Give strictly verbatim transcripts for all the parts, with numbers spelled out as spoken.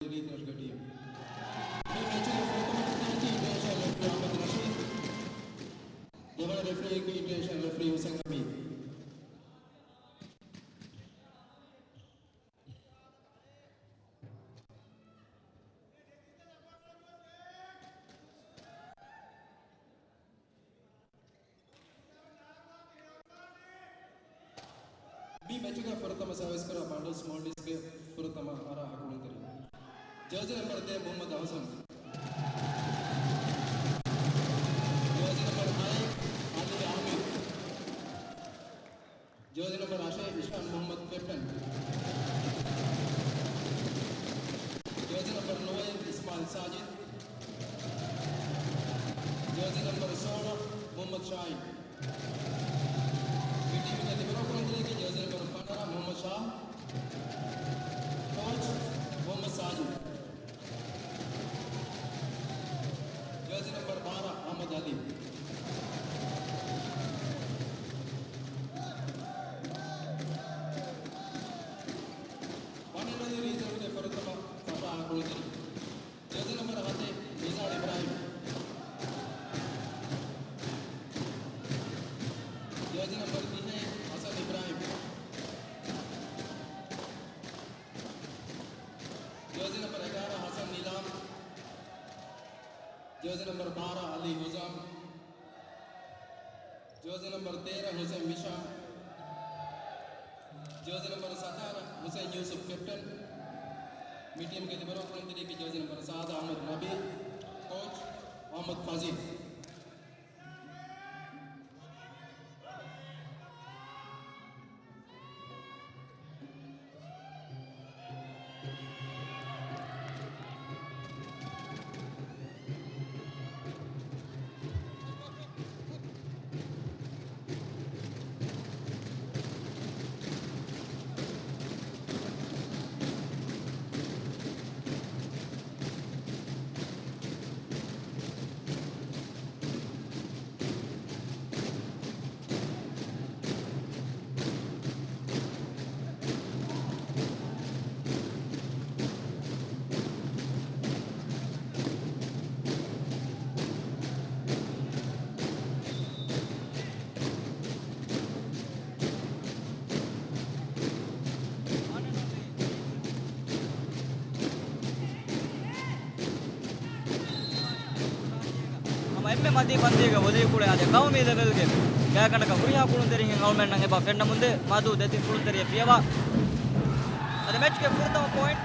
ލީތުރަށުގެ ޓީމް. މި މެޗުގެ ފުރަތަމަ ރެފްރީއަކީ އިންޓަރނޭޝަނަލް ރެފްރީ އަޙްމަދު ނަޝީދު. ދެވަނަ ރެފްރީއަކީ އިންޓަރނޭޝަނަލް ރެފްރީ ހުސެން އަމީން. މި މެޗުގެ ފުރަތަމަ ސާވިސްކުރާ ބަނޑު ސްމޯލްޑިސްގެ ފުރަތަމަ އަރާ ކުޅުންތެރި. ޖާޒީ ނަމްބަރު ދޭއް މުޙައްމަދު އަޙްސަން. ޖާޒީ ނަމްބަރު ހައެއް އަލީ އާމިރު. ޖާޒީ ނަމްބަރު އަށެއް އިޝާން މުޙައްމަދު ކެޕްޓަން. ޖާޒީ ނަމްބަރު ނުވައެއް އިސްމާޢިލް ސާޖިދު. ޖާޒީ ނަމްބަރު ސޯޅަ މުޙައްމަދު ޝާހީން. މި ޓީމުގެ ލިބެރޯ ކުޅުންތެރިޔަކީ ޖާޒީ ނަމްބަރު ފަނަރަ މުޙައްމަދު ޝާހު. ކޯޗް މުޙައްމަދު ސާޖިދު. ޖާޒީ ނަމްބަރު ބާރަ އަޙްމަދު އަލީ. ވަނަނޮލި ރީތިރުގެ ފުރަތަމަ ފަތާ ކުޅުންތެރި. ޖާޒީ ނަމްބަރު ހަތެއް ނިޒާރު އިބްރާހިމް. ޖާޒީ ނަމްބަރު ދިހައެއް ހަސަން އިބްރާހިމް. ޖާޒީ ނަމްބަރު އެގާރަ ހަސަން ނިލާމް. ޖާޒީ ނަމްބަރު ބާރަ އަލީ ހުޒާމް. ޖާޒީ ނަމްބަރު ތޭރަ ހުސެން މިޝާ. ޖާޒީ ނަމްބަރު ސަތާރަ ހުސެން ޔޫސުފް ކެޕްޓަން. މި ޓީމުގެ ލިބެރޯ ކުޅުންތެރިޔަކީ ޖާޒީ ނަމްބަރު ސާދަ އަޙްމަދު ނަބީ. ކޯޗް އަޙްމަދު ފަޒީލް. ހަމަ އެންމެ މަތީ ފަންތީގަ ވޮލީ ކުޅޭ އާދެ، ޤައުމީ ލެވެލްގެ ގާތްގަނޑަކަށް ހުރިހާ ކުޅުންތެރިން އަޅުމެންނަށް އެބަ ފެންނަމުންދޭ މަދު ދެތިން ކުޅުންތެރިއެއް ފިޔަވާ. އަދި މެޗްގެ ފުރަތަމަ ޕޮއިންޓް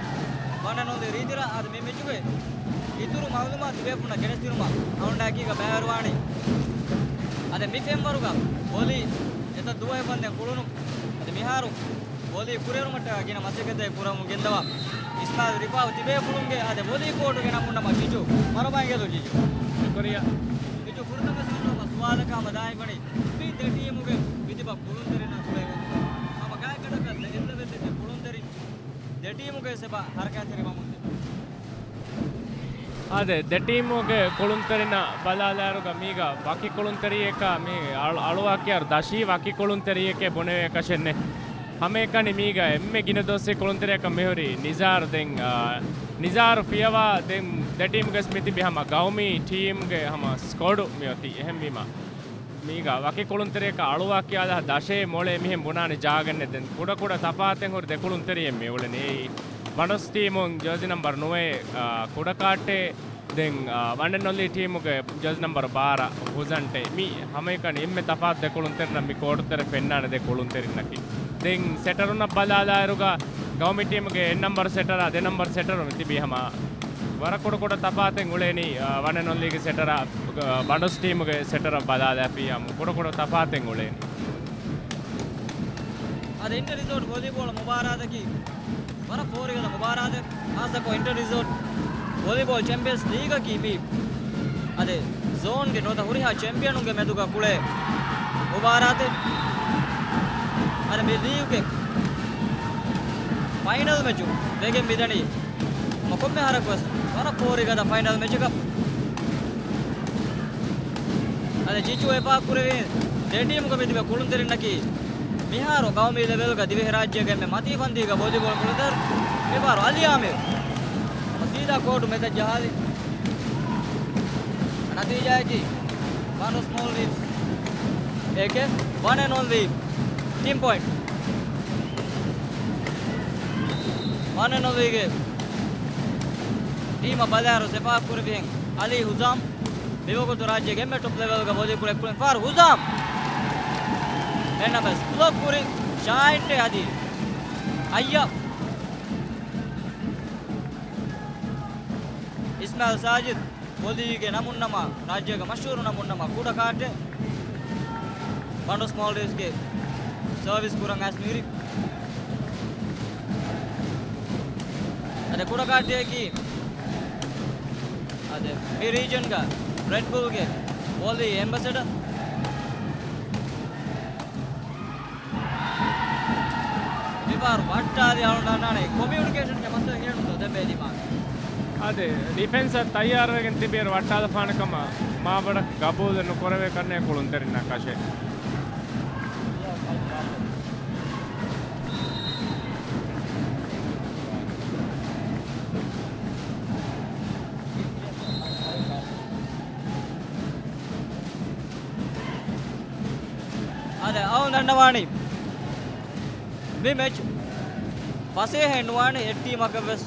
ވަނަނޮލި ރީތިރަށް. އަދި މި މެޗުގެ އިތުރު މައުލޫމާތު ތިބޭފުޅުންނަށް ގެނެސްދިނުމަށް އަޅުގަނޑާއެކީގަ ބައިވެރިވާނީ. އަދި މި ފެންވަރުގަ ވޮލީ އެތައް ދުވަހެއް ވަންދެން ކުޅުނު. އަދި މިހާރު ވޮލީ ކުރިއެރުމަށްޓަކާ ގިނަ މަސައްކަތެއް ކުރަމުން ގެންދަވާ އިސްމާއިލް ރިފާއު ތިބޭފުޅުންގެ އާދެ ވޮލީ ކޯޓުގެ ނަން ބުނަމަ ޖިޖު. މަރުވާ އިނގޭތޯ ޖިޖު. ޝުކުރިއްޔާ. ޖިޖު ފުރަތަމަ ސުވާލަކަށް ހަމަ ދާއިމް ވަނީ މި ދެ ޓީމުގެ މިތިބަ ކުޅުންތެރިންނާ ގުޅޭގޮތުން. ހަމަ ގާތްގަނޑަކަށް ދެ އެއްލެވެތެއްގެ ކުޅުންތެރިން ދެ ޓީމުގެ ސެބަ ހަރަކާތްތެރި ވަމުންދެން. އާދެ، ދެ ޓީމުގެ ކުޅުންތެރިންނަށް ބަލާލާއިރުގަ މީގަ ވަކި ކުޅުންތެރިއެއްކަ މި އަޅު-، އަޅުވާކިޔާ ދަށީ ވަކި ކުޅުންތެރިއެކޭ ބުނެވޭކަށެއްނެ. ހަމައެކަނި މީގަ އެންމެ ގިނަ ދުވަސްވީ ކުޅުންތެރިއަކަށް މިހުރީ ނިޒާރު ދެން، އާ، ނިޒާރު ފިޔަވާ ދެން ދެ ޓީމުގެސް މިތިބި ހަމަ ގައުމީ ޓީމްގެ ހަމަ ސްކޮޑު މިއޮތީ. އެހެންވީމަ މީގަ ވަކި ކުޅުންތެރިއަކަށް އަޅުވާ ކިޔާލާ ދަށޭ މޮޅޭ މިހެން ބުނާނެ ޖާގައެއް ނެތް. ދެން ކުޑަ ކުޑަ ތަފާތެއް ހުރި ދެ ކުޅުންތެރިއެއް މި އުޅެނީ. އެއީ ބަނޑޮސް ޓީމުން ޖާޒީ ނަމްބަރު ނުވައެއް، އާ، ކުޑަކާއްޓޭ. ދެން، އާ، ވަން އެންޑް އޮންލީ ޓީމުގެ ޖާޒީ ނަމްބަރު ބާރަ ހުޒަންޓޭ. މި ހަމައެކަނި އެންމެ ތަފާތު ދެ ކުޅުންތެރިންނަށް މި ކޯޓުތެރެ ފެންނާނެ ދެ ކުޅުންތެރިންނަކީ. ދެން ސެޓަރުންނަށް ބަލާލާއިރުގަ ގައުމީ ޓީމުގެ އެއް ނަމްބަރު ސެޓަރާ ދެ ނަމްބަރު ސެޓަރު މި ތިބީ ހަމަ ވަރަށް ކުޑަ ކުޑަ ތަފާތެއް އުޅޭނީ، އާ، ވަން އެންޑް އޮންލީގެ ސެޓަރާ، އާ، ބަނޑޮސް ޓީމުގެ ސެޓަރަށް ބަލާލާފިއްޔާމު ކުޑަ ކުޑަ ތަފާތެއް އުޅޭނީ. އަދި އިންޓަރ ރިސޯޓް ވޮލީބޯޅަ މުބާރާތަކީ ވަރަށް ފޯރިގަދަ މުބާރާތެއް. ހާއްސަކޮށް އިންޓަރ ރިސޯޓް ވޮލީބޯޅަ ޗެމްޕިއަންސް ލީގަކީ މި އަދި ޒޯންގެ ނުވަތަ ހުރިހާ ޗެމްޕިއަނުންގެ މެދުގަ ކުޅޭ މުބާރާތެއް. އަދި މި ލީގުގެ ފައިނަލް މެޗު ވެގެން މިދަނީ މަ ކޮންމެ ހަރަކުވެސް ވަރަށް ފޯރިގަދަ ފައިނަލް މެޗަކަށް. އަދި ޖިޖު އެފާ ކުރެވި ދެ ޓީމުގެ މިތިބެ ކުޅުންތެރިންނަކީ މިހާރު ގައުމީ ލެވެލްގަ ދިވެހިރާއްޖޭގެ އެންމެ މަތީ ފަންތީގަ ވޮލީބޯޅަ ކުޅުންތެރި މިފަހަރު އަލީ އާމިރު. ކޯޓު މެދަށް ޖަހާލި. ނަތީޖާއަކީ ބަނޑުސް މޯލްޑިވްސް އޭކޭ ވަން އެންޑް އޮންލީ ޓީމް ޕޮއިންޓް. ވަން އެންޑް އޮންލީގެ ޓީމަށް ބަލާއިރު ސެފާކުރެއްވިހެން އަލީ ހުޒާމް. މިވަގުތު ރާއްޖޭގެ އެންމެ ޓޮޕް ލެވެލްގަ ވޮލީ ކުޅެ ކުޅެން ފާރު ހުޒާމް. އެންނަމަސް ބްލޮކް ކުރި ޝާއިންޓެ އަދި އައްޔަ. އިސްމާއިލް ސާޖިދް ވޮލީގެ ނަމުންނަމާ، ރާއްޖޭގެ މަޝްހޫރު ނަމުންނަމާ ކުޑަ ކާޓެއް. ބަނޑުސް މޯލްޑިވްސްގެ ސަރވިސް ކުރަން އައިސް މިހިރީ. އަދި ކުޑަ ކާޓެއަކީ އަދި މި ރީޖަންގަ ރެޑް ބުލްގެ ވޮލީ އެމްބަސެޑަ. މިފަހަރު ވައްޓާލި އަޅުގަނޑު ދަންނާނެ ކޮމިއުނިކޭޝަންގެ މައްސަލަ ހިޔަނުންތޯ ދެން ބޭލީމާ. އާދެ، ޑިފެންސަށް ތައްޔާރުވެގެން ތިބިއިރު ވައްޓާލަފާނެ ކަމަށް މާބޮޑަށް ގަބޫލެއް ނުކުރެވޭ ކަންނޭ ކުޅުންތެރިންނަށް ކަށޭ. އާދެ، އަޅުގަނޑު ދަންނަވާނީ މި މެޗް ފަސޭހައެއް ނުވާނެ އެއް ޓީމަކަށް ވެސް.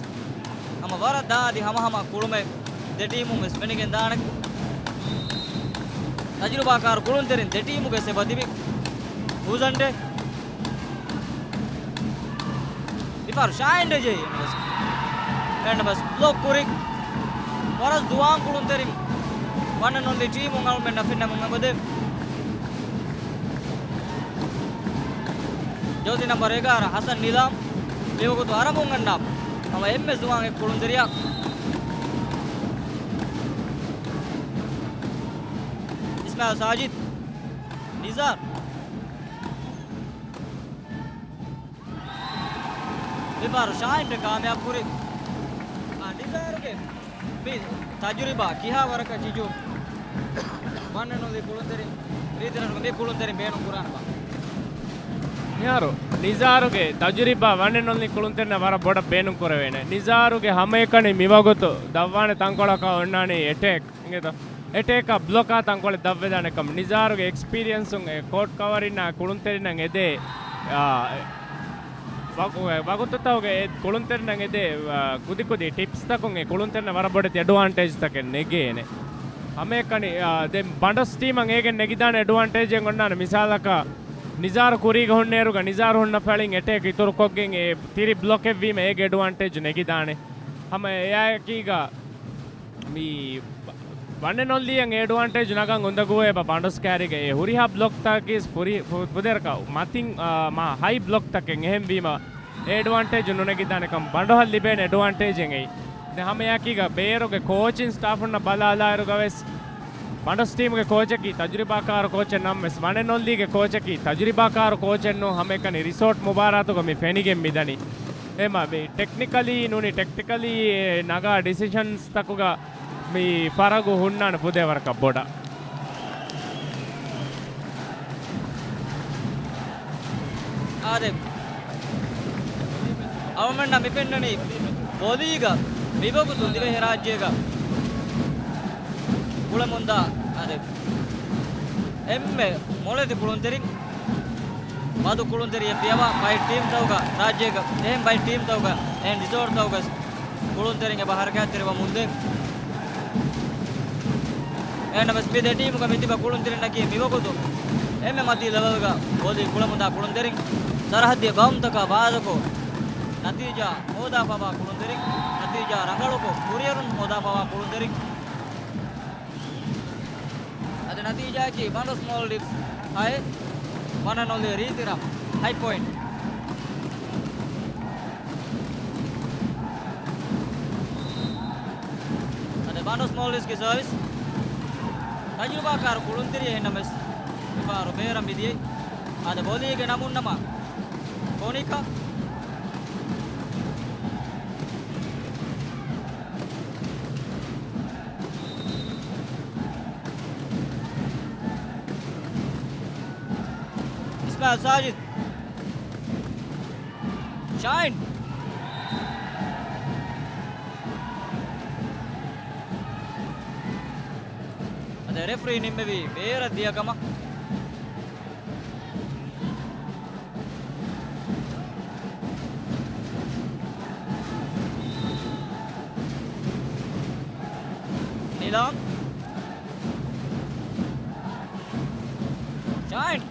ހަމަ ވަރަށް ދާދި ހަމަހަމަ ކުޅުމެއް ދެ ޓީމުން ވެސް ފެނިގެން ދާނެ. ތަޖުރިބާކާރު ކުޅުންތެރިން ދެ ޓީމުގެ ސެބަ ތިބި ހުޒަންޑެ. މިފަހަރު ޝާއިން ޑެޖޭ އެންޑް ވެސް ބްލޮކް ކުރި. ވަރަށް ޒުވާން ކުޅުންތެރިން ވަން އެންޑް އޮންލީ ޓީމުން އަޅުމެންނަށް ފެންނަމުން އެބަދޭ. ޖާޒީ ނަމްބަރު އެގާރަ ހަސަން ނިލާމް މިވަގުތު އަރަމުން އަންނަ ހަމަ އެންމެ ޒުވާން އެއް ކުޅުންތެރިޔާ. އިސްމާއިލް ސާޖިދް ނިޒާރް. މިފަހަރު ޝާއިން ކާމިޔާބު ކުރި. އާ، ނިޒާރުގެ މި ތަޖުރިބާ ކިހާ ވަރަކަށް ޖިޖު ވަން އެންޑް އޮންލީ ކުޅުންތެރިން ރީތި ރަށުގެ މި ކުޅުންތެރިން ބޭނުން ކުރާނެބާ؟ މިހާރު ނިޒާރުގެ ތަޖުރިބާ ވަން އެންޑް އޮންލީ ކުޅުންތެރިންނަށް ވަރަށް ބޮޑަށް ބޭނުން ކުރެވޭނެ. ނިޒާރުގެ ހަމައެކަނި މިވަގުތު ދަށްވާނެ ތަންކޮޅަކަށް އޮންނާނީ އެޓޭކް. އިނގޭތޯ؟ އެޓޭކާ ބްލޮކާ ތަންކޮޅެއް ދަށްވެދާނެ ކަމަށް ނިޒާރުގެ އެކްސްޕީރިއެންސުން އެ ކޯޓް ކަވަރިންނާ ކުޅުންތެރިންނަށް އެދޭ، އާ، އެ، ވަގު-، އެ، ވަގުތުތަކުގެ އެ ކުޅުންތެރިންނަށް އެދޭ، އާ، ކުދިކުދި ޓިޕްސްތަކުން އެ ކުޅުންތެރިންނަށް ވަރަށް ބޮޑެތި އެޑްވާންޓޭޖްތަކެއް ނެގޭނެ. ހަމައެކަނި، އާ، ދެން ބަނޑޮސް ޓީމަށް އޭގެން ނެގިދާނެ އެޑްވާންޓޭޖެއް އޮންނާނެ. މިސާލަކަށް ނިޒާރު ކުރީގަ ހުންނޭރުގަ ނިޒާރު ހުންނަ ފަޅިން އެޓޭކް އިތުރުކޮށްގެން އެ ތިރި ބްލޮކެއްވީމަ އޭގެ އެޑްވާންޓޭޖް ނެގިދާނެ. ހަމަ އެއާއެކީގަ މި ވަން އެންޑް އޮންލީއަށް އެޑްވާންޓޭޖް ނަގަން އުނދަގޫވޭ ބަ ބަނޑޮސް ކާރީގަ އެ ހުރިހާ ބްލޮކްތަކީސް ފުރި-، ފު-، ފުދޭވަރަކަށް މަތިން، އާ، މާ ހައި ބްލޮކްތަކެއް. އެހެންވީމަ އެޑްވާންޓޭޖް ނުނެގިދާނެ ކަމަށް ބަނޑޮހަށް ލިބޭނެ އެޑްވާންޓޭޖެއް އެއީ. ދެން ހަމައެއާއެކީގަ ބޭރުގެ ކޯޗިން ސްޓާފުންނަށް ބަލާލާއިރުގަ ވެސް ބަނޑޮސް ޓީމުގެ ކޯޗަކީ ތަޖުރިބާކާރު ކޯޗެއް ނަމަވެސް، ވަން އެންޑް އޮންލީގެ ކޯޗަކީ ތަޖުރިބާކާރު ކޯޗެއް ނޫން. ހަމައެކަނި ރިސޯޓް މުބާރާތުގަ މި ފެނިގެން މިދަނީ. އެމަ މި ޓެކްނިކަލީ ނޫނީ ޓެކްޓިކަލީ އެ ނަގާ ޑިސިޝަންސްތަކުގަ މި ފަރަގު ހުންނާނެ ފުދޭވަރަކަށް ބޮޑަށް. އާދެ، އަޅުމެންނަށް މި ފެންނަނީ ވޮލީގަ މިވަގުތު ދިވެހިރާއްޖޭގަ ކުޅެމުންދާ، އާދެ، އެންމެ މޮޅެތި ކުޅުންތެރިން. މަދު ކުޅުންތެރިއެއް ފިޔަވާ ބައެއް ޓީމްތަކުގަ ރާއްޖޭގަ، އެހެން ބައެއް ޓީމްތަކުގަ، އެހެން ރިސޯޓްތަކުގަ ކުޅުންތެރިން އެބަ ހަރަކާތްތެރިވަމުންދޭ. އެހެންނަމަވެސް މި ދެ ޓީމުގަ މިތިބަ ކުޅުންތެރިންނަކީ މިވަގުތު އެންމެ މަތީ ލެވެލްގަ ވޮލީ ކުޅަމުންދާ ކުޅުންތެރިން. ސަރަހައްދީ ގައުމުތަކާ ބާރުކޮށް ނަތީޖާ ހޯދާފަވާ ކުޅުންތެރިން، ނަތީޖާ ރަނގަޅުކޮށް ކުރިއެރުން ހޯދާފަވާ ކުޅުންތެރިން. އަދި ނަތީޖާއަކީ ބަނޑޮސް މޯލްޑިވްސް ހައެއް، ވަން އެންޑް އޮންލީ ރީތިރަށް ހައި ޕޮއިންޓް. އަދި ބަނޑޮސް މޯލްޑިވްސްގެ ސަރވިސް ތަޖުރިބާކާރު ކުޅުންތެރިއެއް އެހެންނަމަވެސް، މިފަހަރު ބޭރަށް މިދިޔައީ. އަދި ބޮލީގެ ނަމުންނަމަ ކޮނިކާ. އިސްމާއިލް ސާޖިދް. ޝާއިން. ރެފްރީ ނިންމެވީ ބޭރަށް ދިޔަ ކަމަށް. ނިލާމް. ޝާހިން.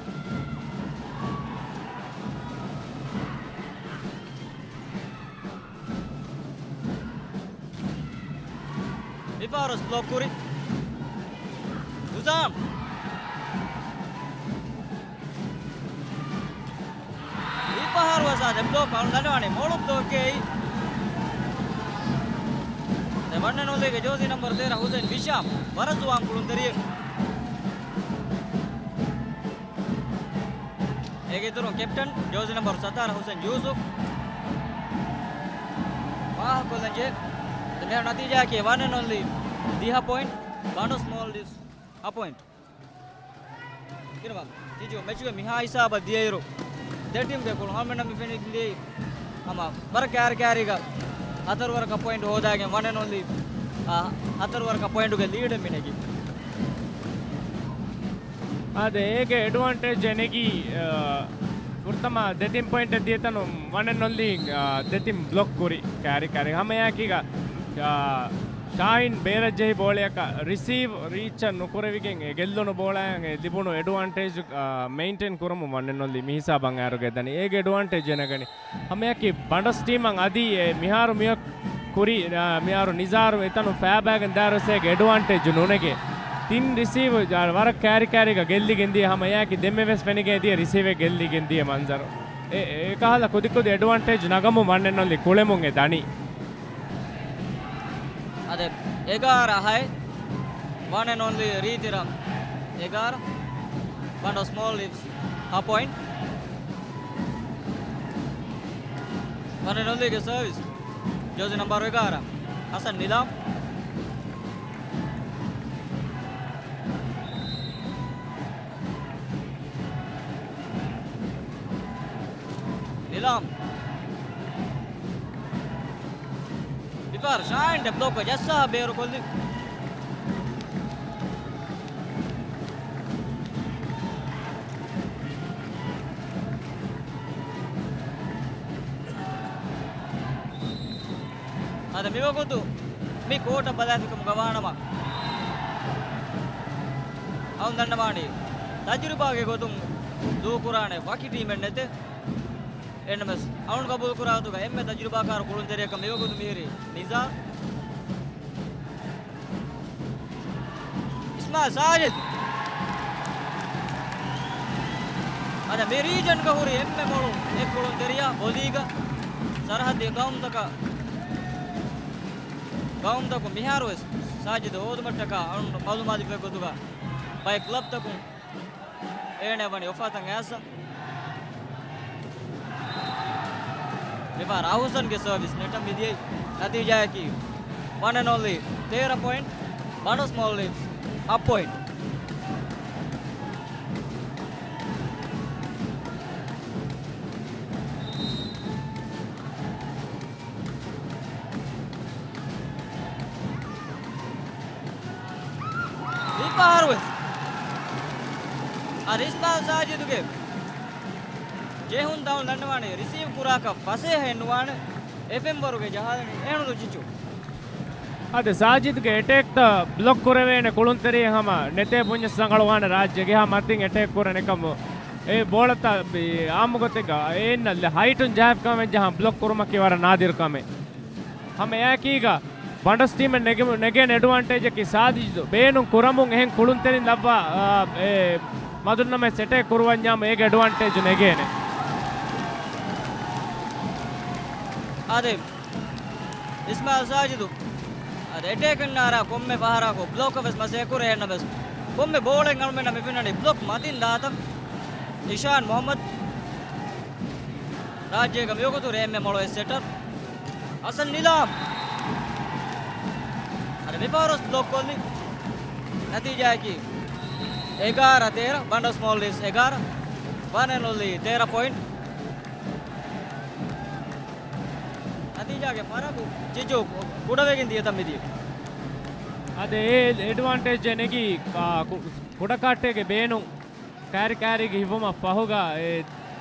މިފަހަރު ވެސް ބްލޮކް ކުރި ހުސާމް. މިފަހަރު ވެސް އާދެ ބްލޮކް އަޅު ދަންނަވާނެ މޮޅު ބްލޮކެއް. ދެ ވަން އެންޑް އޮންލީގެ ޖޯސީ ނަމްބަރު ތޭރަ ހުސެން ހިޝާމް ވަރަށް ޒުވާން ކުޅުންތެރިއެއް. އޭގެ އިތުރުން ކެޕްޓަން ޖޯސީ ނަމްބަރު ސަތާރަ ހުސެން ޔޫސުފް ފާހަގަކޮށްލަންޖެހޭ. މިހާރު ނަތީޖާއަކީ ވަން އެންޑް އޮންލީ ދިހަ ޕޮއިންޓް، ބަނޑުސް މޯލްޑިވްސް ހަ ޕޮއިންޓް. ކިރުވާ ތިޖޫ މެޗުގެ މިހާ ހިސާބަށް ދިޔައިރު، ދެ ޓީމްގެ ކުޅު ހަމަ ނަމި ފެނިގެން ދިޔައީ ހަމަ ވަރަށް ކާރި ކާރީގަ ހަތަރު ވަރަކަށް ޕޮއިންޓް ހޯދާގެން ވަން އެންޑް އޮންލީ، އާ، ހަތަރު ވަރަކަށް ޕޮއިންޓުގެ ލީޑެއް މި ނެގީ. އާދެ، އޭގެ އެޑްވާންޓޭޖް އެ ނެގީ، އާ، ފުރަތަމަ ދެތިން ޕޮއިންޓެއް ދިޔަތަނު ވަން އެންޑް އޮންލީ، އާ، ދެތިން ބްލޮކް ކުރި ކާރި ކާރި. ހަމައެއާއެކީގަ، އާ، ޝާހިން ބޭރަށް ޖެހި ބޯޅަޔަކަށް ރިސީވް ރީޗަށް ނުކުރެވިގެން އެ ގެއްލުނު ބޯޅައަށް އެ ލިބުނު އެޑްވާންޓޭޖް، އާ، މެއިންޓެއިން ކުރަމުން ވަން އެންޑް އޮންލީ މި ހިސާބަށް އައިރުގަ ދަނީ. އޭގެ އެޑްވާންޓޭޖް އެ ނަގަނީ. ހަމައެއާއެކީ ބަނޑަސް ޓީމަށް އަދި އެ މިހާރު މިއޮތް ކުރި، އާ، މިހާރު ނިޒާރު އެތަނުން ފައިބައިގެން ދާއިރު ވެސް އޭގެ އެޑްވާންޓޭޖް ނުނެގޭ. ތިން ރިސީވް، އާ، ވަރަށް ކާރި ކާރީގަ ގެއްލިގެން ދިޔަ. ހަމައެއާއެކީ ދެންމެ ވެސް ފެނިގެން ދިޔަ ރިސީވެއް ގެއްލިގެން ދިޔަ މަންޒަރު. އެ، އެ ކަހަލަ ކުދިކުދި އެޑްވާންޓޭޖް ނަގަމުން ވަން އެންޑް އޮންލީ ކުޅެމުން އެ ދަނީ. އާދެ، އެގާރަ ހައެއް، ވަން އެންޑް އޮންލީ ރީތިރަ އެގާރަ، ބަނޑަސް މޯލްޑިވްސް ހަ ޕޮއިންޓް. ވަން އެންޑް އޮންލީގެ ސަރވިސް، ޖާޒީ ނަމްބަރު އެގާރަ، ހަސަން ނިލާމް. ނިލާމް. މިފަހަރު ޝާހިން ޑެބްލޮކް ޖައްސާ ބޭރުކޮށްލި. އަދި މިވަގުތު މި ކޯޓަށް ބަލާފިކަމުގަ ވާނަމަ، އަޅުން ދަންނަވާނީ ތަޖުރިބާގެ ގޮތުން ދޫކުރާނެ ވަކި ޓީމެއް ނެތޭ. އެހެންނަމަވެސް، އަޅުން ގަބޫލުކުރާ ގޮތުގަ އެންމެ ތަޖުރިބާކާރު ކުޅުންތެރިޔަކަށް މިވަގުތު މިހިރީ ނިޒާރު. އިސްމާއިލް ސާޖިދު. އަދި މި ރީޖަންގަ ހުރި އެންމެ މޮޅު އެއް ކުޅުންތެރިޔާ ބޮލީގަ ސަރަހައްދީ ގައުމުތަކަށް، ގައުމުތަކުން މިހާރުވެސް ސާޖިދު ހޯދުމަށްޓަކާ އަޅުން މައުލޫމާތު ދެއްވި ގޮތުގަ ބައެއް ކްލަބްތަކުން އޭނަ ވަނީ އޮފާތައް އައިސް. މިފަހަރު އަހުސަންގެ ސަރވިސް ނެޓަށް މިދިޔައީ. ނަތީޖާއަކީ ވަން އެންޑް އޮންލީ ތޭރަ ޕޮއިންޓް، ބަނޑަސް މޯލްޑިވްސް ހަ ޕޮއިންޓް. މިފަހަރުވެސް އަދި އިސްމާއިލް ސާޖިދުގެ ޖެހުން ދައުން ދަންނަވާނެ ރިސީވް ކުރާކަށް ފަސޭހައެއް ނުވާނެ. އެފްއެމް ވަރުގެ ޖަހާލަނީ އެހެންނު ޗިޗު. އަދި ސާޖިދުގެ އެޓޭކްތައް ބްލޮކް ކުރެވޭނެ ކުޅުންތެރިޔެއް ހަމަ ނެތޭ ބުންޏަސް ރަނގަޅުވާނެ ރާއްޖޭގެ ހަމަ އަތިން އެޓޭކް ކުރަނިކަމު. އެ ބޯޅަތައް އާއްމުގޮތެއްގަ އޭންނަށް ހައިޓުން ޖަހާފިކަމެއް ޖަހާ ބްލޮކް ކުރުމަކީ ވަރަށް ނާދިރު ކަމެއް. ހަމައެއާއެކީގަ ބަނޑަސް ޓީމަށް ނެގެ-، ނެގޭނެ އެޑްވާންޓޭޖަކީ ސާޖިދު ބޭނުން ކުރަމުން އެހެން ކުޅުންތެރިން ލައްވާ، އާ، އެ މަދުންނަމެސް އެޓޭކް ކުރުވަންޏާމު އޭގެ އެޑްވާންޓޭޖު ނެގޭނެ. އާދެ، އިސްމާއިލް ސާޖިދު އަދި އެޓޭކަށް ނާރާ ކޮންމެ ފަހަރަކު ބްލޮކަށް ވެސް މަސޭ ކުރޭ އެހެންނަމަވެސް، ކޮންމެ ބޯޅައެއް އަޅުމެންނަށް މި ފެންނަނީ ބްލޮކް މަތިން ދާތަން. އިޝާން މުހައްމަދު ރާއްޖޭގަ މިވަގުތު ރޭ އެންމެ މޮޅު އެއް ސެޓަރ. ހަސަން ނިލާމް. އަދި މިފަހަރު ވެސް ބްލޮކް ކޮށްލި. ނަތީޖާއަކީ އެގާރަ ތޭރަ، ބަނޑަސް މޯލްޑިވްސް އެގާރަ، ވަން އެންޑް އޮންލީ ތޭރަ ޕޮއިންޓް. ނަތީޖާގެ ފަރަގު ޖިޖު ކުޑަވެގެން ދިޔަތަން މިދިޔަ. އަދި އެ އެޑްވާންޓޭޖް ނެގި، އާ، ކު-، ކުޑަކާއްޓޭގެ ބޭނުން ކާރި ކާރީގެ ހިފުމަށް ފަހުގަ އެ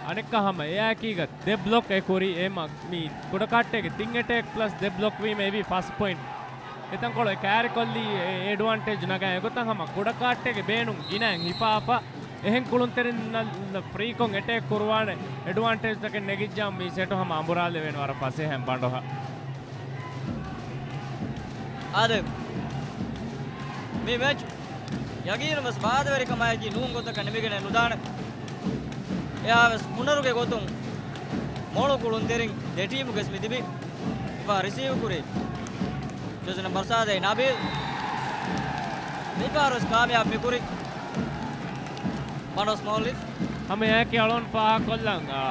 އަނެއްކާ ހަމަ އެއާއެކީގަ ދެ ބްލޮކް އެ ކުރީ. އެ މަ-، މި ކުޑަކާއްޓޭގެ ތިން އެޓޭކް ޕްލަސް ދެ ބްލޮކް ވީމަ އެވީ ފަސް ޕޮއިންޓް. އެތަންކޮޅު އެ ކާރި ކޮށްލީ އެ އެޑްވާންޓޭޖް ނަގާ އެގޮތަށް ހަމަ ކުޑަކާއްޓޭގެ ބޭނުން ގިނައިން ހިފާފަ. އެހެން ކުޅުންތެރިންނަށް ފްރީކޮށް އެޓޭކް ކުރުވާނެ އެޑްވާންޓޭޖްތަކެއް ނެގިއްޖާ މި ސެޓު ހަމަ އަނބުރާލެވޭނެ ވަރަށް ފަސޭހައިން ބަނޑޮހަށް. އާދެ، މި މެޗް ޔަގީނުން ވެސް ވާދަވެރިކަމާއެކީ ނޫން ގޮތަކަށް ނިމިގެނެއް ނުދާނެ. އެހާވެސް ހުނަރުގެ ގޮތުން މޮޅު ކުޅުންތެރިން ދެ ޓީމުގެ ވެސް މި ތިބި މިފަހަރު ރިސީވް ކުރި ޖެރސީ ނަމްބަރު ސާދައި ނަބީލް މިފަހަރު ވެސް ކާމިޔާބު މިކުރި ބަނޑޮސް މޯލްޑިވްސް. ހަމަ އެއާއެކީ އަޅުގަނޑު ފާހަގަކޮށްލަން، އާ،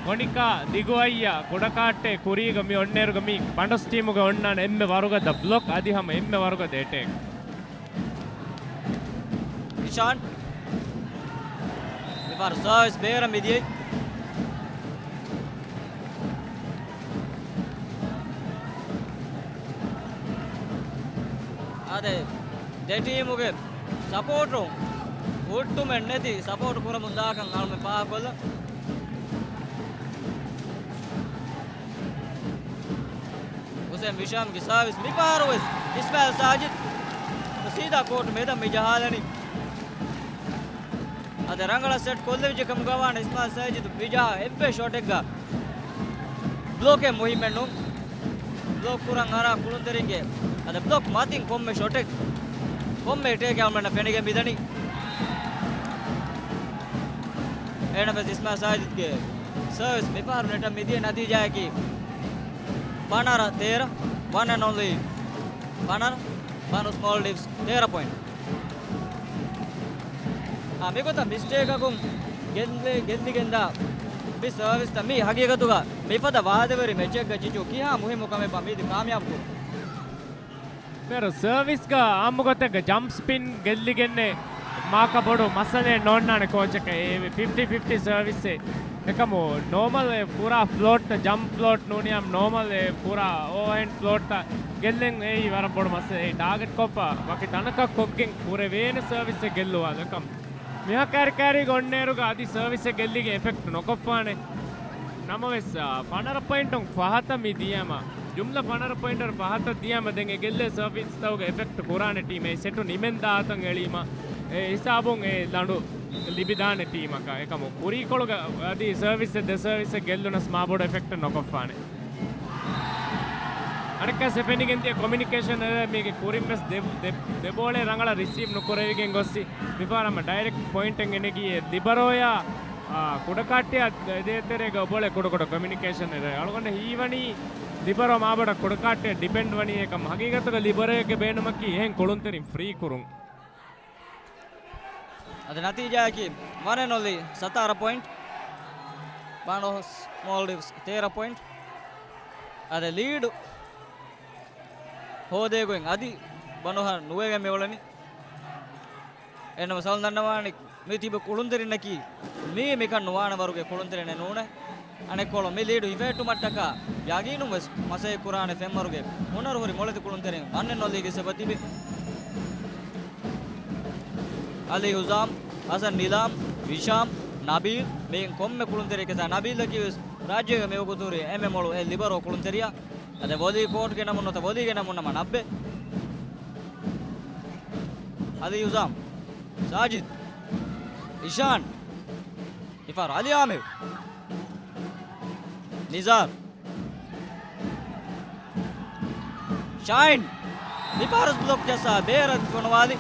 ކޮނިކާ ދިގު އައްޔަ ކުޑަކާއްޓޭ ކުރީގަ މި އޮންނައިރުގަ މި ބަނޑޮސް ޓީމުގަ އޮންނާނެ އެންމެ ވަރުގަދަ ބްލޮކް އަދި ހަމަ އެންމެ ވަރުގަދަ އެޓޭކް. އިޝާން. މިފަހަރު ސާވިސް ބޭރަށް މިދިޔައީ. އާދެ، ދެ ޓީމުގެ ސަޕޯޓު ހުއްޓުމެއް ނެތި ސަޕޯޓު ކުރަމުން ދާކަން އަޅުމެން ފާހަގަކޮށްލަން. ހުސެން ވިޝާމްގެ ސާވިސް މިފަހަރު ވެސް އިސްމާއިލް ސާޖިދު ސީދާ ކޯޓު މެދަށް މި ޖަހާލަނީ. އަދި ރަނގަޅަށް ސެޓް ކޮށްލެވިއްޖެ ކަމުގަވާނެ އިސްމާއިލް ސާޖިދު މި ޖަހާ އެއްވެސް ޝޮޓެއްގަ ބްލޮކެއް މުހިއްމެއް ނޫން. ބްލޮކް ކުރަން އަރާ ކުޅުންތެރިންގެ އަދި ބްލޮކް މަތިން ކޮންމެ ޝޮޓެއް ކޮންމެ އެޓޭކެއް އަޅުމެންނަށް ފެނިގެން މިދަނީ. އެހެނަސް އިސްމާއިލް ސާޖިދުގެ ސާވިސް މިފަހަރު ނެޓަށް މިދިޔަ ނަތީޖާއަކީ ފަނަރަ ތޭރަ، one and only ފަނަރަ، ބަނޑޮސް މޯލްޑިވްސް ތޭރަ ޕޮއިންޓް. އާ، މިގޮތަށް މިސްޓޭކަކުން ގެއްލި-، ގެއްލިގެންދާ މި ސާވިސްތައް މީ ހަގީގަތުގަ މިފަދަ ވާދަވެރި މެޗެއްގަ ޖިޖު ކިހާ މުހިއްމު ކަމެއްބާ މީތި ކާމިޔާބު ކުރުން. މިހާރު ސާވިސްގަ އާއްމުގޮތެއްގަ ޖަމްޕް ސްޕިން ގެއްލިގެންނެއް މާކަ ބޮޑު މައްސަލައެއް ނޯންނާނެ ކޯޗަކަށް. އެ ފިފްޓީ ފިފްޓީ ސާވިސްއެއް. އެކަމު ނޯމަލް އެ ކުރާ ފްލޯޓްތައް، ޖަމްޕް ފްލޯޓް ނޫނިއްޔާ ނޯމަލް އެ ކުރާ އޯވަހެޑް ފްލޯޓްތައް ގެއްލެން އެއީ ވަރަށް ބޮޑު މައްސަލައެއް. ޓާގެޓް ކޮށްފަ ވަކި ތަނަކަށް ކޮށްގެން ކުރެވޭނެ ސާވިސްއެއް ގެއްލުވާލަކަމު. މިހާ ކާރިކާރީގަ އޮންނައިރުގަ އަދި ސާވިސްއެއް ގެއްލިގެން އެފެކްޓް ނުކޮށްފާނެ. ނަމަވެސް، އާ، ފަނަރަ ޕޮއިންޓުން ފަހަތަށް މި ދިޔަމަ، ޖުމްލަ ފަނަރަ ޕޮއިންޓަށް ފަހަތަށް ދިޔަމަ، ދެން އެ ގެއްލޭ ސާވިސްތަކުގެ އެފެކްޓް ކުރާނެ ޓީމެއް ސެޓު ނިމެންދާތަން އެޅީމަ، އެ ހިސާބުން އެ ލަނޑު ލިބިދާނެ ޓީމަކަށް. އެކަމު ކުރީކޮޅުގަ އަދި ސާވިސްއެއް ދެ ސާވިސްއެއް ގެއްލުނަސް މާބޮޑު އެފެކްޓެއް ނުކޮށްފާނެ. އަނެއްކާ ސެ ފެނިގެން ދިޔަ ކޮމިއުނިކޭޝަން އެރަރ މީގެ ކުރިން ވެސް ދެ، ދެ، ދެ ބޯޅެ ރަނގަޅަށް ރިސީވް ނުކުރެވިގެން ގޮއްސި. މިފަހަރަށް ޑައިރެކްޓް ޕޮއިންޓެއް އެނެގި ލިބަރޯޔާ، އާ، ކުޑަކާއްޓެއާ ދޭތެރޭގަ އޮބޯޅެ ކުޑަކުޑަ ކޮމިއުނިކޭޝަން އެރަރ. އަޅުގަނޑަށް ހީވަނީ ލިބަރޯ މާބޮޑަށް ކުޑަކާއްޓެއަށް ޑިޕެންޑް ވަނީ އެކަމް. ހަގީގަތުގަ ލިބަރޯއެއްގެ ބޭނުމަކީ އެހެން ކުޅުންތެރިން ފްރީ ކުރުން. އަދި ނަތީޖާއަކީ ވަން އެންޑް އޮންލީ ސަތާރަ ޕޮއިންޓް، ބަނޑޮސް މޯލްޑިވްސް ތޭރަ ޕޮއިންޓް. އަދި ލީޑު ހޯދޭގޮތް އަދި ބަނޑޮހަށް ނުވެގެން މިއުޅެނީ. އެހެންނަމަ ސަލް ދަންނަވާނީ މި ތިބި ކުޅުންތެރިންނަކީ މީ މިކަން ނުވާނެ ވަރުގެ ކުޅުންތެރިންނެއް ނޫނޭ. އަނެއްކޮޅު މި ލީޑު ހިފެހެއްޓުމަށްޓަކާ ޔަގީނުން ވެސް މަސައްކަތް ކުރާނެ ފެންވަރުގެ ހުނަރު ހުރި މޮޅެތި ކުޅުންތެރިން ވަން އެންޑް އޮންލީގެ ސަބަބުން ތިބި އަލީ ހުޒާމް، ހަސަން ނިލާމް، ވިޝާމް، ނަބީލް، މިއިން ކޮންމެ ކުޅުންތެރިއެއްގެ ތާ ނަބީލްއަކީ ވެސް ރާއްޖޭގެ މިވަގުތު ހުރި އެންމެ މޮޅު އެއް ލިބަރޯ ކުޅުންތެރިޔާ. އަދި ވޮލީ ކޯޓްގެ ނަމުން ނުވަތަ ވޮލީގެ ނަމުން ނަމަ ނައްބެ. އަލީ ހުޒާމް، ސާޖިދް، އިޝާން، މިފަހަރު އަލީ އާމިރު، ނިޒާރު، ޝާހިން، މިފަހަރު ބްލޮކް ޖައްސާ ބޭރަށް ފޮނުވާލި.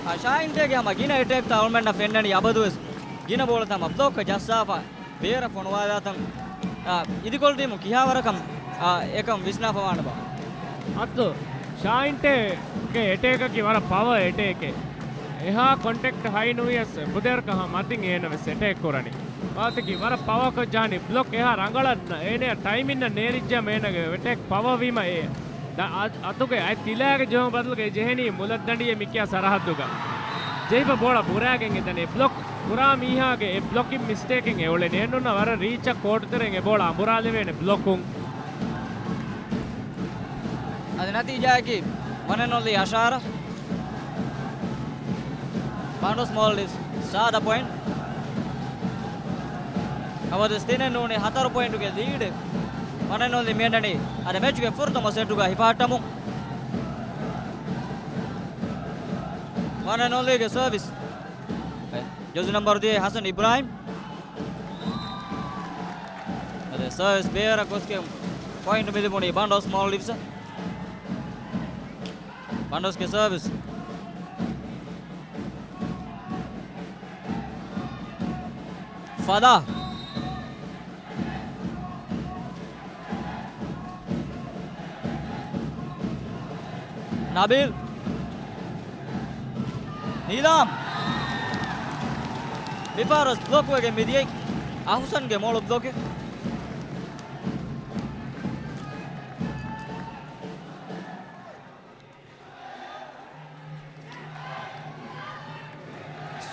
އާ، ޝާހިން ތޭގެ ހަމަ ގިނަ އެޓޭކްތައް އަޅުމެންނަށް ފެންނަނީ އަބަދުވެސް ގިނަ ބޯޅަތައް ހަމަ ބްލޮކް ޖައްސާފަ ބޭރަށް ފޮނުވާލާތަން، އާ، އިދިކޮޅު ޓީމު ކިހާވަރަކަށް، އާ، އެކަން ވިސްނާފަވާނެބާ؟ އަސްލު ޝާހިންޓޭގެ އެޓޭކަކީ ވަރަށް ޕަވަ އެޓޭކެއް. އެހާ ކޮންޓެކްޓް ހައި ނުވިޔަސް ފުދޭވަރަކަށް މަތިން އޭނަ ވެސް އެޓޭކް ކުރަނީ. ވާތަކީ ވަރަށް ޕަވަކޮށް ޖަހަނީ ބްލޮކް އެހާ ރަނގަޅަށް އޭނަ ޓައިމިންނަށް ނޭރިއްޖާ އޭނަގެ އެޓޭކް ޕަވަ ވީމަ އެ ދަ-، އަ-، އަތުގެ އަތް ތިލާގެ ޖެހުމަށް ބަދަލުގަ ޖެހެނީ މުލައްދަނޑިއެއް މިކިޔާ ސަރަހައްދުގަ. ޖެހިފަ ބޯޅަ ބުރާގެން އެދަނީ. ބްލޮކް ކުރާ މީހާގެ އެ ބްލޮކިން މިސްޓޭކެއް އެ އުޅެނީ. އެހެންނޫންނަ ވަރަށް ރީޗަށް ކޯޓުތެރެއިން އެ ބޯޅަ އަނބުރާލެވޭނެ ބްލޮކުން. އަދި ނަތީޖާއަކީ ވަން އެންޑް އޮންލީ އަށާރަ. ބަނޑުސް މޯލްޑިވްސް ސާދަ ޕޮއިންޓް. އަވަދިސް ތިނެއް ނޫނީ ހަތަރު ޕޮއިންޓުގެ ލީޑެއް ވަން އެންޑް އޮންލީ މިއަންނަނީ އަދި މެޗުގެ ފުރަތަމަ ސެޓުގަ ހިފަހައްޓަމުން. ވަން އެންޑް އޮންލީގެ ސަރވިސް. ޖެރސީ ނަމްބަރު ދިހައެއް ހަސަން އިބްރާހިމް. އަދި ސަރވިސް ބޭރަށް ގޮސްގެން ޕޮއިންޓު މި ލިބުނީ ބަނޑުސް މޯލްޑިވްސަށް. ބަނޑުސްގެ ސަރވިސް. ފަލާ. ނަބީލް. ނީލާމް. މިފަހަރު ވެސް ބްލޮކް ވެގެން މިދިޔައީ އަހުސަންގެ މޮޅު ބްލޮކެއް.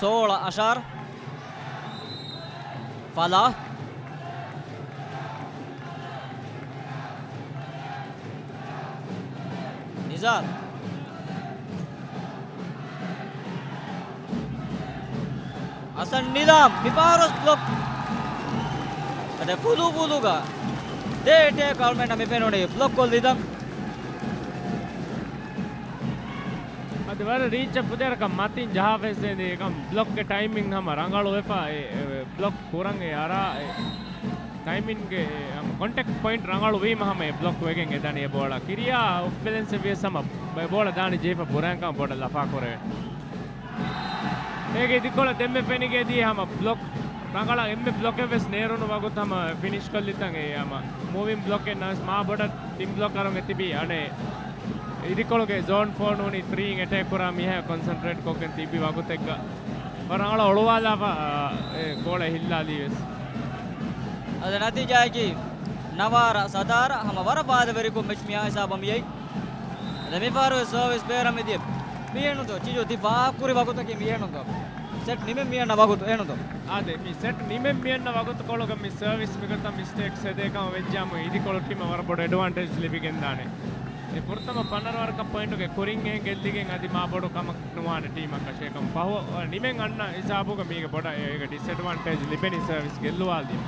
ސޯޅަ އަށާރް. ފަލާ. ނިޒާރު. ހަސަން ނިޒާމް މިފަހަރު ވެސް ބްލޮކް. އަދި ފުލު ފުލުގަ ދެ އެޓޭކް އަޅުމެންނަށް މި ފެނުނީ ބްލޮކް ކޮށްލިދަން. އަދި ވަރަށް ރީއްޗަށް ފުދޭވަރަކަށް މަތިން ޖަހާފައިސް އެދި އެކަމް ބްލޮކްގެ ޓައިމިން ހަމަ ރަނގަޅުވެފަ، އެ، އެ، ބްލޮކް ކުރަން އެ އަރާ އެ ޓައިމިންގެ އެ ހަމަ ކޮންޓެކްޓް ޕޮއިންޓް ރަނގަޅު ވީމަ ހަމަ އެ ބްލޮކް ވެގެން އެ ދަނީ އެ ބޯޅަ. ކިރިޔާ އޮފް ބެލެންސް ވިޔަސް ހަމަ އެ ބޯޅަ ދާނީ ޖެހިފަ ބުރައިން ކަމަށް ބޮޑަށް ލަފާކުރެވޭ. އޭގެ އިދިކޮޅަށް ދެންމެ ފެނިގެން ދިޔަ ހަމަ ބްލޮކް ރަނގަޅަށް އެންމެ ބްލޮކެއް ވެސް ނޭރުނު ވަގުތު ހަމަ ފިނިޝް ކޮށްލިތަން އެ ހަމަ މޫވިން ބްލޮކެއް ނަމަވެސް މާ ބޮޑަށް ޓިމް ބްލޮކަރުން އެ ތިބީ އަނެއް އިދިކޮޅުގެ ޒޯން ފޯ ނޫނީ ތްރީ އިން އެޓޭކް ކުރާ މީހާ ކޮންސަންޓްރޭޓް ކޮށްގެން ތިއްބި ވަގުތެއްގަ ވަރަށް ރަނގަޅަށް އޮޅުވާލާފަ، އާ، އެ ގޯޅަ ހިއްލާލީ ވެސް. އަދި ނަތީޖާއަކީ ނަވާރަ ސަތާރަ ހަމަ ވަރަށް ވާދަވެރިކޮށް މެޗް މިހާ ހިސާބަށް މިއައީ. އަދި މިފަހަރު ވެސް ސަރވިސް ބޭރަށް މިދިޔަ. މިހެނުންތޯ ޗިޖޯ ތި ފާހަގަކުރި ވަގުތަކީ މިހެނުންތޯ؟ ސެޓް ނިމެން މިއަންނަ ވަގުތު އެހެނުންތޯ؟ އާދެ، މި ސެޓް ނިމެން މިއަންނަ ވަގުތުކޮޅުގަ މި ސަރވިސް މިގޮތަށް މިސްޓޭކްސް ހެދޭކަމަށް ވެއްޖާމު އިދިކޮޅު ޓީމަށް ވަރަށް ބޮޑު އެޑްވާންޓޭޖް ލިބިގެންދާނެ. އެ ފުރަތަމަ ފަނަރަ ވަރަކަށް ޕޮއިންޓުގެ ކުރިން އެހެން ގެއްލިގެން އަދި މާ ބޮޑު ކަމަކަށް ނުވާނެ ޓީމަކަށޭ. އެކަމް ފަހު ނިމެން އަންނަ ހިސާބުގަ މީގެ ބޮޑަށް އޭގެ ޑިސްއެޑްވާންޓޭޖް ލިބެނީ ސަރވިސް ގެއްލުވާލީމަ.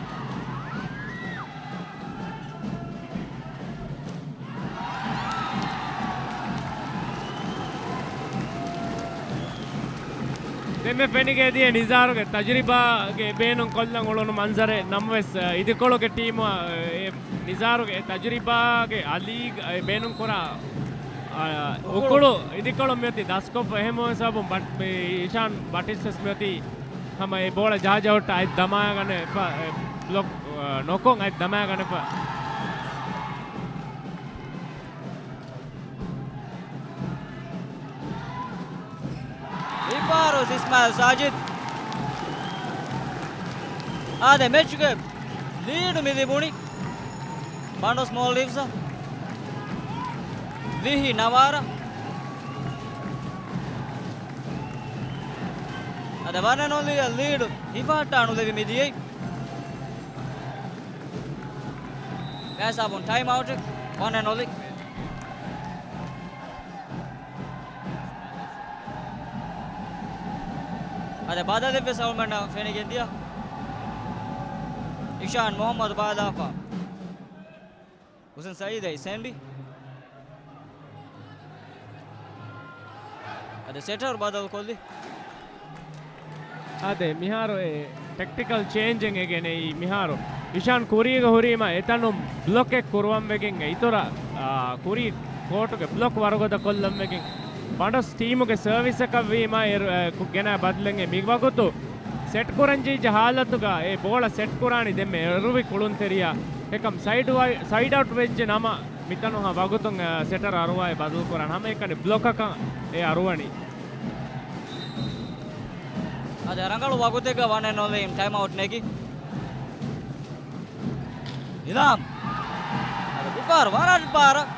ދެންމެ ފެނިގެ ދިޔަ ނިޒާރުގެ ތަޖުރިބާގެ ބޭނުން ކޮށްލަން އުޅުނު މަންޒަރެއް ނަމަވެސް، އިދިކޮޅުގެ ޓީމު، އެ، ނިޒާރުގެ އެ ތަޖުރިބާގެ އަލީގަ އެ ބޭނުން ކުރާ، އާ، އުކުޅު. އުކުޅު އިދިކޮޅު މިއޮތީ ދަސްކޮށްފަ. އެހެންވީމަ ސަބަބުން ބަޓް-، އިޝާން ބަޓިސްޓަސް މިއޮތީ ހަމަ އެ ބޯޅަ ޖަހަޖަހައްޓާ އަތް ދަމާގަނެފަ، އެ ބްލޮކް، އާ، ނޮކޮށް އަތް ދަމާގަނެފަ. މިފަހަރު ވެސް އިސްމާއިލް ސާޖިދް. އާދެ، މެޗުގެ ލީޑު މި ލިބުނީ ބަނޑުސް މޯލްޑިވްސް ވިހި ނަވާރަ. އަދި ވަން އެންޑް އޮންލީ ލީޑު ހިފަހައްޓާ ނުލެވި މި ދިޔައީ. ގާތް ސާބުން ޓައިމް އައުޓެއް ވަން އެންޑް އޮންލީ. އަދި ބަދަލެއްވެސް އަޅުމެންނަށް ފެނިގެން ދިޔަ. އިޝާން މުހައްމަދު ބައިލާފަ. ހުސެން ސައީދައި ސެންޑި. އަދި ސެޓަރ ބަދަލު ކޮށްލި. އާދެ، މިހާރު އެ ޓެކްޓިކަލް ޗޭންޖެއް އެ ގެނައީ. މިހާރު އިޝާން ކުރީގަ ހުރީމަ އެތަނުން ބްލޮކެއް ކުރުވަން ވެގެން އެ އިތުރަށް، އާ، ކުރީ ކޯޓުގެ ބްލޮކް ވަރުގަދަ ކޮށްލަން ވެގެން ބަނޑުސް ޓީމުގެ ސަރވިސަކަށް ވީމަ އެ، އެ، ކު-، ގެނައި ބަދަލެއް އެ މިވަގުތު ސެޓް ކުރަންޖެހިއްޖެ ހާލަތުގަ އެ ބޯޅަ ސެޓް ކުރާނީ ދެންމެ އިރުވި ކުޅުންތެރިޔާ. އެކަމް ސައިޑް ވައި-، ސައިޑް އައުޓް ވެއްޖެ ނަމަ، މިތަނު ހަ ވަގުތުން، އަ، ސެޓަރ އަރުވާއި ބަދަލު ކުރާން ހަމައެކަނި ބްލޮކަކަށް އެ އަރުވަނީ. އަދި ރަނގަޅު ވަގުތެއްގަ ވަން އެންޑް އޮންލީ ޓައިމް އައުޓް ނެގި. ނިޒާމް. އަދި މިފަހަރު ވަރަށް ބާރަށް.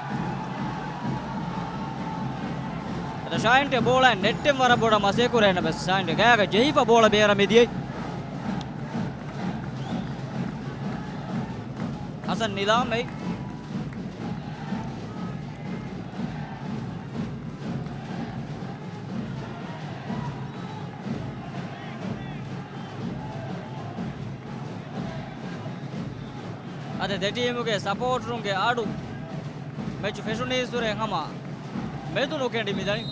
އަދި ޝާހިންގެ ބޯޅައިން ނެއްޓެން ވަރަށް ބޮޑަށް މަސޭ ކުރޭނަމަ ވެސް ޝާހިންގެ ގަޔާގަ ޖެހިފަ ބޯޅަ ބޭރަށް މިދިޔައީ. ހަސަން ނިޒާމް އެއީ. އަދި ދެ ޓީމުގެ ސަޕޯޓަރުންގެ އަޑު މެޗު ފެށުނީއްސުރެ ހަމަ މެދު ނުކެނޑި މިދަނީ.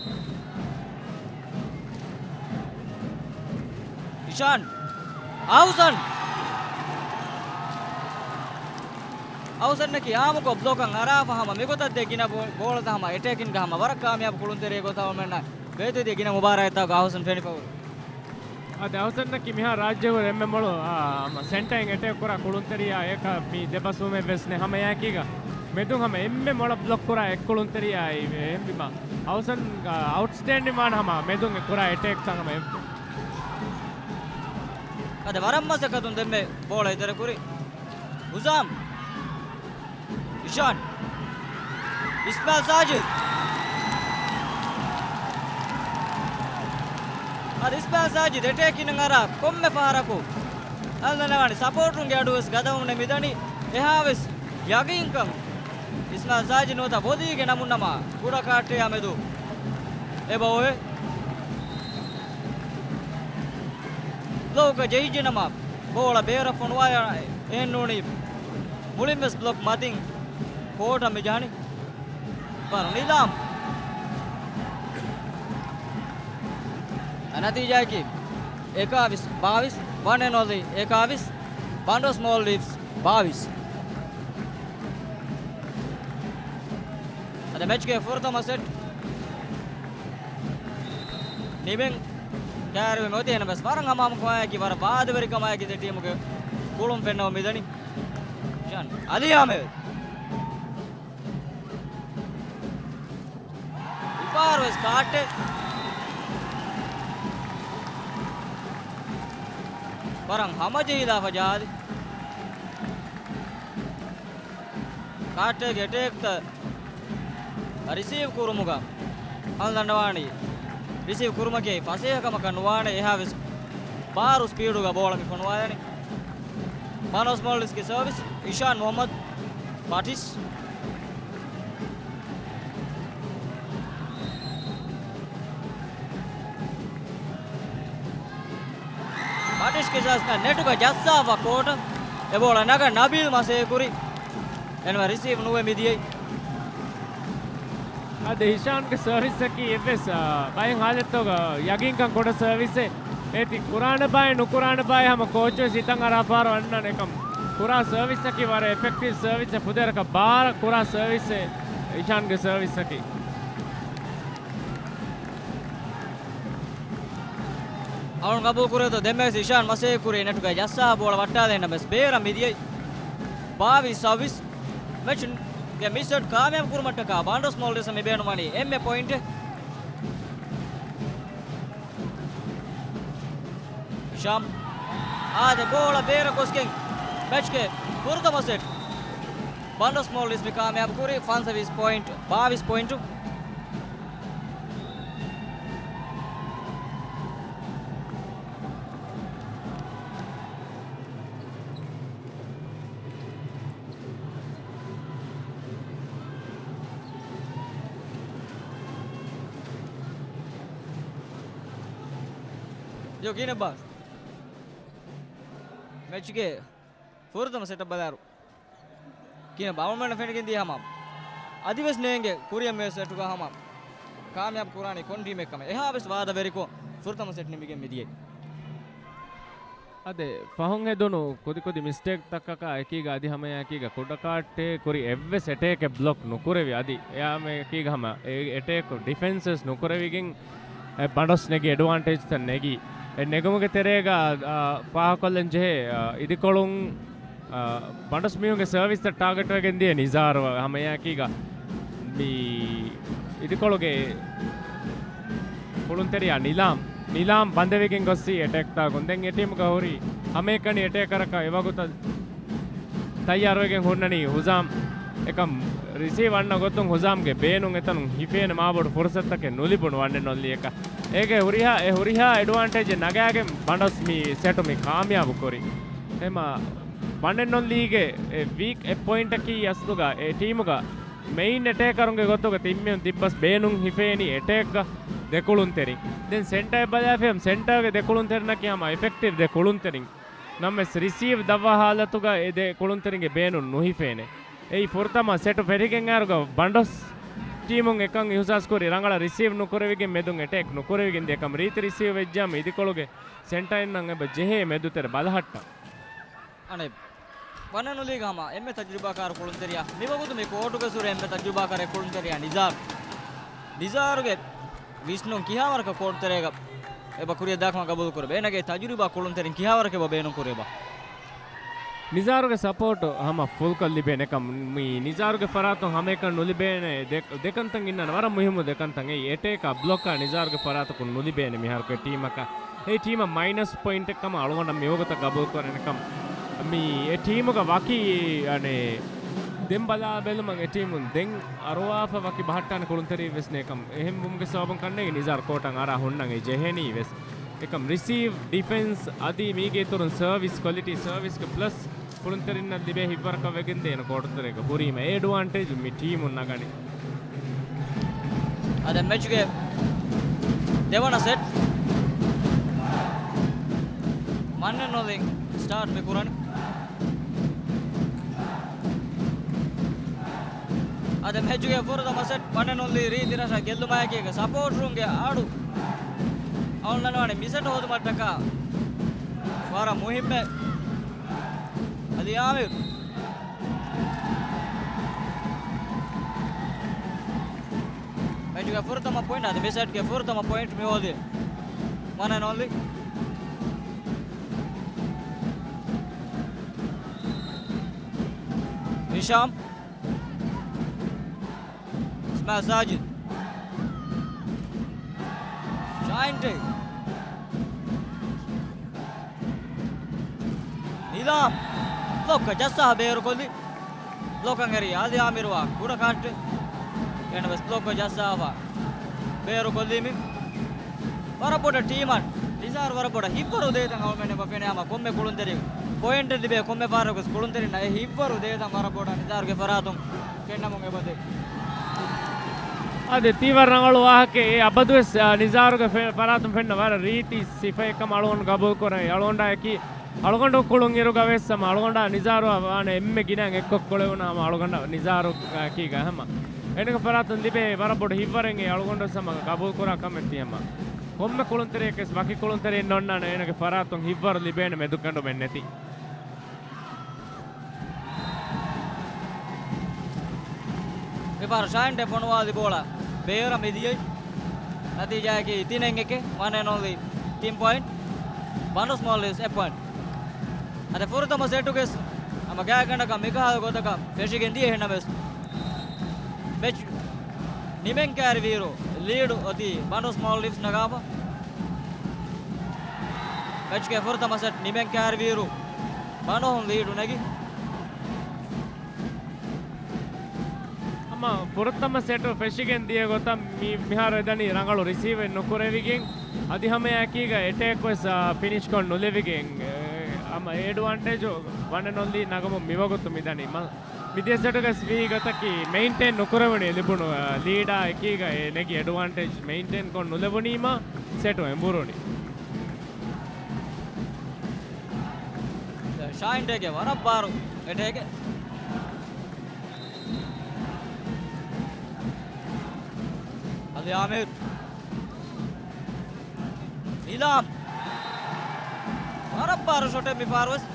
އިޝާން. އަހުސަން. އަހުސަންއަކީ އާއްމުކޮށް ބްލޮކަށް އަރާފަ ހަމަ މިގޮތަށް ދޭ ގިނަ ބޯ-، ބޯޅަތައް ހަމަ އެޓޭކިންގ ހަމަ ވަރަށް ކާމިޔާބު ކުޅުންތެރިޔެއް ގޮތަށް އަޅުމެންނަށް ވޭތުވެދިޔަ ގިނަ މުބާރާތްތަކުގަ އަހުސަން ފެނިފަ ހުރި. އަދި އަހުސަންއަކީ މިހާ ރާއްޖެ ހުރި އެންމެ މޮޅު، އާ، ހަމަ ސެންޓައިން އެޓޭކް ކުރާ ކުޅުންތެރިޔާ އެކަ މި ދެބަސްވުމެއް ވެސް ނެ ހަމަ އެއާއެކީގަ މެދުން ހަމަ އެންމެ މޮޅަށް ބްލޮކް ކުރާ އެއް ކުޅުންތެރިޔާ އެ-، އެހެންވީމަ އަހުސަން، އާ، އައުޓްސްޓޭންޑިން ވާން ހަމަ މެދުން އެ ކުރާ އެޓޭކްތައް ހަމަ އެ-، އަދި ވަރަށް މަސައްކަތުން ދެންމެ ބޯޅަ އެތެރެކުރި. ހުޒާމް. އިޝާން. އިސްމާއިލް ސާޖިދް. އަދި އިސްމާއިލް ސާޖިދް އެޓޭކިން އަރާ ކޮންމެ ފަހަރަކު އަލްނަނަވާނި ސަޕޯޓުންގެ އަޑުވެސް ގަދަވުމުން މިދަނީ. އެހާވެސް ޔަގީންކަން އިސްމާއިލް ސާޖިދް ނުވަތަ ބޮލީގެ ނަމުން ނަމާ ކުޑަ ކާއްޓެއާ މެދު އެބައޮވޭ. ބްލޮކަށް ޖެހިއްޖެ ނަމަ ބޯޅަ ބޭރަށް ފޮނުވާ އެހެންނޫނީ މުޅިންވެސް ބްލޮކް މަތިން ކޯޓަށް މި ޖަހަނީ. ފާރު ނިލާމް. ނަތީޖާއަކީ އެކާވީސް ބާވީސް، ވަން އެންޑް އޮންލީ އެކާވީސް، ބަނޑޮސް މޯލްޑިވްސް ބާވީސް. އަދި މެޗްގެ ފުރަތަމަ ސެޓް ނިމެން ކައިރިވެމެ އޮތީ. އެހެނަސް ވަރަށް ހަމަހަމަކަމާއެކީ ވަރަށް ވާދަވެރިކަމާއެކީ ދެ ޓީމުގެ ކުޅުން ފެންނަމުން މިދަނީ. ޝާން އަލީ އާމެދު. އިފާރު ވެސް ކާއްޓެއް ވަރަށް ހަމަޖެހިލާފަ ޖަހާލި. ކާއްޓެއްގެ އެޓޭކްތައް ރިސީވް ކުރުމުގަ އަލް ދަންނަވާނީ ރިސީވް ކުރުމަކީ ފަސޭހަކަމަކަށް ނުވާނެ، އެހާވެސް ބާރު ސްޕީޑުގަ ބޯޅަ މި ފޮނުވާލަނީ. ބަނޑޮސް މޯލްޑިވްސްގެ ސަރވިސް، އިޝާން މުހައްމަދު ބަޓިސް. ބަޓިސްގެ ސަރވިސް ނެޓުގަ ޖައްސާފަ ކޯޓަށް އެ ބޯޅަ ނަގަން ނަބީލް މަސޭކުރި. އެންމެ ރިސީވް ނުވެ މިދިޔައީ. އަދި އިޝާންގެ ސަރވިސްއަކީ އެއްވެސް، އާ، ބައެއް ހާލަތުގަ ޔަގީންކަން ކުޑަ ސަރވިސެއް. އޭތި ކުރާނެ ބާއެއް ނުކުރާނެ ބާއެއް ހަމަ ކޯޗުވެސް ހިތަށް އަރާފާރު އަންނާނެ އެކަމް. ކުރާ ސަރވިސްއަކީ ވަރަށް އެފެކްޓިވް ސަރވިސެއް، ފުދޭވަރަކަށް ބާރަށް ކުރާ ސަރވިސެއް އިޝާންގެ ސަރވިސްއަކީ. އަޅުން ގަބޫލު ކުރޭތޯ ދެންމެވެސް އިޝާން މަސޭހަކުރީ ނެޓުގައި ޖައްސާ ބޯޅަ ވައްޓާލެއް ނަމަވެސް ބޭރަށް މިދިޔައީ. ބާވީސް ސައުވީސް. މެޗުގެ މި ސެޓް ކާމިޔާބު ކުރުމަށްޓަކާ ބަނޑޮސް މޯލްޑިވްސް މި ބޭނުންވަނީ އެންމެ ޕޮއިންޓެއް. ޝާމް. އާދެ، ބޯޅަ ބޭރަށް ގޮސްގެން މެޗްގެ ފުރަތަމަ ސެޓް ބަނޑޮސް މޯލްޑިވްސް މި ކާމިޔާބު ކުރީ ފަންސަވީސް ޕޮއިންޓް ބާވީސް ޕޮއިންޓު. ޔޯ، ކިހިނެއްބާ؟ މެޗުގެ ފުރަތަމަ ސެޓަށް ބަލާއިރު ކިހިނެއްބާ އަޅުމެންނަށް ފެނިގެން ދިޔަ ހަމަ އަދިވެސް ނޭނގެ ކުރިއަށް މި ސެޓުގަ ހަމަ ކާމިޔާބު ކުރާނީ ކޮން ޓީމެއް ކަމެއް. އެހާވެސް ވާދަވެރިކޮށް ފުރަތަމަ ސެޓް ނިމިގެން މިދިޔައީ. އަދެ، ފަހުން ހެދުނު ކުދިކުދި މިސްޓޭކްތަކަކާ އެކީގަ އަދި ހަމައެކީގަ ކުޑަކާއްޓޭ ކުރި އެއްވެސް އެޓޭކެއް ބްލޮކް ނުކުރެވި. އަދި އެއާމެކީގަ ހަމަ އެ އެޓޭކް ޑިފެންސެސް ނުކުރެވިގެން އެ ބަނޑޮސް ނެގި އެޑްވާންޓޭޖްތައް ނެގި. އެ ނެގުމުގެ ތެރޭގަ، އާ، ފާހަގަކޮށްލަން ޖެހޭ، އާ، އިދިކޮޅުން، އާ، ބަނޑޮސް މީހުންގެ ސަރވިސްތައް ޓާގެޓްވެގެން ދިޔަ ނިޒާރު ހަމައެއާއެކީގަ މި އިދިކޮޅުގެ ކުޅުންތެރިޔާ ނިލާމް، ނިލާމް ބަނދެވިގެން ގޮއްސި އެޓޭކްތާ ގުންދެން އެ ޓީމުގަ ހުރި ހަމައެކަނި އެޓޭކަރަކަށް އެވަގުތަށް ތައްޔާރުވެގެން ހުންނަނީ ހުޒާމް. އެކަމް ރިސީވް އަންނަ ގޮތުން ހުޒާމްގެ ބޭނުން އެތަނުން ހިފޭނެ މާބޮޑު ފުރުސަތުތަކެއް ނުލިބުނު ވަން އެންޑް އޮންލީއަކަށް. އޭގެ ހުރިހާ، އެ ހުރިހާ އެޑްވާންޓޭޖެއް ނަގާގެން ބަނޑޮސް މި ސެޓު މި ކާމިޔާބު ކުރި. އެމަ ވަން އެންޑް އޮންލީގެ އެ ވީކް އެއް ޕޮއިންޓަކީ އަސްލުގަ އެ ޓީމުގަ މެއިން އެޓޭކަރުންގެ ގޮތުގަ ތިންމިހުން ތިއްބަސް ބޭނުން ހިފޭނީ އެޓޭކްގަ ދެކުޅުންތެރިން. ދެން ސެންޓަރ ބަލާފިޔަމް ސެންޓަރގެ ދެކުޅުންތެރިންނަކީ ހަމަ އެފެކްޓިވް ދެކުޅުންތެރިން. ނަމަވެސް ރިސީވް ދަށްވާ ހާލަތުގަ އެ ދެ ކުޅުންތެރިންގެ ބޭނުން ނުހިފޭނެ. އެއީ ފުރަތަމަ ސެޓު ފެށިގެން އައިރުގަ ބަނޑޮސް ޓީމުން އެކަން އިހުސާސްކުރި ރަނގަޅަށް ރިސީވް ނުކުރެވިގެން މެދުން އެޓޭކް ނުކުރެވިގެން ދިޔަކަމަށް. ރީތި ރިސީވް ވެއްޖާމަ އިދިކޮޅުގެ ސެންޓަރ އިންނަން އެބަ ޖެހޭ މެދުތެރެ ބަލަހައްޓަން. އަނެއް ވަނަނުލީގަ ހަމަ އެންމެ ތަޖުރިބާކާރު ކުޅުންތެރިޔާ މިވަގުތު މި ކޯޓުގެ ސުރެ އެންމެ ތަޖުރިބާކާރެއް ކުޅުންތެރިޔާ ނިޒާރު. ނިޒާރުގެ ވިސްނުން ކިހާވަރަކަށް ކޯޓު ތެރޭގަ އެބަ ކުރިއަށް ދާކަމަށް ގަބޫލު ކުރެވޭ؟ އޭނަގެ ތަޖުރިބާ ކުޅުންތެރިން ކިހާވަރަކަށް އެބަ ބޭނުން ކުރީ އެބަ؟ ނިޒާރުގެ ސަޕޯޓު ހަމަ ފުލްކޮށް ލިބޭނެ ކަމަށް. މި ނިޒާރުގެ ފަރާތުން ހަމައެކަނި ނުލިބޭނެ ދެ-، ދެކަންތައް އިންނާނެ، ވަރަށް މުހިއްމު ދެކަންތައް. އެއީ އެޓޭކާ ބްލޮކާ ނިޒާރުގެ ފަރާތަކުން ނުލިބޭނެ މިހާރު އެ ޓީމަކަށް. އެ ޓީމަށް މައިނަސް ޕޮއިންޓެއް ކަމަށް އަޅުގަނޑަށް މިވަގުތަށް ގަބޫލުކުރަން ކަމަށް. މި އެ ޓީމުގަ ވަކި، އަނެއް، ދެން ބަލާ ބެލުމަށް އެ ޓީމުން ދެން އަރުވާފަ ވަކި ބަހައްޓާނެ ކުޅުންތެރި ވެސް ނޭ ކަމަށް. އެހެން ވުމުގެ ސަބަބުން ކަންނޭނގެ ނިޒާރު ކޯޓަށް އަރާ ހުންނަން އެ ޖެހެނީ ވެސް. އެކަމް ރިސީވް، ޑިފެންސް އަދި މީގެ އިތުރުން ސަރވިސް، ކޮލިޓީ ސަރވިސްގެ ޕްލަސް ކުޅުންތެރިންނަށް ލިބޭ ހިތްވަރަކަށް ވެގެންދޭނެ ކޯޓުތެރޭގަ ހުރީމަ އެ އެޑްވާންޓޭޖު މި ޓީމުން ނަގަނީ. އަދި މެޗުގެ ދެވަނަ ސެޓް ވަން އެންޑް އޮންލީ ސްޓާޓް މި ކުރަނީ. އަދި މެޗުގެ ފުރަތަމަ ސެޓް ވަން އެންޑް އޮންލީ ރީތި ރަށަށް ގެއްލުމާއެކީގަ ސަޕޯޓަރުންގެ އަޑު އަޅުގަނޑު ދަންނަވާނެ މި ސެޓް ހޯދުމަށްޓަކާ ވަރަށް މުހިއްމެއް. އަލީ އާމިރު. މެޗުގެ ފުރަތަމަ ޕޮއިންޓް އަދި މި ސެޓްގެ ފުރަތަމަ ޕޮއިންޓް މި ހޯދީ. ވަން އެންޑް އޮންލީ ހިޝާމް. އިސްމާއިލް ސާޖިދު. ޝާހިން ޓޭ. ނިލާމް. ބްލޮކަށް ޖައްސާ ބޭރުކޮށްލި. ބްލޮކަށް އެރި އަލީ އާމިރުއާ ކުޑަ ކާއެއް. އެހެންނަމަވެސް ބްލޮކަށް ޖައްސާފަ ބޭރުކޮށްލީމި. ވަރަށް ބޮޑަށް ޓީމަށް ނިޒާރު ވަރަށް ބޮޑަށް ހިތްވަރު ދޭތަން އަޅުގަނޑަށް އެބަ ފެނޭ ހަމަ ކޮންމެ ކުޅުންތެރި ޕޮއިންޓެއް ލިބޭ ކޮންމެ ފަހަރަކުވެސް ކުޅުންތެރިންނަށް އެ ހިތްވަރު ދޭތަން ވަރަށް ބޮޑަށް ނިޒާރުގެ ފަރާތުން ފެންނަމުން އެބަދޭ. އާދެ، ތީވަރަށް ރަނގަޅު ވާހަކައެއް. އެ އަބަދުވެސް، އާ، ނިޒާރުގެ ފެ-، ފަރާތުން ފެންނަ ވަރަށް ރީތި ސިފައެއް ކަމަށް އަޅުގަނޑު ގަބޫލު ކުރަން. އަޅުގަނޑާއެކީ އަޅުގަނޑު ކުޅުން އިރުގަ ވެސް ހަމަ އަޅުގަނޑާ ނިޒާރުއާ ވާނެ އެންމެ ގިނައިން އެއްކޮށް ކުޅެވުނު ހަމަ އަޅުގަނޑަށް ނިޒާރު އެކީގަ ހަމަ އޭނަގެ ފަރާތުން ލިބޭ ވަރަށް ބޮޑު ހިތްވަރެއް އެ އަޅުގަނޑު ވެސް ހަމަ ގަބޫލު ކުރާ ކަމެއް ތި ހަމަ. ކޮންމެ ކުޅުންތެރިޔަކަސް ވަކި ކުޅުންތެރިން އޮންނާނެ އޭނަގެ ފަރާތުން ހިތްވަރު ލިބޭނެ މެދުގަނޑުމެއް ނެތި. މިފަހަރު ޝާހިން ޓޭ ފޮނުވާލި ބޯޅަ ބޭރަށް މިދިޔައީ. ނަތީޖާއަކީ ތިނެއް އެކެއް، ވަން އެންޑް އޮންލީ ތިން ޕޮއިންޓް، ބަނޑޮސް މޯލްޑިވްސް އެއް ޕޮއިންޓް. އަދި ފުރަތަމަ ސެޓުގެސް ހަމަ ގާތްގަނޑަކަށް މިކަހަލަ ގޮތަކަށް ފެށިގެން ދިޔަ އެހެންނަމަވެސް، މެޗް ނިމެން ކައިރިވިއިރު ލީޑު އޮތީ ބަނޑޮސް މޯލްޑިވްސް ނަގާފަ. މެޗްގެ ފުރަތަމަ ސެޓް ނިމެން ކައިރިވިއިރު ބަނޑޮހުން ލީޑު ނެގި. ހަމަ ފުރަތަމަ ސެޓު ފެށިގެން ދިޔަ ގޮތަށް މި-، މިހާރު އެދަނީ ރަނގަޅު ރިސީވެއް ނުކުރެވިގެން، އަދި ހަމައެކީގަ އެޓޭކް ވެސް، އާ، ފިނިޝްކޮށް ނުލެވިގެން، އެ، ހަމަ އެޑްވާންޓޭޖު ވަން އެންޑް އޮންލީ ނަގަމުން މިވަގުތު މިދަނީ. މަ-، މިދިޔަ ސެޓުގަސް ވީ ގޮތަކީ މެއިންޓެއިން ނުކުރެވުނީ ލިބުނު، އާ، ލީޑާ އެކީގަ އެ ނެގި އެޑްވާންޓޭޖް މެއިންޓެއިން ކޮށް ނުލެވުނީމަ ސެޓު އެނބުރުނީ. ޝާހިން ޓޭގެ ވަރަށް ބާރު އެޓޭކެއް. އަލީ އާމިރު. ނިލާމް. ވަރަށް ބާރު ޝޮޓެއް މިފަހަރުވެސް.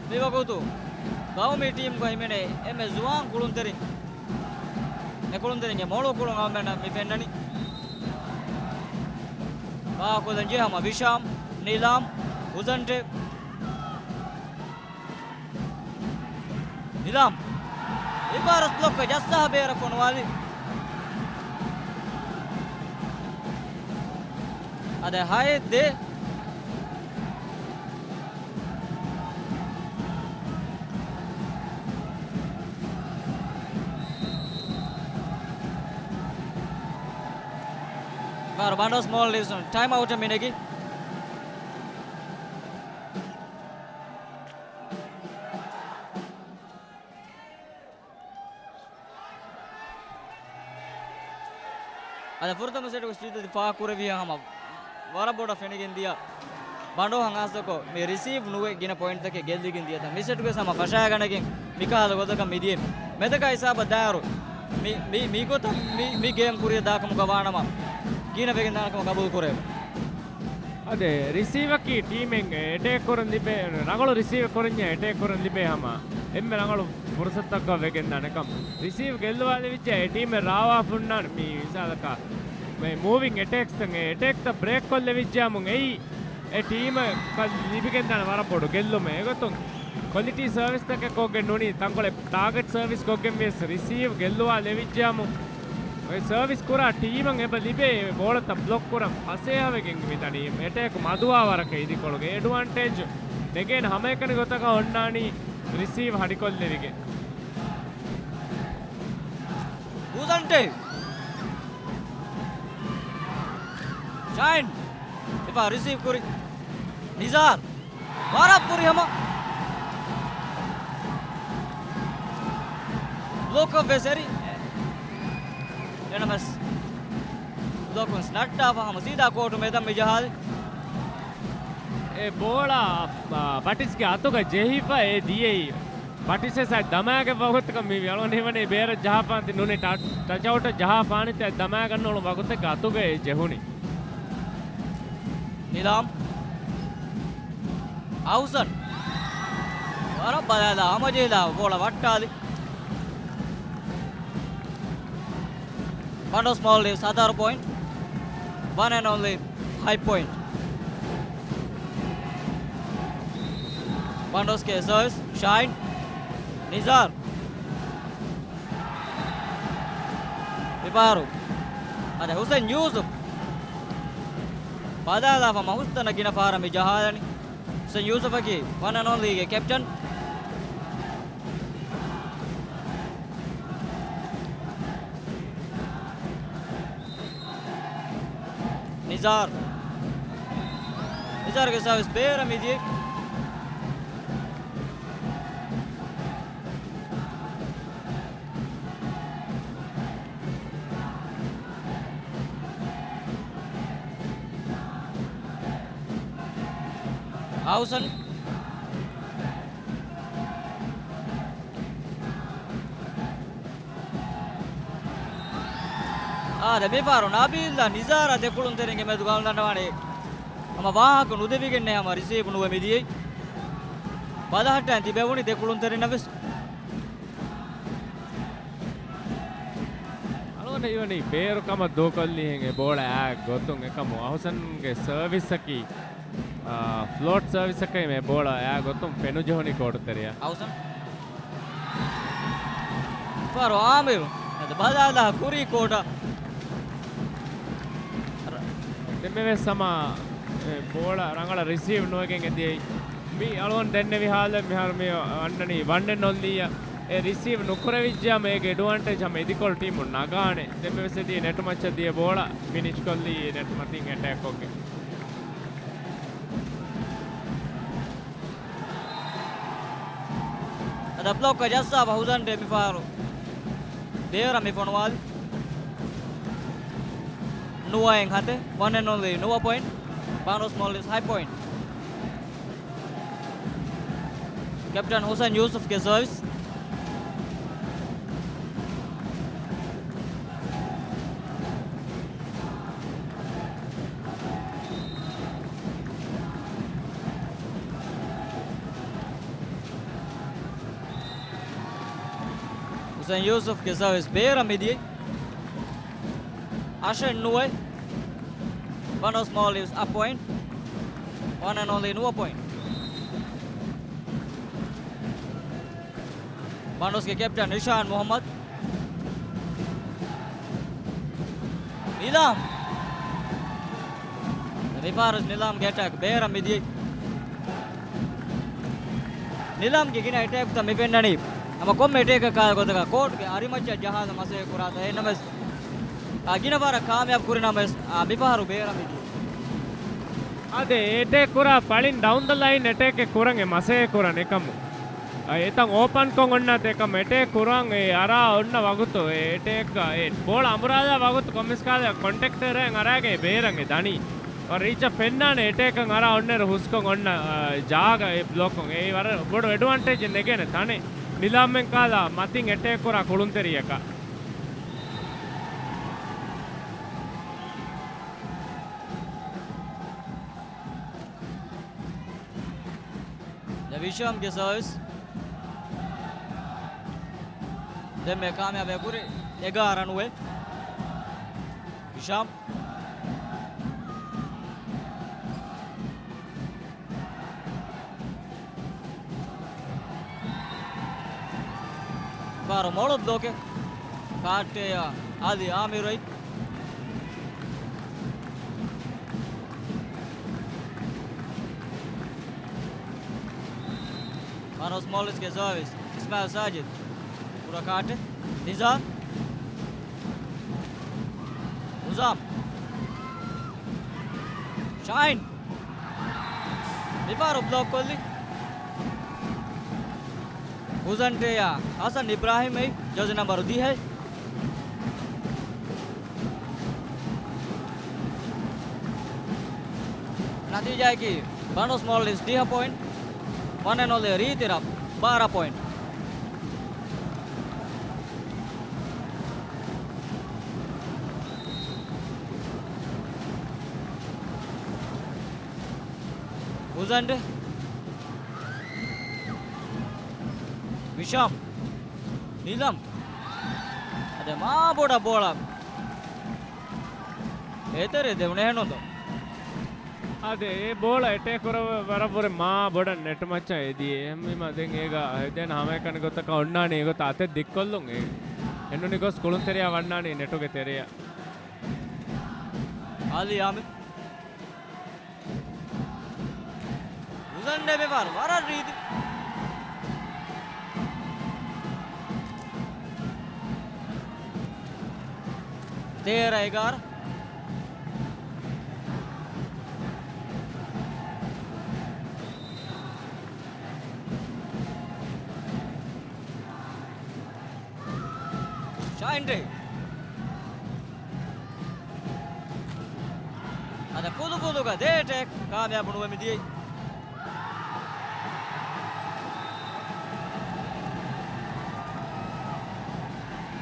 މިވަގުތު ގައުމީ ޓީމްގަ ހިމެނޭ އެންމެ ޒުވާން ކުޅުންތެރިން. އެ ކުޅުންތެރިންގެ މޮޅު ކުޅުން އަޅުގަނޑަށް މި ފެންނަނީ. ވާހަކަ ދެން ޖެހޭ ހަމަ ވިޝާމް، ނިލާމް، ހުސަންޓޭ. ނިލާމް. އެއްފަހަރަސް ބްލޮކް ޖައްސާ ބޭރަށް ފޮނުވާލި. އަދި ހައެއް ދޭ. ބާރު ބަނޑޮސް މޯލްޑިވްސް ޓައިމް އައުޓަށް މި ނެގި. އަދި ފުރަތަމަ ސެޓުގެ ސްޓީލް ދެތި ފާހަގަކުރެއްވިއްޔާ ހަމަ ވަރަށް ބޮޑަށް ފެނިގެން ދިޔަ ބަނޑޯ ހަނގާސްތަކޮ މި ރިސީވް ނުވެ ގިނަ ޕޮއިންޓްތަކެއް ގެއްލިގެން ދިޔަތަން މި ސެޓުގެ ހަމަ ފަށާގަނެގެން މިކަހަލަ ގޮތަކަށް މިދިޔަ. މެދަކާ ހިސާބަށް ދާއިރު މި، މި، މިގޮތަށް މި، މި ގޭމް ކުރިއަށް ދާކަމުގަ ވާނަމަ ގިނަ ވެގެންދާނެ ކަމަށް ގަބޫލު ކުރޭ. އަދެ ރިސީވަކީ ޓީމެއް އެޓޭކް ކުރަން ލިބޭ، ރަނގަޅު ރިސީވެއް ކުރަންޏާ އެޓޭކް ކުރަން ލިބޭ ހަމަ އެންމެ ރަނގަޅު ފުރުސަތަކަށް ވެގެންދާނެ ކަމަށް. ރިސީވް ގެއްލުވާލެވިއްޖެ އެ ޓީމެއް ރާވާފަ ހުންނާނެ. މި މިސާލަކަށް މި މޫވިން އެޓޭކްސްތައް، އެ އެޓޭކްތައް ބްރޭކް ކޮށްލެވިއްޖާމުން އެއީ އެ ޓީމަކަށް ލިބިގެންދާނެ ވަރަށް ބޮޑު ގެއްލުމެއް. އެގޮތުން ކޮލިޓީ ސަރވިސްތަކެއް ކޮށްގެން ނޫނީ ތަންކޮޅެއް ޓާގެޓް ސަރވިސް ކޮށްގެން ވިޔަސް ރިސީވް ގެއްލުވާ ލެވިއްޖާމު އޮތް ސަރވިސް ކުރާ ޓީމަށް އެބަ ލިބޭ ބޯޅަތައް ބްލޮކް ކުރަން ފަސޭހަވެގެން މިދަނީ އެޓޭކް މަދުވާ ވަރަކަށް އިދިކޮޅުގެ އެޑްވާންޓޭޖް ނެގޭނެ ހަމައެކަނި ގޮތަކަށް އޮންނާނީ ރިސީވް ހަޑިކޮށްލެވިގެން. ހުސަންޓޭ. ޝައިން. އެފާ ރިސީވް ކުރި. ނިޒާރް. ވަރަށް ފުރިހަމަ. ބްލޮކަށް ވެސް އެރި. އެނަމަސް ބްލޮކުން ސްނައްޓާފަ ހަމަ ސީދާ ކޯޓު މެދަށް މި ޖަހާލި. އެ ބޯޅަ، އާ، ބަޓިސްގެ އަތުގަ ޖެހިފަ އެ ދިޔައީ. ބަޓިސް އެސް އަތް ދަމާގެ ވަގުތަކަށް މި ވިޔަޅު ނިވަނީ ބޭރަށް ޖަހާފާން ތި ނޫނީ ޓަ-، ޓަޗްއައުޓަށް ޖަހާފާނީ ތި އަތް ދަމާގަންނަ އުޅުން ވަގުތެއްގަ އަތުގައި ޖެހުނީ. ނިލާމް. އަހުސަން. ވަރަށް ބަލާލާ ހަމަޖެހިލާ ބޯޅަ ވައްޓާލި. ބަނޑޯސް މޯލްޑިވްސް ހަތަރު ޕޮއިންޓް. One and only five point. ބަނޑޯސްގެ ސަރވިސް ޝާހިން. ނިޒާރް. މިފަހަރު އަދި ހުސެން ޔޫސުފް ބަލާލާފަ މަހުސްތަނަށް ގިނަ ފަހަރަށް މި ޖަހާލަނީ. ހުސެން ޔޫސުފަކީ ވަން އެންޑް އޮންލީގެ ކެޕްޓަން. ނިޒާރް. ނިޒާރްގެ ސާވިސް ބޭރަށް މިދިޔަ. އަހުސަން. އާދެ، މިފަހަރު ނަބީލްއާ ނިޒާރާ ދެކުޅުންތެރިންގެ މެދު ގަނޑުލަންނަވާނެ. ހަމަ ވާހަކަ ނުދެވިގެންނޭ ހަމަ ރިސީވް ނުވެ މިދިޔައީ. ބަލަހައްޓައިން ތިބެވުނީ ދެކުޅުންތެރިންނަށް ވެސް. އަޅުގަނޑަށް ހީވަނީ ބޭރު ކަމަށް ދޫކޮށްލީހެން އެ ބޯޅަ އާ ގޮތުން އެކަމު އަހުސަންގެ ސަރވިސްއަކީ، އާ، ފްލޯޓް ސަރވިސްއަކަށް މި ބޯޅަ އާ ގޮތުން ފެނުޖެހުނީ ކޯޓުތެރެއަށް. އަހުސަން. ފަރު އާމިރު. އަދި ބަލާލާ ކުރީ ކޯޓަށް. ދެންމެވެސް ހަމަ އެ ބޯޅަ ރަނގަޅަށް ރިސީވް ނުވެގެން އެދިޔައީ. މި އަޅުގަނޑު ދެންނެވި ހާލަތް މިހާރު މި އަންނަނީ ވަން އެންޑް އޮންލީއަށް. އެ ރިސީވް ނުކުރެވިއްޖާ މޭގެ އެޑްވާންޓޭޖް ހަމަ އިދިކޮޅު ޓީމުން ނަގާނެ. ދެންމެވެސް އެދިޔަ ނެޓު މައްޗަށް ދިޔަ ބޯޅަ ފިނިޝް ކޮށްލީ ނެޓު މަތިން އެޓޭކް ކޮށްގެން. އަދި ބްލޮކަށް ޖައްސާފަ ހުސަންޓޭ މިފަހަރު ބޭރަށް މި ފޮނުވާލި. ނުވައެއް ހަތެއް، ވަން އެންޑް އޮންލީ ނުވަ ޕޮއިންޓް، ބަނޑޯސް މޯލްޑިވްސް ހަތް ޕޮއިންޓް. ކެޕްޓަން ހުސެން ޔޫސުފްގެ ސަރވިސް. ހުސެން ޔޫސުފްގެ ސަރވިސް ބޭރަށް މިދިޔައީ. އަށެއް ނުވައެއް. ބަނޑޯސް މޯލްޑިވްސް އަށް ޕޮއިންޓް. ވަން އެންޑް އޮންލީ ނުވަ ޕޮއިންޓް. ބަނޑޯސްގެ ކެޕްޓަން ރިޝާން މުހައްމަދު. ނިލާމް. މިފަހަރު ނިލާމްގެ އެޓޭކް ބޭރަށް މިދިޔައީ. ނިލާމްގެ ގިނަ އެޓޭކްތައް މި ފެންނަނީ. ހަމަ ކޮންމެ އެޓޭކަކާ ގޮތަކަށް ކޯޓްގެ އަރިމައްޗަށް ޖަހާލަން މަސައްކަތް ކުރާތާ. އެހެންނަމަވެސް، އާ، ގިނަ ފަހަރަށް ކާމިޔާބު ކުރި ނަމަވެސް، އާ، މިފަހަރު ބޭރަށް މިދިޔަ. އާދެ، އެޓޭކް ކުރާ ފަޅިން ޑައުން ދަ ލައިން އެޓޭކެއް ކުރަން އެ މަސައްކަތް ކުރަން އެކަމު. އެތަން އޯޕަންކޮށް އޮންނަ ތެކަމަ އެޓޭކް ކުރަން އެ އަރާ އޮންނަ ވަގުތު އެ އެޓޭކް އެ ބޯޅަ އަނބުރާލާ ވަގުތު ކޮންމެސް ކާލަ ކޮންޓެކްޓަރ އަރާގެ ބޭރަށް އެ ދަނީ. ވަރަށް ރީޗަށް ފެންނާނެ އެޓޭކަށް އަރާ އޮންނައިރު ހުސްކޮށް އޮންނަ، އާ، ޖާގަ އެ ބްލޮކުން. އެ ވަރަށް ބޮޑު އެޑްވާންޓޭޖެއް ނެގޭނެ ތަނެއް. ނިލާމެން ކާލާ މަތިން އެޓޭކް ކުރާ ކުޅުންތެރިޔަކަށް. ދެ ވިޝާމްގެ ސާވިސް. ދެންމެ ކާމިޔާބެ ކުރި އެގާރަ ނުވެ. ވިޝާމް. ފާރު މޮޅު ބްލޮކެއް. ކާއްޓެއްޔާ އަލި އާމިރު އައި. މާނަސް މޯލްޑިވްސްގެ ސާވިސް. އިސްމާއިލް ސާޖިދް. ކުޑަ ކާއްޓެއް. ނިޒާމް. ނުޒާމް. ޝާހިން. މިފަހަރު ބްލޮކް ކޮށްލި. ހުސަންޓޭޔާ ހަސަން އިބްރާހިމް އެއީ ޖާޒީ ނަންބަރު ދިހައެއް. ނަތީޖާއަކީ މާނަސް މޯލްޑިވްސް ދިހަ ޕޮއިންޓް، ވަން އެންޑް އޮންލީ ރީތިރަށް ބާރަ ޕޮއިންޓް. ހުސަންޓޭ. ވިޝާމް. ނީލަމް. އަދި މާ ބޮޑަށް ބޯޅަ އެތެރެ ދެވުނެ ހެންނުންދޯ. އަދި އެ ބޯޅަ އެޓޭކް ކުރައްވަ ވަރަށްވުރެ މާ ބޮޑަށް ނެޓް މައްޗަށް އެދި. އެހެންވީމަ ދެން އޭގަ ހެދޭނެ ހަމައެކަނި ގޮތަކަށް އޮންނާނީ އެގޮތަށް އަތެއް ދިއްކޮށްލުން. އެ އެންނުނި ގޮސް ކުޅުންތެރިޔާ ވަންނާނީ ނެޓުގެ ތެރެއަށް. އާލި އާމިރު. ހުސަންޓޭ މިފަހަރު ވަރަށް ރީތި. ތޭރަ އެގާރަ. ޝާހިންޓޭ. އަދި ފުލު ފުލުގަ ދޭޓެކް ކާމިޔާބު ނުވެ މިދިޔައީ.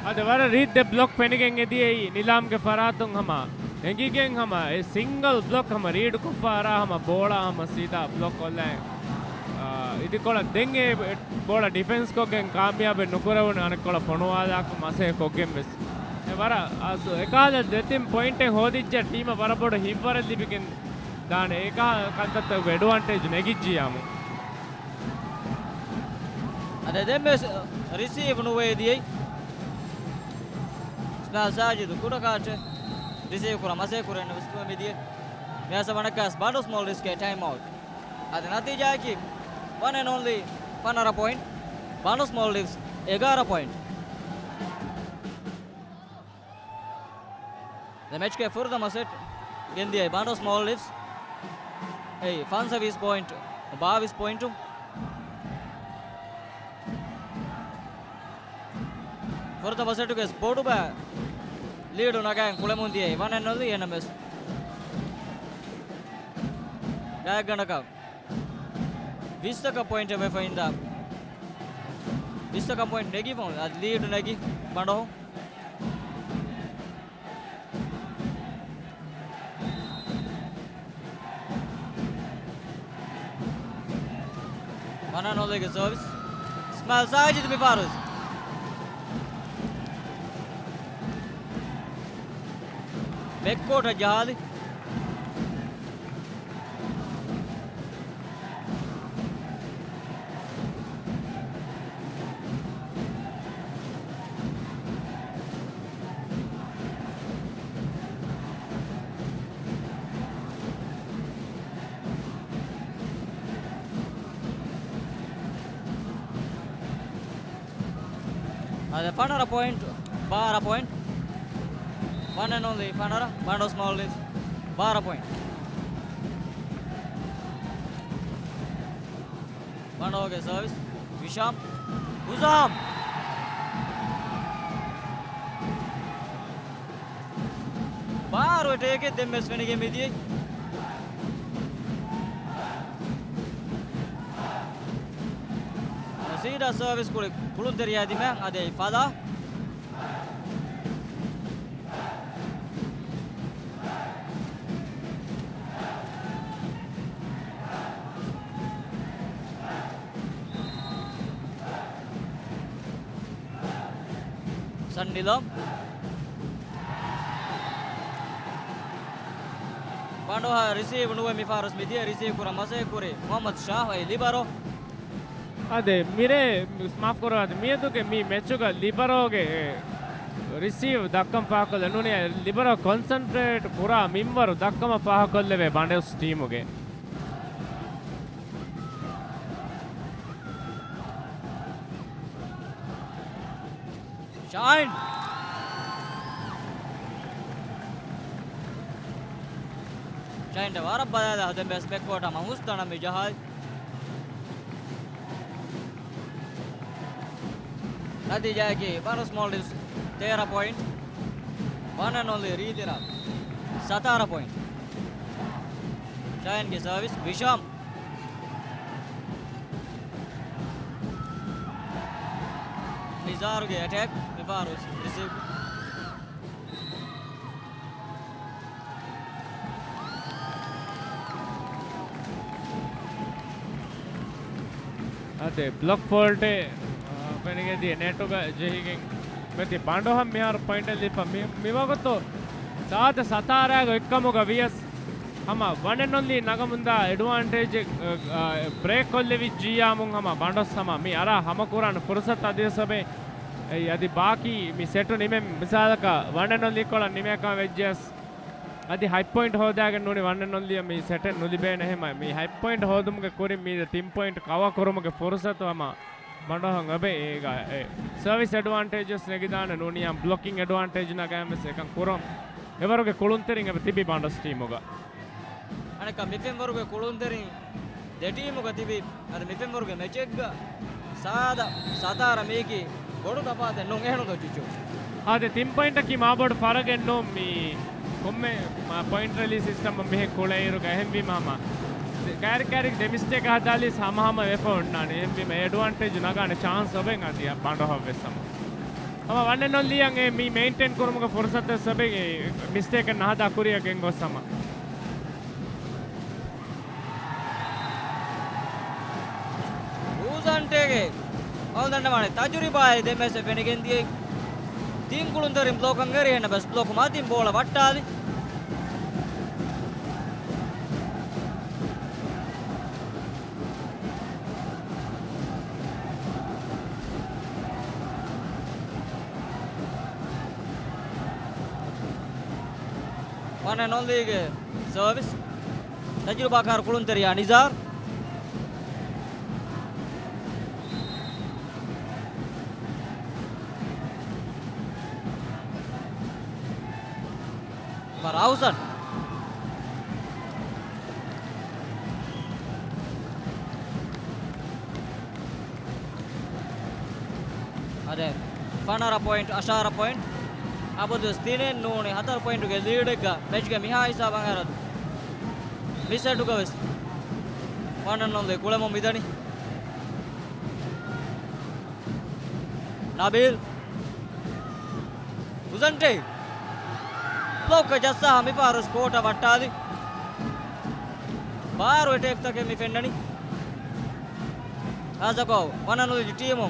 އަދި ވަރަށް ރީތި ދެ ބްލޮކް ފެނިގެން އެދިޔައީ ނިލާމްގެ ފަރާތުން ހަމަ އެނގިގެން ހަމަ އެ ސިންގަލް ބްލޮކް ހަމަ ރީޑް ކޮށްފަ އަރާ ހަމަ ބޯޅަ ހަމަ ސީދާ ބްލޮކް ކޮށްލައި. އާ، އިދިކޮޅަށް ދެން އެ ބޯޅަ ޑިފެންސް ކޮށްގެން ކާމިޔާބެއް ނުކުރެވުނު އަނެއްކޮޅަށް ފޮނުވާލާކަށް މަސައްކަތް ކޮށްގެން ވެސް. އެ ވަރަށް އާސު އެކާލަ ދެތިން ޕޮއިންޓެއް ހޯދިއްޖެ ޓީމަށް ވަރަށް ބޮޑު ހިތްވަރެއް ލިބިގެން ދާނެ. އެކާ ކަންތައްތައް އެޑްވާންޓޭޖް ނެގިއްޖިޔާމު. އަދި ދެން ވެސް ރިސީވް ނުވެ ދިޔައީ. އިސްމާއިލް ސާޖިދު ކުޑަ ކާޓެއް ރިސީވް ކުރާ މަސައްކަތް ކުރެން ވެސް މިދިޔަ. މިއަސަ ވަނަކާސް ބާންޑޯސް މޯލްޑިވްސްގެ ޓައިމް އައުޓް. އަދި ނަތީޖާއަކީ ވަން އެންޑް އޮންލީ ފަނަރަ ޕޮއިންޓް، ބާންޑޯސް މޯލްޑިވްސް އެގާރަ ޕޮއިންޓް. ދެ މެޗްގެ ފުރަތަމަ ސެޓް ގެންދިޔައީ ބާންޑޯސް މޯލްޑިވްސް. އެއީ ފަންސަވީސް ޕޮއިންޓް ބާވީސް ޕޮއިންޓު. ފުރަތަމަ ސެޓުގެ ބޮޑު ބައި ލީޑު ނަގައި ކުޅެމުން ދިޔައީ ވަން އެންޑް އޮންލީ އެންއެމްއެސް. ގާތްގަނޑަކަށް ވިއްސަކަށް ޕޮއިންޓެއް ވެފަ އިންދާ، ވިއްސަކަށް ޕޮއިންޓް ނެގިފަ އަދި ލީޑު ނެގި ބަނޑޮހު. ވަން އެންޑް އޮންލީގެ ސާވިސް. އިސްމާއިލް ސާޖިދު މިފަހަރު ބެކްކޯޓަށް ޖަހާލި. އަދި ފަނަރަ ޕޮއިންޓް، ބާރަ ޕޮއިންޓް. ވަން އެންޑް އޮންލީ ފަނަރަ، ބާންޑޯސް މޯލްޑިވްސް ބާރަ ޕޮއިންޓް. ބަނޑޮހުގެ ސާވިސް. ޝާމް. ހުސާމް. ބާރު އެޓޭކެއް ދެން ވެސް ފެނިގެން މިދިޔައީ. ސީދާ ސާވިސް ކުޅި ކުޅުންތެރިޔާ ދިމާއަށް އަދި ފަލާ. ސަން ނިލަމް. ބަނޑުހަ ރިސީވް ނުވެ މި ފާރުސް މިދިޔަ ރިސީވް ކުރަން މަސައްކަތް ކުރި މުހައްމަދު ޝާހު އައި ލިބަރޯ. އާދެ، މިރޭ، މާފް ކުރާ، އާދެ، މިއަދުގެ މި މެޗުގަ ލިބަރޯގެ ރިސީވް ދައްކަން ފާހަގަކޮށްލެ ނޫނީ، ލިބަރޯ ކޮންސަންޓްރޭޓް ކުރާ މިންވަރު ދައްކަމަށް ފާހަގަކޮށްލެވޭ ބަނޑުހަ ޓީމުގެ. ޝާހިން. ޝާހިން ވަރަށް ބަލާލާ ހަދަން ބޭސް ބެކްކޯޓަށް މަހުސް ތަނަށް މި ޖަހާލި. ނަތީޖާއަކީ ބަނޑުހަ މޯލްޑިވްސް ތޭރަ ޕޮއިންޓް، ވަން އެންޑް އޮންލީ ރީތިރާ ސަތާރަ ޕޮއިންޓް. ޝާހިންގެ ސާވިސް ވިޝާމް. ނިޒާރުގެ އެޓޭކް މިފާރު ރިސީވް. އާދެ، ބްލޮކް ފޯލްޓެއް، އާ، ފެނިގެން ދިޔަ ނެޓުގަ ޖެހިގެން މެތި ބަނޑުހަށް މިހާރު ޕޮއިންޓެއް ލިބިފަ. މި، މިވަގުތު ސާދަ ސަތާރައިގަ އޮތްކަމުގަ ވިޔަސް ހަމަ ވަން އެންޑް އޮންލީ ނަގަމުންދާ އެޑްވާންޓޭޖެއް، އަ، އަ، ބްރޭކް ކޮށްލެވިއްޖިއްޔާމުން ހަމަ ބަނޑުހަށް ހަމަ މި އަރާ ހަމަކުރާނެ ފުރުސަތު އަދިވެސް އެބައި. އެއީ އަދި ބާކީ މި ސެޓު ނިމެ މިސާލަކަށް ވަން އެންޑް އޮންލީ ކޮޅަށް ނިމޭކަމަށް ވެއްޖިޔަސް އަދި ހަތް ޕޮއިންޓް ހޯދާގެން ނޫނީ ވަން އެންޑް އޮންލީއަށް މި ސެޓެއް ނުލިބޭނެ. ހަމަ މި ހަތް ޕޮއިންޓް ހޯދުމުގެ ކުރިން މީ ތިން ޕޮއިންޓް ކަވަރ ކުރުމުގެ ފުރުސަތު ހަމަ ބަނޑުހަށް އެބަ އޭގަ އެ ސަރވިސް އެޑްވާންޓޭޖަސް ނެގިދާނެ ނޫނީ އަން ބްލޮކިން އެޑްވާންޓޭޖް ނަގައިން ވެސް އެކަން ކުރަން އެވަރުގެ ކުޅުންތެރިން އެބަ ތިބި ބަނޑުހަށް ޓީމުގަ. އަނެއްކާ މި ފެންވަރުގެ ކުޅުންތެރިން ދެ ޓީމުގަ ތިބި އަދި މި ފެންވަރުގެ މެޗެއްގަ ސާދަ ސަތާރަ މީކީ ބޮޑު ތަފާތެއް ނޫން އެހެން ދޯ ޗިޗު. އާދެ، ތިން ޕޮއިންޓަކީ މާ ބޮޑު ފަރަގެއް ނޫން މީ ކޮންމެ މާ ޕޮއިންޓް ރެލީ ސިސްޓަމް މިހެން ކުޅައިރުގަ އެހެންވީމަ ހަމަ ކާރި ކާރި ދެ މިސްޓޭކް ހަދާލީސް ހަމަ ހަމަ ވެފަ އޮންނާނެ. އެހެންވީމަ އެޑްވާންޓޭޖް ނަގާނެ ޗާންސް އޮބެން އަދި ބަނޑުހަށް ވެސް ހަމަ. ހަމަ ވަން އެންޑް އޮންލީއަށް އެ މީ މެއިންޓެން ކުރުމުގެ ފުރުސަތެއް ސަބެ މިސްޓޭކެއް ނަހަދާ ކުރިއަށް ގެންގޮސް ހަމަ. ހޫސަންޓޭގެ އަޅުގަނޑު ދަންނަވާނެ ތަޖުރިބާއެއް ދެން މެސެ ފެނިގެން ދިޔައީ. ތިން ކުޅުންތެރިން ބްލޮކަށް އެރި އެހެންނަމަވެސް ބްލޮކު މަތިން ބޯޅަ ވައްޓާލި. ވަން އެންޑް އޮންލީގެ ސަރވިސް. ތަޖުރިބާކާރު ކުޅުންތެރިޔާ ނިޒާރް. ފަރާހުސަން. އާދެ، ފަނަރަ ޕޮއިންޓް، އަށާރަ ޕޮއިންޓް. އަބަދުވެސް ތިނެއް ނޫނީ ހަތަރު ޕޮއިންޓުގެ ލީޑެއްގަ މެޗްގެ މިހާ ހިސާބަށް އަރަދު. މި ސެޓުގަ ވެސް ވަން އެންޑް އޮންލީ ކުޅެމުން މިދަނީ. ނަބީލް. ހުސަންޓޭ. ބްލޮކަށް ޖައްސާ މިފަހަރު ސްކޯޓަށް ވައްޓާލި. ބާރު އެޓޭކްތަކެއް މި ފެންނަނީ. ހާޒަކޯ ވަނަނުލި ޓީމު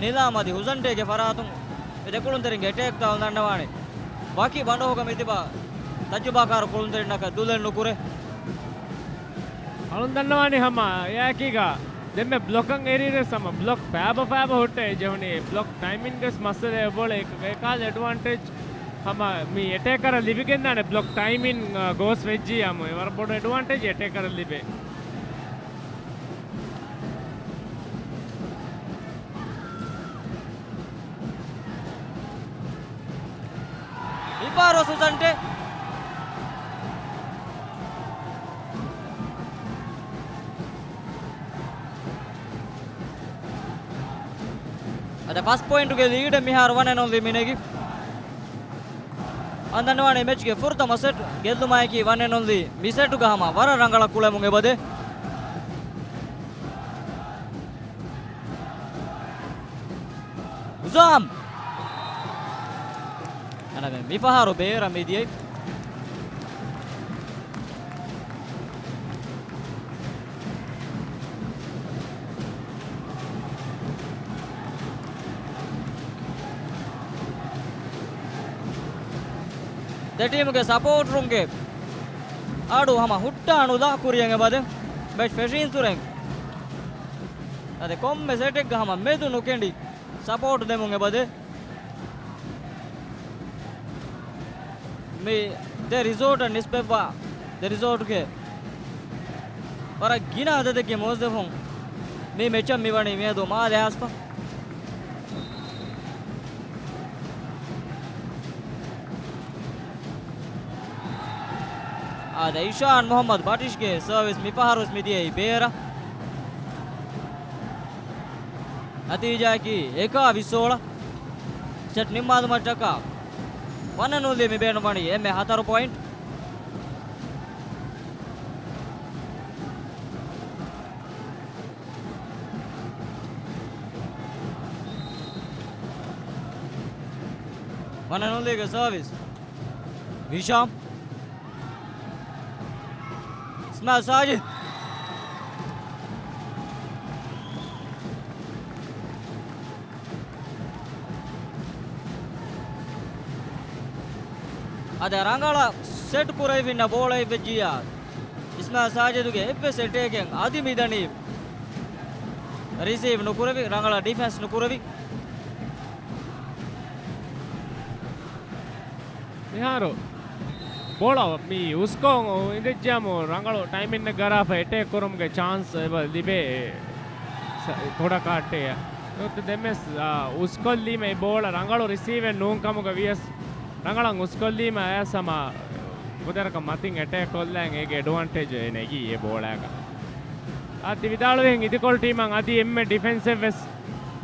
ނިލާމް އަދި ހުސަންޓޭގެ ފަރާތުން އެ ދެ ކުޅުންތެރިންގެ އެޓޭކްތައް ދަންނަވާނެ. ވަކި ބަނޑުހުގަ މިތިބާ ތަޖުބާކާރު ކުޅުންތެރިންނަކަށް ދުލެއް ނުކުރޭ. އަޅުން ދަންނަވާނީ ހަމަ އެއާއެކީގަ ދެންމެ ބްލޮކަށް އެރީރެސް ހަމަ ބްލޮކް ފައިބަ ފައިބަ ހުއްޓައި ޖެހުނީ. ބްލޮކް ޓައިމިންގެސް މައްސަލައެއް އެބޮޅެ އެކަ-، އެކާލް އެޑްވާންޓޭޖް ހަމަ މި އެޓޭކަރަށް ލިބިގެންދާނެ ބްލޮކް ޓައިމިން، އަ، ގޯސް ވެއްޖިއްޔާމު އެ ވަރަށް ބޮޑު އެޑްވާންޓޭޖް އެޓޭކަރަށް ލިބޭ. މިފަހަރު ހުސަންޓޭ. ފަސް ޕޮއިންޓުގެ ލީޑެއް މިހާރު ވަން އެންޑް އޮންލީ މި ނެގި. އަންދަންނަވާނީ މެޗްގެ ފުރަތަމަ ސެޓް ގެއްލުމާއެކީ ވަން އެންޑް އޮންލީ މި ސެޓުގަ ހަމަ ވަރަށް ރަނގަޅަށް ކުޅެމުން އެބަދޭ. ހުޒާމް. އަނަމެން މިފަހަރު ބޭރަށް މިދިޔައީ. ދެ ޓީމުގެ ސަޕޯޓަރުންގެ އަޑު ހަމަ ހުއްޓާ ނުލާ ކުރިޔަށް އެބަދޭ މެޗް ފެށީން ސުރެން. އަދި ކޮންމެ ސެޓެއްގަ ހަމަ މެދު ނުކެނޑި ސަޕޯޓް ދެމުން އެބަދޭ. މި ދެ ރިސޯޓަށް ނިސްބަތްވާ ދެ ރިސޯޓުގެ ވަރަށް ގިނަ އަދަދެއްގެ މުވައްޒަފުން މި މެޗަށް މިވަނީ މިއަދު މާލެ އައިސްފަ. އާދެ، އިޝާން މުހައްމަދު ބަޓިޝްގެ ސަރވިސް މިފަހަރުވެސް މިދިޔައީ ބޭރަށް. ނަތީޖާއަކީ އެކާ ވިއްސޯޅަ. ސެޓް ނިންމާލުމަށްޓަކާ ވަން އެންޑް އޮންލީ މި ބޭނުންވަނީ އެންމެ ހަތަރު ޕޮއިންޓް. ވަން އެންޑް އޮންލީގެ ސަރވިސް. ވިޝާމް. އިސްމާއިލް ސާޖިދް. އަދި ރަނގަޅަށް ސެޓް ކުރެވިފިންނަ ބޯޅައެއް ވެއްޖިއްޔާ، އިސްމާއިލް ސާޖިދުގެ އެއްވެސް އެޓޭކެއް އަދި މިދަނީ ރިސީވް ނުކުރެވި، ރަނގަޅަށް ޑިފެންސް ނުކުރެވި. މިހާރު ބޯޅަ މި އުސްކޮށް އިނދެއްޖާމު ރަނގަޅު ޓައިމިންއެއް ގަރާފަ އެޓޭކް ކުރުމުގެ ޗާންސް އެބަ ލިބޭ ކުޑަކާއްޓެއް. ނުވަތަ ދެންވެސް، އާ، އުސްކޮށްލީމަ އެ ބޯޅަ ރަނގަޅު ރިސީވެއް ނޫން ކަމުގަ ވިޔަސް، ރަނގަޅަށް އުސްކޮށްލީމަ އައިސް ހަމަ ފުދޭވަރަކަށް މަތިން އެޓޭކް ކޮށްލަން އޭގެ އެޑްވާންޓޭޖް އެ ނެގީ އެ ބޯޅައިގަ. އަދި ވިދާޅުވިހެން އިދިކޮޅު ޓީމަށް އަދި އެންމެ ޑިފެންސެއް ވެސް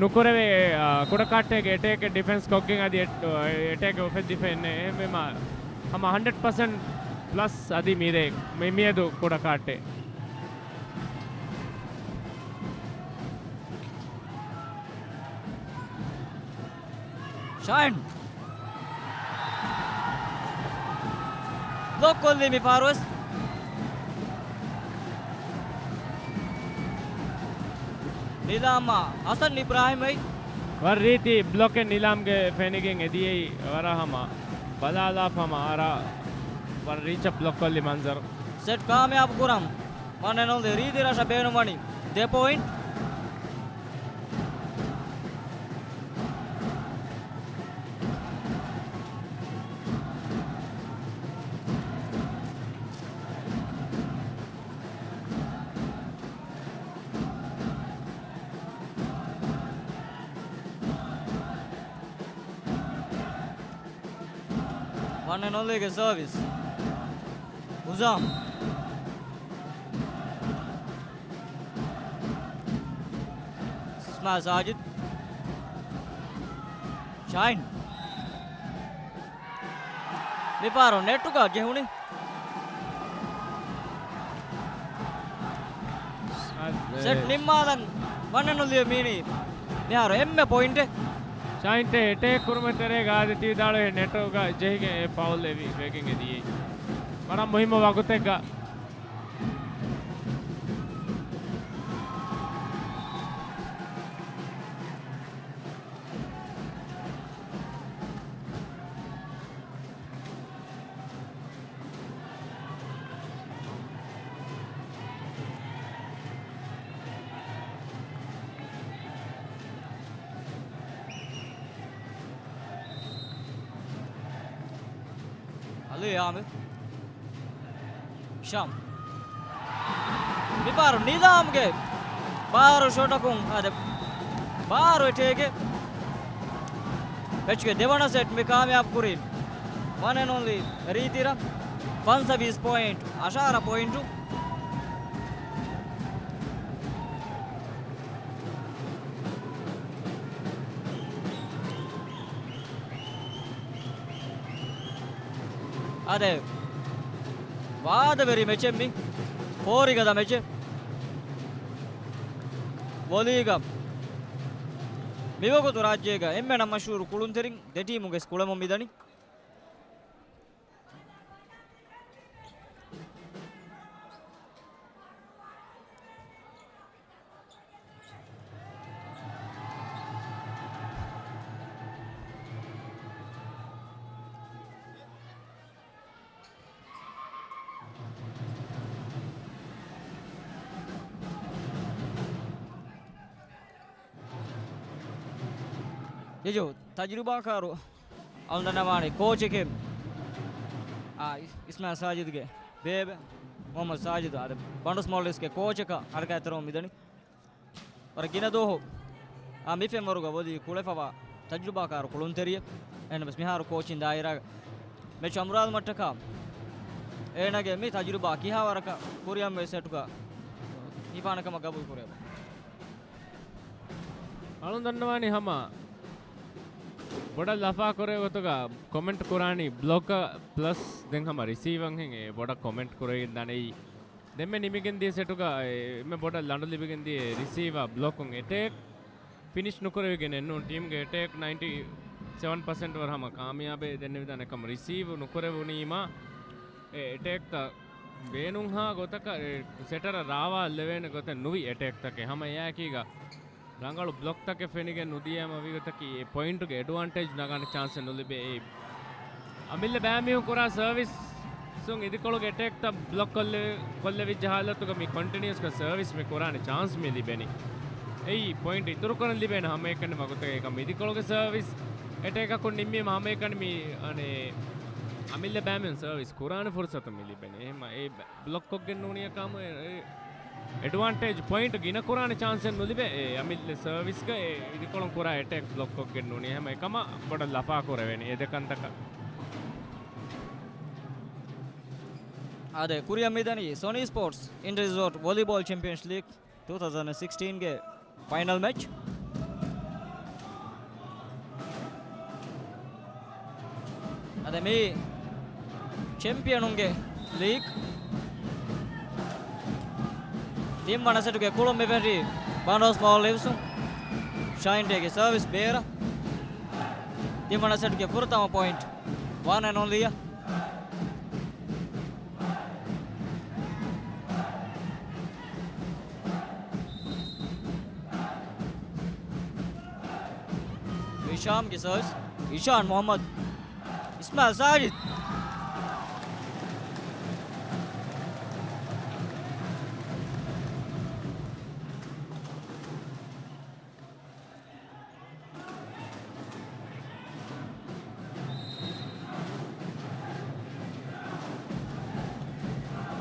ނުކުރެވޭ، އާ، ކުޑަކާއްޓޭގެ އެޓޭކެއް ޑިފެންސް ކޮށްގެން އަދި އެޓް-، އެޓޭކެއް އުފެއްދިފަ އެންނެ. އެހެންވީމަ ހަމަ ހަންޑްރެޑް ޕަސެންޓް ޕްލަސް އަދި މިރޭ މި-، މިއަދު ކުޑަކާއްޓެއް. ޝާހިން. ބްލޮކް ކޮށްލީ މި ފާރުވެސް. ނިލާމާ ހަސަން އިބްރާހިމް އައި. ވަރަށް ރީތި ބްލޮކެއް ނިލާމްގެ ފެނިގެން އެދިޔައީ. ވަރަށް ހަމަ ބަލާލާފަ ހަމަ އަރާ ވަރަށް ރީޗަށް ބްލޮކް ކޮށްލި މަންޒަރު. ސެޓް ކާމިޔާބު ކުރަން ވަން އެންޑް އޮންލީ ރީތި ރަށަށް ބޭނުންވަނީ ދެ ޕޮއިންޓް. ވަން އެންޑް އޮންލީގެ ސަރވިސް. ހުޒާމް. އިސްމާއިލް ސާޖިދް. ޝާހިން. މިފަހަރު ނެޓުގަ ޖެހުނީ. ސެޓް ނިންމާލަން ވަން އެންޑް އޮންލީ މީނީ މިހާރު އެންމެ ޕޮއިންޓެއް. ޝާހިން އެޓޭކް ކުރުމަށް ތެރޭގަ އާދެ ތި ވިދާޅުވި ނެޓުގަ ޖެހިގެން އެ ފައުލް އެ ވި-، ވެގެން އެ ދިޔައީ. ވަރަށް މުހިއްމު ވަގުތެއްގަ. އަލީ އާމިރު. ޝާމް. މިފަހަރު ނިލާމްގެ ބާރު ޝޮޓަކުން އާދެ، ބާރު އެޓޭކެއް. މެޗުގެ ދެވަނަ ސެޓް މި ކާމިޔާބު ކުރީ ވަން އެންޑް އޮންލީ ރީތިރަށް. ފަންސަވީސް ޕޮއިންޓް، އަށާރަ ޕޮއިންޓު. އާދެ، ވާދަވެރި މެޗެއް މި. ފޯރިގަދަ މެޗެއް. ވޮލީގަ މިވަގުތު ރާއްޖޭގަ އެންމެނަށް މަޝްހޫރު ކުޅުންތެރިން ދެ ޓީމުގެ ކުޅެމުން މިދަނީ. ޖިޖު، ތަޖުރިބާކާރު އަޅުގަނޑަށް ވާނީ ކޯޗެކޭ. އާ، އިސް-، އިސްމާއިލް ސާޖިދުގެ ބޭބެ މުހައްމަދު ސާޖިދު އާދެ، ބަނޑުސް މޯލްޑިވްސްގެ ކޯޗަކަށް ހަރަކާތްތެރިވަމުން މިދަނީ. ވަރަށް ގިނަ ދުވަހު އާ މި ފެންވަރުގަ ވޮލީ ކުޅެފަވާ ތަޖުރިބާކާރު ކުޅުންތެރިއެއް. އެހެންވެސް މިހާރު ކޯޗިން ދާއިރާގަ މެޗް އަނބުރާލުމަށްޓަކާ އޭނާގެ މި ތަޖުރިބާ ކިހާ ވަރަކަށް ކުރިއަށް މި ސެޓުގަ ހިފާނެ ކަމަށް ގަބޫލު ކުރޭ. އަޅުން ދަންނަވާނީ ހަމަ ބޮޑަށް ލަފާ ކުރޭ ގޮތުގަ ކޮމެންޓް ކުރާނީ ބްލޮކަ ޕްލަސް ދެން ހަމަ ރިސީވަން ހެން އެ ބޮޑަށް ކޮމެންޓް ކުރެވިގެން ދާނެ. ދެންމެ ނިމިގެން ދިޔަ ސެޓުގަ އެންމެ ބޮޑަށް ލަނޑު ލިބިގެން ދިޔަ ރިސީވާ ބްލޮކުން އެޓޭކް ފިނިޝް ނުކުރެވިގެން އެއްނޫން. ޓީމްގެ އެޓޭކް ނައިންޓީ ސެވަން ޕަސެންޓް ވަރަށް ހަމަ ކާމިޔާބެއް ދެންނެވިދާނެ ކަމަށް ރިސީވް ނުކުރެވުނީމާ އެ އެޓޭކްތައް ބޭނުންހާ ގޮތަކަށް އެ ސެޓަރަށް ރާވާލެވޭނެ ގޮތެއް ނުވި އެޓޭކްތަކެއް. ހަމަ އެއާއެކީގަ ރަނގަޅު ބްލޮކްތަކެއް ފެނިގެން ނުދިޔައިމަ ވީގޮތަކީ އެ ޕޮއިންޓުގެ އެޑްވާންޓޭޖް ނަގާނެ ޗާންސެއް ނުލިބޭ. އެ އަމިއްލަ ބަޔާން މިހުން ކުރާ ސަރވިސް ސުން އިދިކޮޅުގެ އެޓޭކްތައް ބްލޮކް ކޮށްލެވި-، ކޮށްލެވިއްޖެ ހާލަތުގަ މި ކޮންޓިނިއުސްކޮށް ސަރވިސް މި ކުރާނެ ޗާންސް މި ލިބެނީ. އެއީ ޕޮއިންޓް އިތުރުކުރަން ލިބޭނެ ހަމައެކަނި ވަގުތެއް އެކަމް އިދިކޮޅުގެ ސަރވިސް އެޓޭކަކުން ނިންމީމަ ހަމައެކަނި މި އަނެއް އަމިއްލަ ބައިމީހުން ސަރވިސް ކުރާނެ ފުރުސަތު މި ލިބެނީ. އެހެންމަ އެ ބްލޮކްކޮށްގެން ނޫނިއަކާމު އެ، އެ އެޑްވާންޓޭޖް ޕޮއިންޓް ގިނަ ކުރާނެ ޗާންސެއް ނުލިބޭ. އެ އަމިއްލަ ސަރވިސްގަ އެ އިދިކޮޅުން ކުރާ އެޓޭކް ބްލޮކްކޮށްގެން ނޫނީ. އެހެންމަ އެކަމަށް ބޮޑަށް ލަފާ ކުރެވޭނެ އެ ދެ ކަންތަކަށް. އާދެ، ކުރިއަށް މިދަނީ ސޮނީ ސްޕޯޓްސް އިންޓަރ ރިސޯޓް ވޮލީބޯލް ޗެމްޕިއަންސް ލީގް ޓޫ ތައުސަންޑް ސިކްސްޓީންގެ ފައިނަލް މެޗް. އަދި މި ޗެމްޕިއަނުންގެ ލީގް. ތިންވަނަ ސެޓުގެ ކުޅުން މި ފެށީ ބަނޑުސް މޯލްޑިވްސުން. ޝައިންޓޭގެ ސަރވިސް ބޭރަށް. ތިންވަނަ ސެޓުގެ ފުރަތަމަ ޕޮއިންޓް ވަން އެންޑް އޮންލީއަށް. ހިޝާމްގެ ސަރވިސް، އިޝާން މުހައްމަދު، އިސްމާއިލް ސާޖިދު.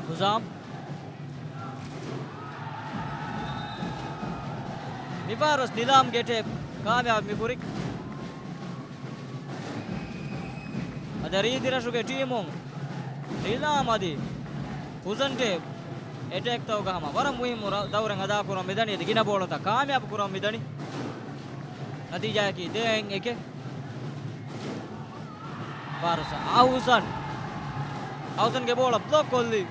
ހުޒާމް. މިފަހަރުވެސް ނިލާމްގެ ޓޭޕް ކާމިޔާބު މިކުރި. އަދި ރީތިރަށުގެ ޓީމުން ނިލާމް އަދި ހުޒަން ޓޭޕް އެޓޭކްތަކުގަ ހަމަ ވަރަށް މުހިއްމު ރަ-، ދައުރެއް އަދާކުރަން މިދަނީ. އަދި ގިނަ ބޯޅަތައް ކާމިޔާބު ކުރަން މިދަނީ. ނަތީޖާއަކީ ދޭއް އެކެއް. ފާރުސް އަހުސަން. އަހުސަންގެ ބޯޅަ ބްލޮކް ކޮށްލީ.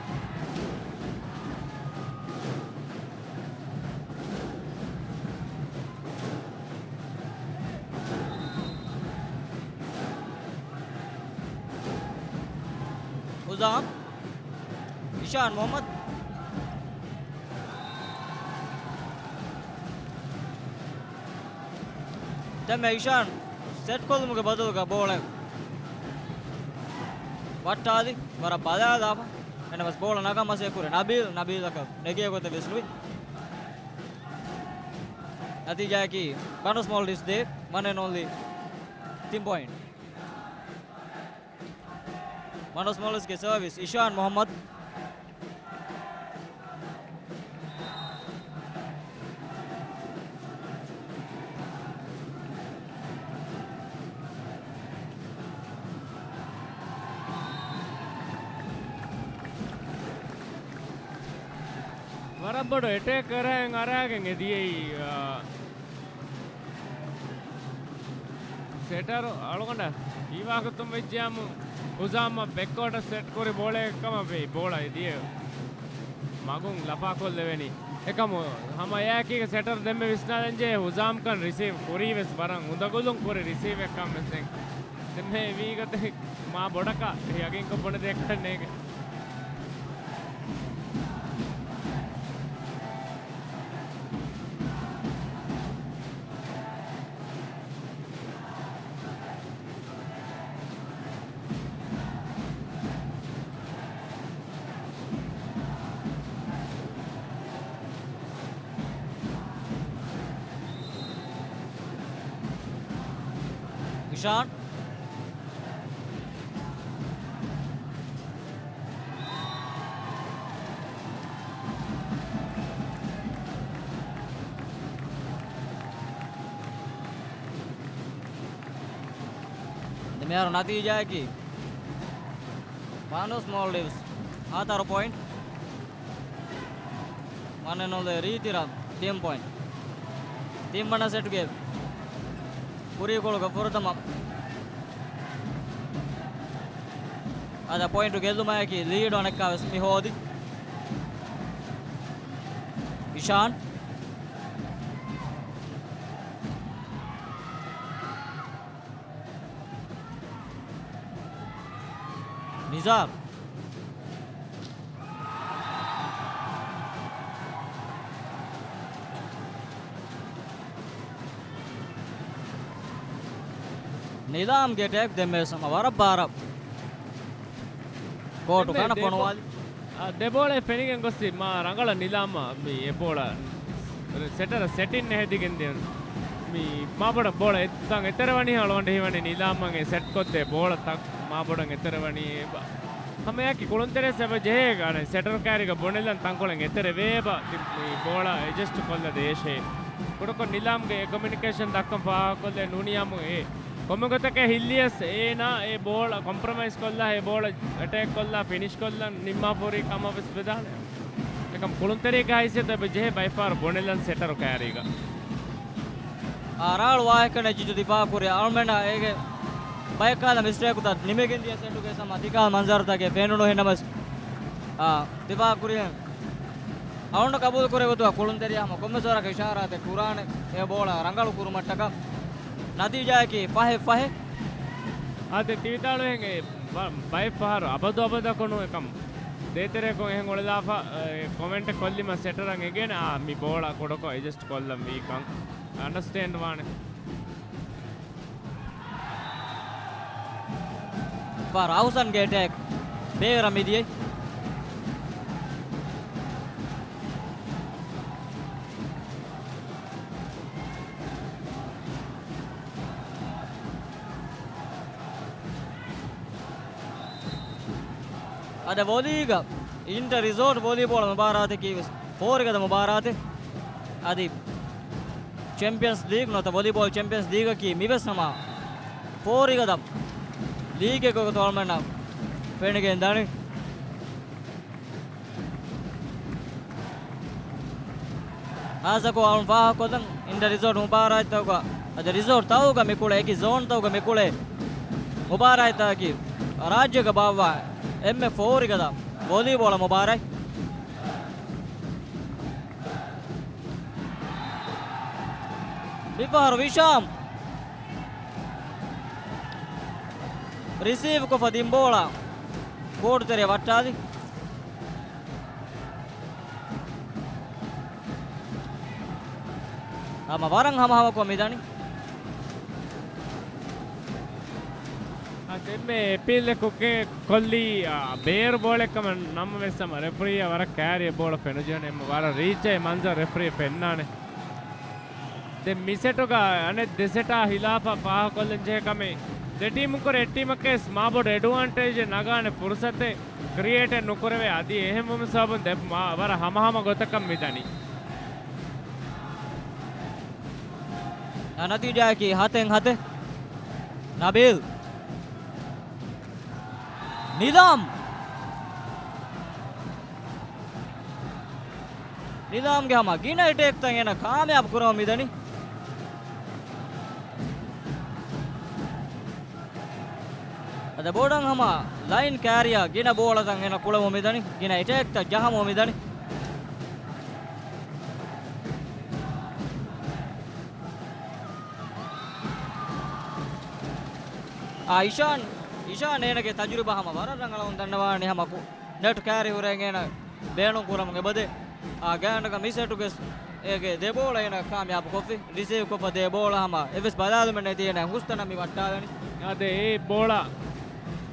ހުޒާމް. އިޝާން މުހައްމަދު. ދެންމެ އިޝާން ސެޓްކޮށްލުމުގެ ބަދަލުގަ ބޯޅަ ވައްޓާލި ވަރަށް ބަލާލާފަ. އެނަމަސް ބޯޅަ ނަގަން މަސޭ ކުރެ ނަބީލް، ނަބީލަކަށް ނެގޭ ގޮތެއް ވެސް ނުވި. ނަތީޖާއަކީ ބަނޑުސް މޯލްޑިވްސް ދޭ، ވަން އެންޑް އޮންލީ ތިން ޕޮއިންޓް. ބަނޑުސް މޯލްޑިވްސްގެ ސަރވިސް އިޝާން މުހައްމަދު. ވަރަށް ބޮޑު އެޓޭކް އަރައިން އަރާގެން އެ ދިޔައީ، އާ، ސެޓަރު އަޅުގަނޑަށް ހީވާގޮތުން ވެއްޖިޔާމު ހުޒާމަށް ބެކްކޯޓަށް ސެޓް ކުރި ބޯޅައެއް ކަމަށް ވެ ބޯޅަ އެ ދިޔަ މަގުން ލަފާކޮށްލެވެނީ. އެކަމު ހަމަ އެއާއެކީގަ ސެޓަރު ދެންމެ ވިސްނާލަންޖެހޭ ހުޒާމްކަން ރިސީވް ކުރީ ވެސް ވަރަށް އުނދަގުލުން ކުރި ރިސީވެއްކަން ވެސް ދެން. ދެންމެ ވީގޮތެއް މާ ބޮޑަކަށް އެ އަގިންކޮށް ބުނެދޭ ކަންނޭގެ. އިޝާން. ދެމިހާރު ނަތީޖާއަކީ ފާނޫސް މޯލްޑިވްސް ހަތަރު ޕޮއިންޓް، މަނެނޮލޭ ރީތިރަށް ތިން ޕޮއިންޓް. ތިންވަނަ ސެޓުގެ ކުރީކޮޅުގެ ފުރަތަމަ އަދަ ޕޮއިންޓު ގެއްލުމާއެކީ ލީޑު އަނެއްކާވެސް މި ހޯދި. އިޝާން. ނިޒާމް. ނިޒާމްގެ ޓެކް ދެންމެ ސަމަ ވަރަށް ބާރަށް ކޯޓު ދެންމެ ކަނަ ދެ ފޮނުވާލި. އާ، ދެ ބޯޅަ ފެނިގެން ގޮސްސި މާ ރަނގަޅަށް ނިލާމަ މި އެ ބޯޅަ ސެޓަރ ސެޓިން ހެދިގެން ދިޔަ. މި މާބޮޑަށް ބޯޅަ އެތަން އެތެރެ ވަނީ އަޅުގަނޑު ހީވަނީ ނިލާމަގެ ސެޓް ކޮށްދޭ ބޯޅަ ތަން މާބޮޑަށް އެތެރެ ވަނީ އެބަ. ހަމަޔަކި ކުޅުންތެރޭ ސެބަ ޖެހޭ ގާނެ ސެޓަރ ކާރިގަ ބުނެލަން ތަންކޮޅެއް އެތެރެ ވޭބަ މި ބޯޅަ އެޖަސްޓް ކޮށްލަ ދޭށޭ. ކުޑަކޮށް ނިލާމްގެ އެ ކޮމިއުނިކޭޝަން ދައްކަން ފާހަގަކޮށްލެ ނޫނިޔާމު އެ ކޮންމެ ގޮތަކަށް ހިއްލިޔަސް އޭނާ އެ ބޯޅަ ކޮމްޕްރޮމައިޒް ކޮށްލާ، އެ ބޯޅަ އެޓޭކް ކޮށްލާ، ފިނިޝް ކޮށްލަން ނިންމާފަ ހުރީ ކަމަށް ވެސް ވެދާނެ. އެކަމް ކުޅުންތެރިއެއްގެ ހައިސިއްޔަތު އެބަ ޖެހޭ ބައިފަހަރު ބުނެލަން ސެޓަރު ކައިރީގަ. އާ، ރާޅު ވާހަކަ ނެތް ޖިތު ދިފާ ކުރި އަޅުމެންނަށް އޭގެ ބައެއްކާލަ މިސްޓޭކުތައް ނިމިގެން ދިޔަ ސެޓުގެ ސަމަ ތިކާ މަންޒަރުތަކެއް ފެނުނު ހިނަމަސް، އާ، ދިފާ ކުރި އަޅުން ގަބޫލު ކުރެވި ގޮތުގަ ކުޅުންތެރިޔާ ހަމަ ކޮންމެސް ވަރަކަށް އިޝާރާތެއް ކުރާނެ އެ ބޯޅަ ރަނގަޅު ކުރުމަށްޓަކަ. ނަތީޖާއަކީ ފަހެއް ފަހެއް. އާދެ، ތިވިދާޅުވެހެން އެ ބަ-، ބައެއް ފަހަރު އަބަދު އަބަދަކުނު އެކަމް ދޭތެރެއަކުން އެހެން އުޅެލާފަ، އެ، ކޮމެންޓެއް ކޮށްލީމަ ސެޓަރަށް އެނގޭނެ، އާ، މި ބޯޅަ ކުޑަކޮށް އެޖަސްޓް ކޮށްލަން ވީކަން އަންޑަސްޓޭންޑް ވާނެ. ފާރު އަހުސަންގެ އެޓޭކް ބޭރަށް މިދިޔައީ. އަދި ވޮލީގަ އިންޓަ ރިސޯޓް ވޮލީބޯޅަ މުބާރާތަކީ ވެސް ފޯރިގަދަ މުބާރާތެއް. އަދި ޗެމްޕިއަންސް ލީގް ނުވަތަ ވޮލީބޯޅަ ޗެމްޕިއަންސް ލީގަކީ މިވެސް ހަމަ ފޯރިގަދަ ލީގެއްގެ ގޮތު އަޅުމެންނަށް ފެނިގެން ދަނީ. ހާއްސަކޮށް އަޅުން ފާހަގަކޮށްލަން އިންޑަ ރިސޯޓް މުބާރާތްތަކުގަ، އަދި ރިސޯޓް ތަކުގަ މިކުޅޭ، އެކި ޒޯން ތަކުގަ މިކުޅޭ މުބާރާތްތަކަކީ ރާއްޖޭގަ ބާއްވާ އެންމެ ފޯރިގަދަ ވޮލީބޯޅަ މުބާރާތް. މިފަހަރު ވިޝާމް ރިސީވް ކޮށްފަ ދިން ބޯޅަ ކޯޓު ތެރެ ވައްޓާލި. ހަމަ ވަރަށް ހަމަހަމަކޮށް މިދަނީ. އާ، ދެންމެ އެޕީލް ކުއްގެ ކޮށްލީ، އާ، ބޭރު ބޯޅައެއްކަމަށް ނަމަވެސް ހަމަ ރެފްރީއަށް ވަރަށް ކައިރި އެ ބޯޅަ ފެނުޖެހުނު އެންމެ ވަރަށް ރީއްޗަށް އެ މަންޒަރު ރެފްރީ ފެންނާނެ. ދެން މި ސެޓުގަ އަނެއް ދެ ސެޓާ ހިލާފަށް ފާހަގަކޮށްލަން ޖެހޭ ކަމެއް ދެ ޓީމުން ކުރެ އެއް ޓީމަކަށް ވެސް މާބޮޑު އެޑްވާންޓޭޖެއް ނަގާނެ ފުރުސަތެއް ކްރިއޭޓެއް ނުކުރެވޭ. އަދި އެހެންވުމުން ސަބަބުން ދެ މާ ވަރަށް ހަމަހަމަ ގޮތަކަށް މިދަނީ. އާ، ނަތީޖާއަކީ ހަތެއް ހަތެއް. ނަބީލް. ނިޒާމް. ނިޒާމްގެ ހަމަ ގިނަ އެޓޭކްތައް އޭނަ ކާމިޔާބު ކުރަމުން މިދަނީ. އަދި ބޯޑަން ހަމަ ލައިން ކާރިއާ ގިނަ ބޯޅަތައް އޭނަ ކުޅެމުން މިދަނީ، ގިނަ އެޓޭކްތައް ޖަހަމުން މިދަނީ. އާ، އިޝާން، އިޝާން އޭނަގެ ތަޖުރިބާ ހަމަ ވަރަށް ރަނގަޅަށް ދަންނަވާނީ ހަމަ ކު-، ނެޓް ކާރި ހުރެން އޭނަ ބޭނުން ކުރަމުން އެބަދޭ. އާ، ގާނޑަކަށް މި ސެޓުގެ އޭގެ ދެ ބޯޅަ އޭނަ ކާމިޔާބު ކޮށްފި، ރިސީވް ކޮށްފަ ދެ ބޯޅަ ހަމަ އެއްވެސް ބަލާލުމެއް ނެތި އޭނަ ހުސްތަނަށް މި ވައްޓާލަނީ. އާދެ، އެ ބޯޅަ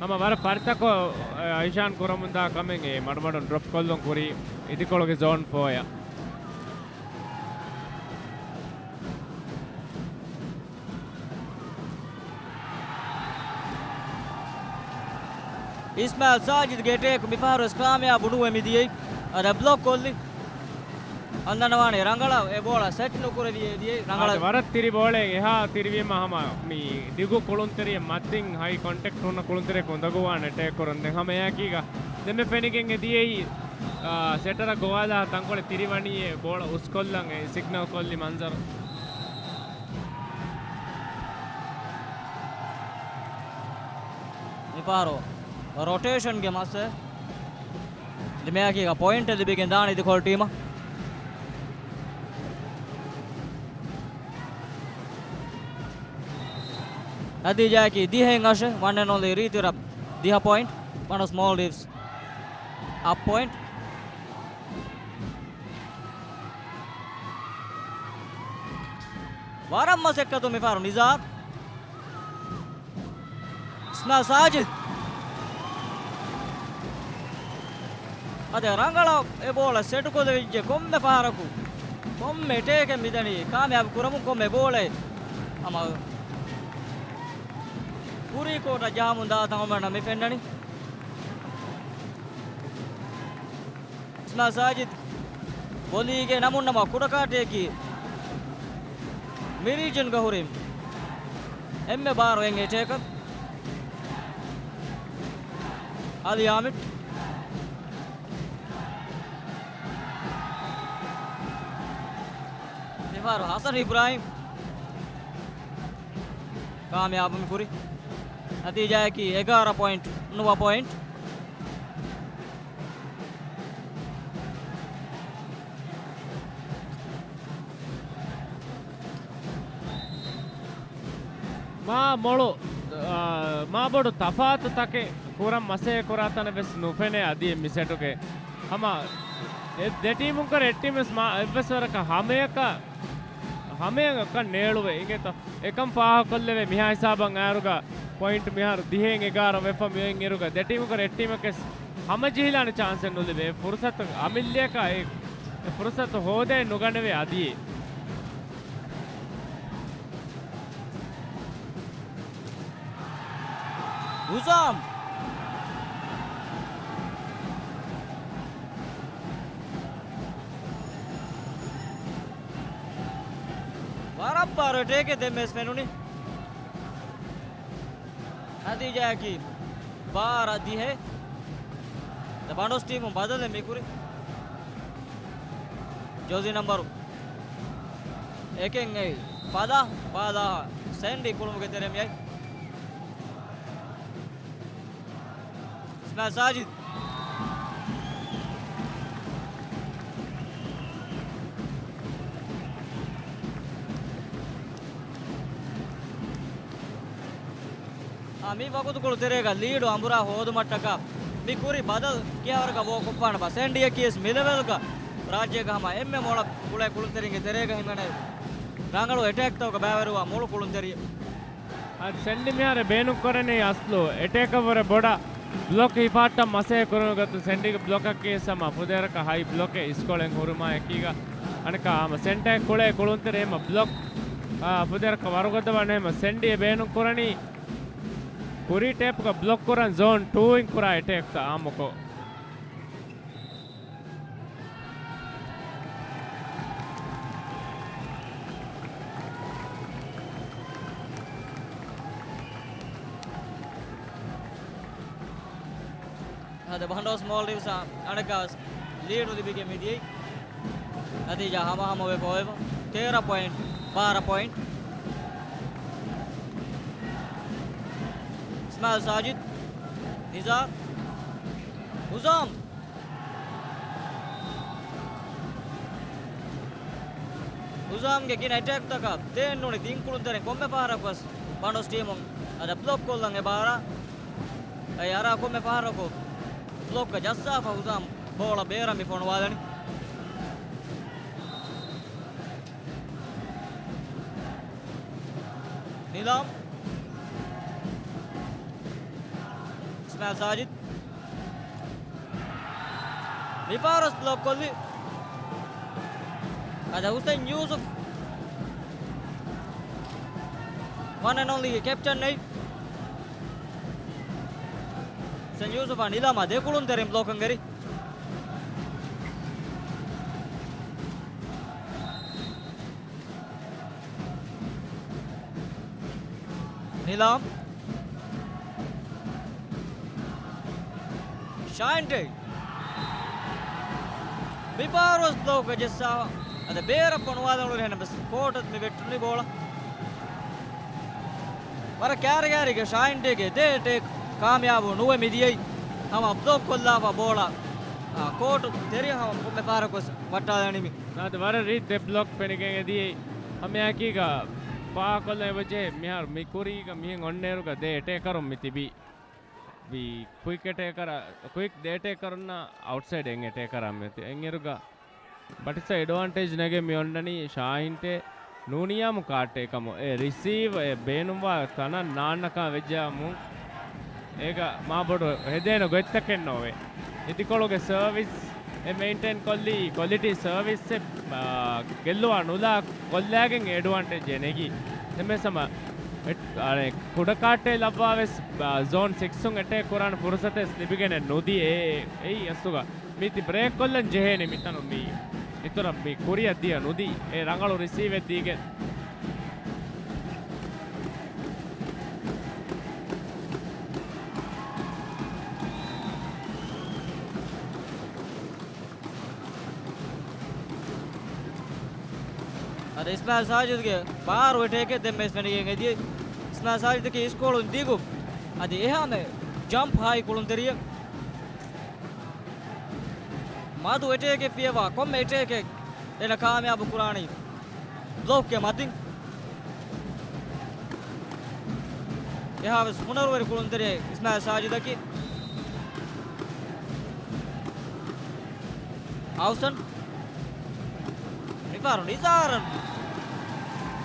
ހަމަ ވަރަށް ފަރިތަކޮށް، އަ، އިޝާން ކުރަމުންދާ ކަމެއް އެ މަޑުމަޑުން ޑްރޮޕް ކޮށްލުން ކުރީ އިދިކޮޅުގެ ޒޯން ފޯއަށް. އިސްމާއިލް ސާޖިދްގެ އެޓޭކް މިފަހަރު ވެސް ކާމިޔާބު ނުވެ މިދިޔައީ. އަދި ބްލޮކް ކޮށްލި. އަންނަންވާނެ ރަނގަޅަށް އެ ބޯޅަ ސެޓް ނުކުރެވިއެދިޔައީ. ރަނގަޅަށް. އާދެ، ވަރަށް ތިރި ބޯޅައެއް އެހާ ތިރިވީމަ ހަމަ މި ދިގު ކުޅުންތެރިއެއް މަތިން ހައި ކޮންޓެކްޓް ހުންނަ ކުޅުންތެރިއަކު އުނދަގޫވާނެ އެޓޭކް ކުރަން. ދެން ހަމަ އެއާކީގަ ދެންމެ ފެނިގެން އެދިޔައީ، އާ، ސެޓަރަށް ގޮވާލާ ތަންކޮޅެއް ތިރިވަނީ އެ ބޯޅަ އުސްކޮށްލަން އެ ސިގްނަލް ކޮށްލި މަންޒަރު. މިފަހަރު ރޮޓޭޝަންގެ މަސް ދެމެއަކީގަ ޕޮއިންޓެއް ލިބިގެން ދާނެ އިދިކޮޅު ޓީމަށް. ނަތީޖާއަކީ ދިހައިން އަށެއް، ވަން އެންޑް އޮންލީ ރީތި ރަށް ދިހަ ޕޮއިންޓް، ވަނަސް މޯލްޑިވްސް އަށް ޕޮއިންޓް. ވަރަށް މަސައްކަތު މިފަހަރު ނިޒާރު. އިސްމާއިލް ސާޖިދް. އަދި ރަނގަޅަށް އެ ބޯޅަ ސެޓުކޮށްލެވިއްޖެ ކޮންމެ ފަހަރަކު، ކޮންމެ އެޓޭކެއް މިދަނީ ކާމިޔާބު ކުރަމުން ކޮންމެ ބޯޅައެއް ހަމަ ކުރީ ކޯޓަށް ޖަހަމުން ދާ ތަންކޮޅެއް މި ފެންނަނީ. އިސްމާއިލް ސާޖިދް ބޮލީގެ ނަމުން ނަމަ ކުޑަކާޓެއަކީ މި ރީޖަންގަ ހުރި އެންމެ ބާރު އެއް އެޓޭކަރ އަލީ އާމިރު. މިފަހަރު ހަސަން އިބްރާހިމް ކާމިޔާބު މި ކުރި. ނަތީޖާއަކީ އެގާރަ ޕޮއިންޓް، ނުވަ ޕޮއިންޓް. މާ މޮޅު، އާ، މާ ބޮޑު ތަފާތު ތަކެއް ކުރަން މަސައްކަތް ކުރާ ތަނެއް ވެސް ނުފެނޭ އަދި މި ސެޓުގެ. ހަމަ އެ ދެ ޓީމުން ކުރެ އެއް ޓީމް ވެސް މާ އެއްވެސް ވަރަކަށް ހަމަޔަކަށް، ހަމަޔަކަށް ނޭޅުވޭ އިނގޭތޯ. އެކަން ފާހަގަކޮށްލެވޭ މިހާ ހިސާބަށް އައިރުގަ ޕޮއިންޓް މިހާރު ދިހައިން އެގާރަ ވެފަ މިއޮތް އިރުގަ ދެ ޓީމުގެ އެއް ޓީމަކަސް ހަމަޖެހިލާނެ ޗާންސެއް ނުލިބޭ. ފުރުސަތު އަމިއްލަޔަކަށް އެ، އެ ފުރުސަތު ހޯދައެއް ނުގަނެވޭ އަދި. ހުސާމް. ވަރަށް ބާރު އެޓޭކެއް ދެންމެސް ފެނުނީ. ނަތީޖާއަކީ ބާރަ ދިހަ. ދެ ބަނޑޮސް ޓީމުން ބަދަލެއް މިކުރި. ޖާޒީ ނަމްބަރު އެކެއް އެއް ފަލާ ބާލާ ސެންޑި ކުޅުމުގެ ތެރެ މިއައި. އިސްމާއިލް ސާޖިދް. އާ، މި ވަގުތުކޮޅު ތެރޭގަ ލީޑު އަނބުރާ ހޯދުމަށްޓަކާ މި ކުރި ބަދަލު ކިހާވަރަކަށް ވޯކޮށްފާނަބާ؟ ސެންޑިއަކީ ވެސް މި ލެވެލްގަ ރާއްޖޭގަ ހަމަ އެންމެ މޮޅަށް ކުޅޭ ކުޅުންތެރިންގެ ތެރޭގަ ހިމެނޭ ރަނގަޅު އެޓޭކްތަކުގަ ބައިވެރިވާ މޮޅު ކުޅުންތެރިއެއް. އަދި ސެންޑި މިހާރު ބޭނުން ކުރަނީ އަސްލު އެޓޭކަށް ވުރެ ބޮޑަށް ބްލޮކް ހިފާއްޓަން މަސައްކަތް ކުރުމުގެ ގޮތުން ސެންޑީގެ ބްލޮކަކީ ހަމަ ފުދޭވަރަކަށް ހައި ބްލޮކެއް އިސްކޮޅެއް ހުރުމާ އެކީގަ އަނެއްކާ ހަމަ ސެންޓަރެއް ކުޅޭ ކުޅުންތެރި ހަމަ ބްލޮކް، އާ، ފުދޭވަރަކަށް ވަރުގަދަ ވާނެ ހަމަ ސެންޑީ ބޭނުން ކުރަނީ ކުރީ ޓޭޕްގަ ބްލޮކް ކުރަން ޒޯން ޓޫ އިން ކުރާ އެޓޭކްތައް އާއްމުކޮށް. އަދި ބަނޑޮސް މޯލްޑިވްސް އަނެއްކާވެސް ލީޑު ލިބިގެން މިދިޔައީ. ނަތީޖާ ހަމަހަމަވެފަ އޮތް. ތޭރަ ޕޮއިންޓް، ބާރަ ޕޮއިންޓް. އިސްމާއިލް ސާޖިދް. ނިޒާރު. ހުޒާމް. ހުޒާމްގެ ގިނަ އެޓޭކްތަކަށް ދޭން ނޫނީ ތިން ކުޅުންތެރިން ކޮންމެ ފަހަރަކުވެސް ބަނޑޮސް ޓީމުން އަދި ބްލޮކް ކޮށްލަން އެބަ އަރާ. އެ އަރާ ކޮންމެ ފަހަރަކު ބްލޮކްގަ ޖައްސާފަ ހުޒާމް ބޯޅަ ބޭރަށް މި ފޮނުވާލަނީ. ނިލާމް. އިސްމާއިލް ސާޖިދް. މިފަހަރުވެސް ބްލޮކް ކޮށްލި. އަދި ހުސެން ޔޫސުފް. ވަން އެންޑް އޮންލީ ކެޕްޓަން އެއް. ހުސެން ޔޫސުފާ ނިލާމާ ދެ ކުޅުންތެރިން ބްލޮކަށް އެރި. ނިލާމް. ޝާހިންޓޭ. މިފަހަރުވެސް ބްލޮކްގަ ޖައްސާ. އަދި ބޭރަށް ފޮނުވާލަން އުޅުނު ހެނަމެސް ކޯޓަށް މި ވެއްޓުނީ ބޯޅަ. ވަރަށް ކާރިގާރީގެ ޝާހިންޓޭގެ ދެ އެޓޭކް ކާމިޔާބު ނުވެ މިދިޔައީ. ހަމަ ބްލޮކް ކޮށްލާފަ ބޯޅަ، އާ، ކޯޓު ތެރެއަށް ހަމަ ކޮންމެ ފަހަރަކުވެސް ވައްޓާލަނީ މި. ނާދަ ވަރަށް ރީތި ދެ ބްލޮކް ފެނިގެން އެދިޔައީ. ހަމައެކީގަ ފާހަގަކޮށްލަން އެބަޖެހޭ މިހާރު މި ކުރީގަ މިހެން އޮންނައިރުގަ ދެ އެޓޭކަރުން މި ތިބީ. ވީ ކުއިކް އެޓޭކަރ، ކުއިކް ދެ އެޓޭކަރުންނާ އައުޓްސައިޑް އެއް އެޓޭކަރާ މެތި. އެއްއިރުގަ ބަޓިސް އެޑްވާންޓޭޖް ނެގެ މި އޮންނަނީ ޝާހިންޓޭ ނޫނިޔާމު ކާއްޓޭ ކަމު. އެ ރިސީވް އެ ބޭނުންވާ ތަނަށް ނާންނަކާ ވެއްޖާމު އޭގަ މާ ބޮޑު ހެދޭނެ ގޮތްތަކެއް ނޯވޭ. އިދިކޮޅުގެ ސަރވިސް އެ މެއިންޓެއިން ކޮށްލީ، ކޮލިޓީ ސަރވިސް އެއް، އާ، ގެއްލުވާ ނުލާ ކޮށްލާގެން އެޑްވާންޓޭޖް އެ ނެގީ. ދެން މިސަމަ އެ، އަނެ، ކުޑަކާއްޓޭ ލައްވާވެސް، އާ، ޒޯން ސިކްސުން އެޓޭކް ކުރާނެ ފުރުސަތެއް ލިބިގެނެއް ނުދިޔަ. އެ، އެއީ އަސްލުގަ މީތި ބްރޭކް ކޮށްލަން ޖެހޭނެ މިތަނުން މީ. އިތުރަށް މި ކުރިއަށް ދިޔަ ނުދީ. އެ ރަނގަޅު ރިސީވެއް ދީގެން. އަދި އިސްމާއިލް ސާޖިދުގެ ބާރު އެޓޭކެއް ދެންމެ ފެނިގެން އެދިޔަ. އިސްމާއިލް ސާޖިދަކީ އިސްކޮޅުން ދިގު. އަދި އެހާމެ ޖަމްޕް ހައި ކުޅުންތެރިއެއް. މަދު އެޓޭކެއް ފިޔަވާ ކޮންމެ އެޓޭކެއް އޭނަ ކާމިޔާބު ކުރާނީ ބްލޮކްގެ މަތިން. އެހާވެސް ހުނަރުވެރި ކުޅުންތެރިއެއް އިސްމާއިލް ސާޖިދަކީ. އައުސަން. މިފަހަރު ނިޒާރަށް.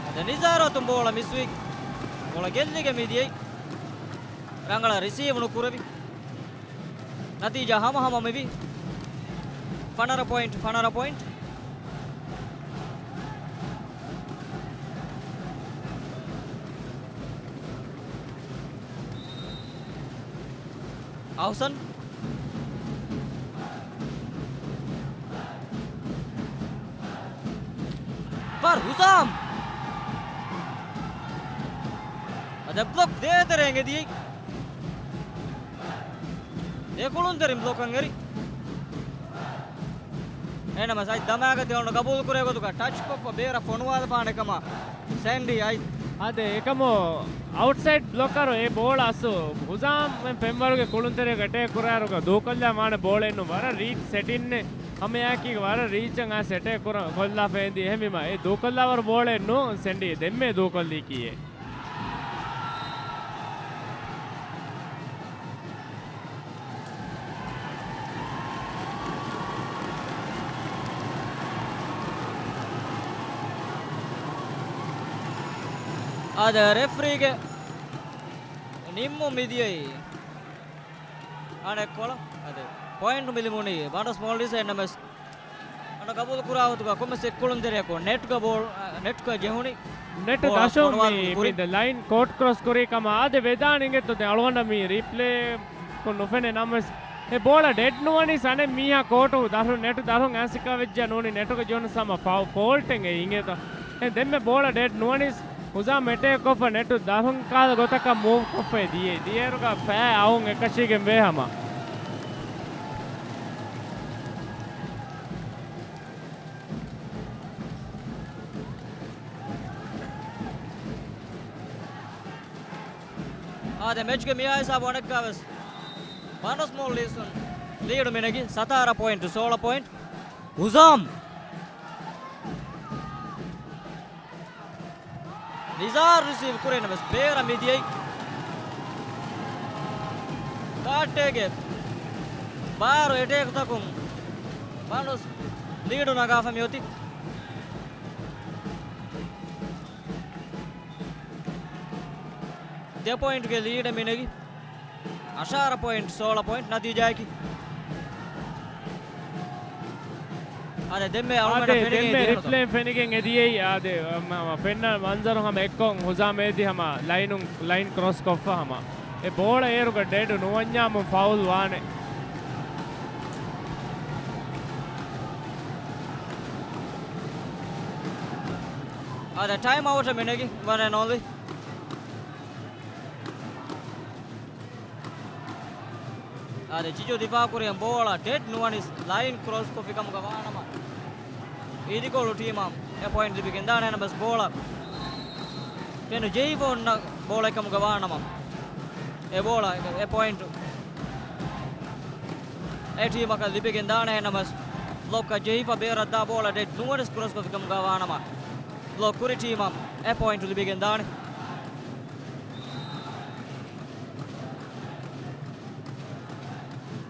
އަދި ނިޒާރު އަތުން ބޯޅަ މިސްވި. ބޯޅަ ގެއްލިގެން މިދިޔައީ. ރަނގަޅަށް ރިސީވް ނުކުރެވި. ނަތީޖާ ހަމަހަމަ މިވީ. ފަނަރަ ޕޮއިންޓް، ފަނަރަ ޕޮއިންޓް. އަހުސަން. ފަރުޒާން. އަދި ބްލޮކް ދޭތެރޭގެ ދިޔައީ. ދެ ކުޅުންތެރިން ބްލޮކަށް އެރި. އެހެންނަމަ ސައިދް ދަމާގަތި އޮންނަ ގަބޫލުކުރޭ ގޮތުގަ ޓަޗްކޮށްފަ ބޭރަށް ފޮނުވާލަފާނެ ކަމަށް ސެންޑީ އައި. އާދެ، އެކަމު އައުޓްސައިޑް ބްލޮކަރު އެ ބޯޅަ އަސް ހުޒާމް ފެންވަރުގެ ކުޅުންތެރޭގަ އެޓޭކް ކުރާއިރުގަ ދޫކޮށްލާ މާނަ ބޯޅައެއްނު ވަރަށް ރީތި ސެޓިންއެއް ހަމައެކީގަ ވަރަށް ރީޗަށް އައިސް އެޓޭކް ކުރަ، ކޮށްލާފަ އެނދި. އެހެންވީމަ އެ ދޫކޮށްލާވަރު ބޯޅައެއްނު ސެންޑީ ދެންމެ ދޫކޮށްލީކީއެއް. އާދެ، ރެފްރީގެ ނިންމުން މިދިޔައީ އަނެއްކޮޅަށް. އާދެ، ޕޮއިންޓް މިލިބުނީ ބަނޑޮސް މޯލްޑިވްސް އެންއެމްއެސް. އަންނަ ގަބޫލު ކުރާ ގޮތުގަ ކޮންމެސް އެއްކުޅުންތެރިޔަކު ނެޓްގަ ބޯޅަ، ނެޓްގަ ޖެހުނީ. ނެޓް ބޯޅަ ދަށުން ފޮނުވާލުން މި، ކުރިން. މި ލައިން ކޯޓް ކްރޮސް ކުރީ ކަމަށް އާދެ ވެދާނެ އިނގޭތޯ ދެން އަޅުގަނޑަށް މި ރީޕްލޭ ކޮށް ނުފެނޭ ނަމަވެސް އެ ބޯޅަ ޑެޑް ނުވަނީސް އަނެއް މީހާ ކޯޓު ދަށުން ނެޓް ދަށުން އައިސް ކަމަށް ވެއްޖެ ނޫނީ ނެޓުގަ ޖެހުނު ސަމަ ފައު، ފޯލްޓެއް އެ އިނގޭތޯ. އެ ދެންމެ ބޯޅަ ޑެޑް ނުވަނީސް ހުޒާމް އެޓޭކް ކޮށްފަ ނެޓު ދަށުން ކާލަ ގޮތަކަށް މޫވް ކޮށްފައި ދިޔައީ. ދިޔައިރުގަ ފައި އައުން އެކަށީގެން ވޭ ހަމަ. އާދެ، މެޗްގެ މިހާ ހިސާބު އަނެއްކާވެސް ވަންޑަސް މޯލްޑިވްސް ލީޑު މިނެގި ސަތާރަ ޕޮއިންޓް ސޯޅަ ޕޮއިންޓް. ހުޒާމް. ނިޒާރު ރިސީވް ކުރިނަމަވެސް ބޭރަށް މިދިޔައީ. ކާއްޓޭގެ ބާރު އެޓޭކްތަކުން ވަންޑަސް ލީޑު ނަގާފަ މިއޮތީ. ދެ ޕޮއިންޓްގެ ލީޑެއް މިނެގި. އަށާރަ ޕޮއިންޓް ސޯޅަ ޕޮއިންޓް ނަތީޖާއަކީ. އާދެ، ދެންމެ އަޅުގަނޑަށް އާދެ، ފެނިގެން ދެންމެ އެދިޔަ ރިޕްލޭން ފެނިގެން އެދިޔައީ. އާދެ، މަ، މަ، ފެންނަ މަންޒަރު ހަމަ އެއްކޮށް ހުޒާމް އެދި ހަމަ ލައިނުން، ލައިން ކްރޮސް ކޮށްފަ ހަމަ. އެ ބޯޅަ އޭރުގަ ޑެޑް ނުވަންޏާމު ފައުލް ވާނެ. އާދެ، ޓައިމް އައުޓަށް މިނެގި ވަން އެންޑް އޮންލީ. އާދެ، ޖިޖޫ ދިފާ ކުރިޔަށް ބޯޅަ ޑެޑް ނުވަނިސް ލައިން ކްރޮސް ކޮށްފި ކަމުގަ ވާނަމަ، އިދިކޮޅު ޓީމަށް އެ ޕޮއިންޓް ލިބިގެން ދާނެ. ނަމަވެސް ބޯޅަ ފެނު ޖެހިފަ އޮންނަ ބޯޅަ ކަމުގަ ވާނަމަ، އެ ބޯޅަ އެ ޕޮއިންޓް އެ ޓީމަކަށް ލިބިގެން ދާނެ. ނަމަވެސް ބްލޮކަށް ޖެހިފަ ބޭރަށް ދާ ބޯޅަ ޑެޑް ނުވަނިސް ކްރޮސް ކޮށްފި ކަމުގަ ވާނަމަ، ބްލޮކް ކުރި ޓީމަށް އެ ޕޮއިންޓް ލިބިގެން ދާނެ.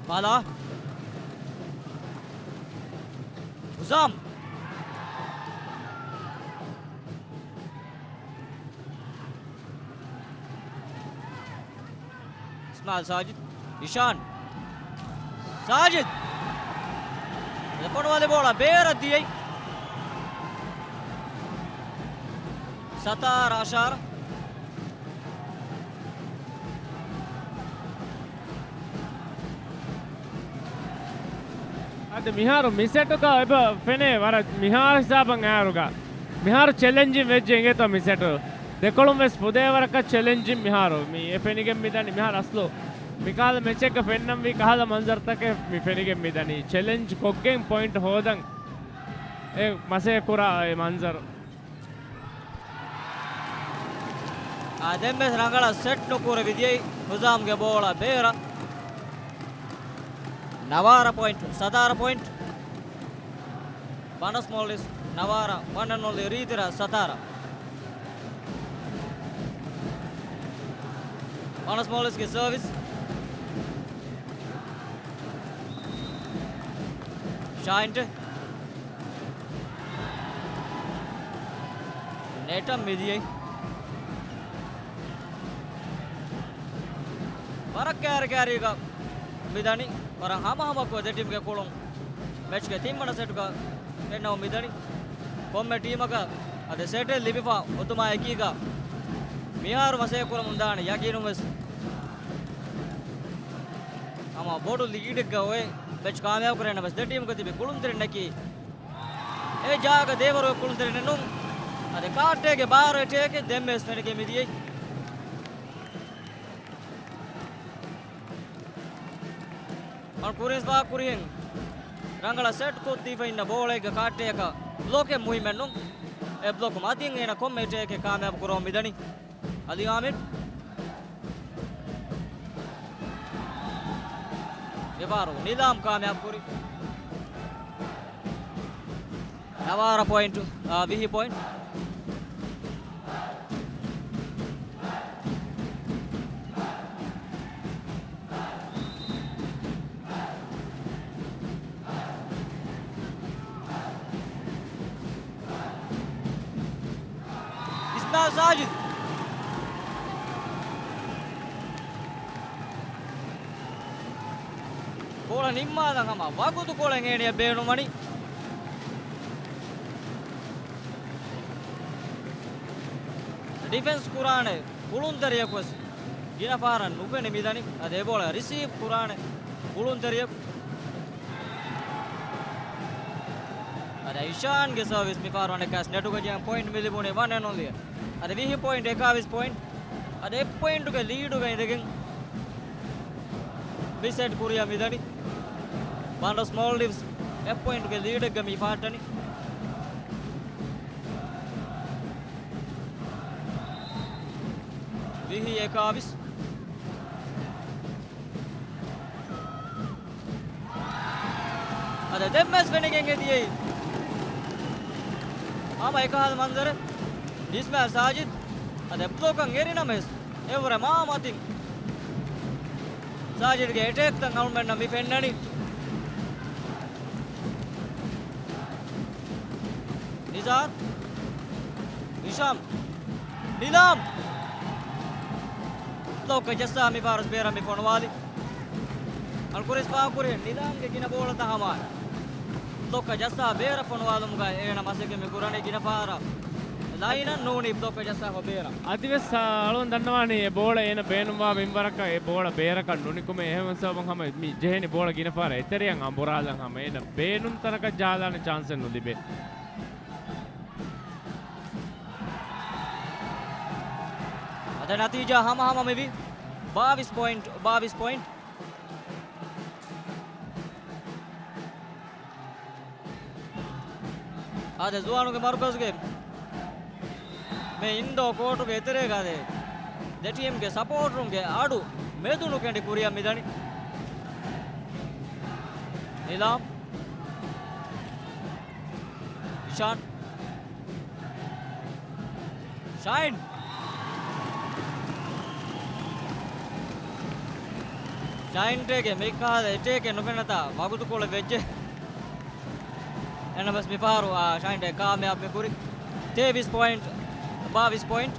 ފާލާ. ހުޒާމް. އިސްމާއިލް ސާޖިދް. އިޝާން. ސާޖިދް. ލެފޮނުވާލި ބޯޅަ ބޭރަށް ދިޔައީ. ސަތާރަ އަށާރަ. އަދި މިހާރު މިސެޓުގަ އެބަ ފެނޭ ވަރަށް މިހާރު ހިސާބަށް އައިރުގަ. މިހާރު ޗެލެންޖިން ވެއްޖެ އިނގޭތޯ މިސެޓު. ދެކޮޅުން ވެސް ފުދޭ ވަރަކަށް ޗެލެންޖިން މިހާރު. މި އެ ފެނިގެން މިދަނީ މިހާރު އަސްލު. މިކަހަލަ މެޗެއްގަ ފެންނަންވީ ކަހަލަ މަންޒަރުތަކެއް މި ފެނިގެން މިދަނީ. ޗެލެންޖް ކޮށްގެން ޕޮއިންޓް ހޯދަން އެ މަސޭ ކުރާ އެ މަންޒަރު. އާ، ދެންވެސް ރަނގަޅަށް ސެޓް ނުކުރެވި ދިޔައީ ހުޒާމްގެ ބޯޅަ ބޭރަށް. ނަވާރަ ޕޮއިންޓް، ސަތާރަ ޕޮއިންޓް. ވަންޑަސް މޯލްޑިވްސް ނަވާރަ، ވަން އެންޑް އޮންލީ ރީތިރަ ސަތާރަ. ވަންޑަސް މޯލްޑިވްސްގެ ސަރވިސް. ޝާއިންޓެ. ނެޓަށް މިދިޔައީ. ވަރަށް ކައިރި ކައިރީގަ މިދަނީ. ވަރަށް ހަމަހަމަކޮށް ދެ ޓީމްގެ ކުޅުން މެޗްގެ ތިންވަނަ ސެޓުގަ ފެންނަމުން މިދަނީ. ކޮންމެ ޓީމަކަށް އަދި ސެޓެއް ލިބިފަ އޮތުމާ އެކީގަ މިހާރު މަސޭ ކުރަމުން ދާނެ ޔަގީނުން ވެސް. ހަމަ ބޮޑު ލީޑެއްގަ އޮތް މެޗް ކާމިޔާބު ކުރެން ނަމަވެސް ދެ ޓީމުގަ ތިބި ކުޅުންތެރިންނަކީ އެ ޖާގަ ދޭވަރު ކުޅުންތެރިން ނޫން. އަދި ކާއްޓޭގެ ބާރު އެޓޭކެއް ދެންވެސް ފެނިގެން މިދިޔައީ. މަ ކުރިން ފާ ކުރިހެން ރަނގަޅަށް ސެޓް ކޮށްދީފަ އިންނަ ބޯޅައެއްގަ ކާއްޓޭއަކަށް ބްލޮކެއް މުހިއްމެއް ނޫން. އެ ބްލޮކު މަތިން އޭނަ ކޮންމެ އެޓޭކެއް ކާމިޔާބު ކުރަމުން މިދަނީ. އަލީ އާމިރު. އެވާރު ނިލާމް ކާމިޔާބު ކުރި. ނަވާރަ ޕޮއިންޓު، އާ، ވިހި ޕޮއިންޓް. އިސްމާއިލް ސާޖިދް. ބޯޅަ ނިންމާލަން ހަމަ ވަގުތުކޮޅެއް އޭނަޔަށް ބޭނުންވަނީ. ޑިފެންސް ކުރާނެ ކުޅުންތެރިޔަކު ވެސް ގިނަ ފަހަރަށް ނުފެނި މިދަނީ. އަދި އެ ބޯޅަ ރިސީވް ކުރާނެ ކުޅުންތެރިޔަކު. އަދި އިޝާންގެ ސަރވިސް މިފަހަރު އަނެއްކާސް ނެޓުގަ ޖެހެން ޕޮއިންޓް މި ލިބުނީ ވަން އެންޑް އޮންލީ. އަދި ވިހި ޕޮއިންޓް އެކާވީސް ޕޮއިންޓް. އަދި އެއް ޕޮއިންޓުގެ ލީޑުގަ އިނދެގެން މި ސެޓް ކުރިޔަށް މިދަނީ. ވަންޑަސް މޯލްޑިވްސް އެއް ޕޮއިންޓުގެ ލީޑެއްގަ މި ފަހައްޓަނީ. ވިހި އެކާވީސް. އަދަ ދެންމެސް ފެނިގެން އެދިޔައީ ހަމަ އެކަހަލަ މަންޒަރެއް. އިސްމާއިލް ސާޖިދް އަދަ ބްލޮކަށް އެރިނަމަވެސް އެއަށްވުރެ މާ މަތިން ސާޖިދްގެ އެޓޭކްތައް އަޅުމެންނަށް މި ފެންނަނީ. ނިޒާރް. ހިޝާމް. ނިލާމް. ބްލޮކަށް ޖައްސާ މި ފާރަސް ބޭރަށް މި ފޮނުވާލި. އަޅު ކުރިސް ފާކުރި ނިލާމްގެ ގިނަ ބޯޅަތައް ހަމަ ބްލޮކަށް ޖައްސާ ބޭރަށް ފޮނުވާލުމުގައި އޭނަ މަސައްކަތް މި ކުރަނީ ގިނަ ފަހަރަށް ލައިނަށް ނޫނީ ބްލޮކަށް ޖައްސާ ހޮ ބޭރަށް. އަދިވެސް އަޅުން ދަންނަވާނީ އެ ބޯޅަ އޭނަ ބޭނުންވާ މިންވަރަކަށް އެ ބޯޅަ ބޭރަކަށް ނުނިކުމޭ. އެހެން ސަބަބުން ހަމަ މި ޖެހެނީ ބޯޅަ ގިނަ ފަހަރަށް އެތެރެއަށް އަނބުރާލަން ހަމަ އޭނަ ބޭނުން ތަނަކަށް ޖަހާލާނެ ޗާންސެއް ނުލިބޭ. އަދަ ނަތީޖާ ހަމަހަމަ މިވީ ބާވީސް ޕޮއިންޓް، ބާވީސް ޕޮއިންޓް. އާދެ، ޒުވާނުގެ މަރުކަޒުގެ މި އިންޑޯ ކޯޓުގެ އެތެރޭގަ އާދެ، ދެ ޓީމްގެ ސަޕޯޓުންގެ އަޑު މެދު ނުކެނޑި ކުރިއަށް މިދަނީ. ނިލާމް. ޝާން. ޝައިން. ޝައިންޓޭގެ މިކަހަލަ އެޓޭކެއް ނުފެންނަތާ ވަގުތުކޮޅެއް ވެއްޖެ. އެނަމަސް މިފަހަރު، އާ، ޝައިންޓޭ ކާމިޔާބު މި ކުރި. ތޭވީސް ޕޮއިންޓް، ބާވީސް ޕޮއިންޓް.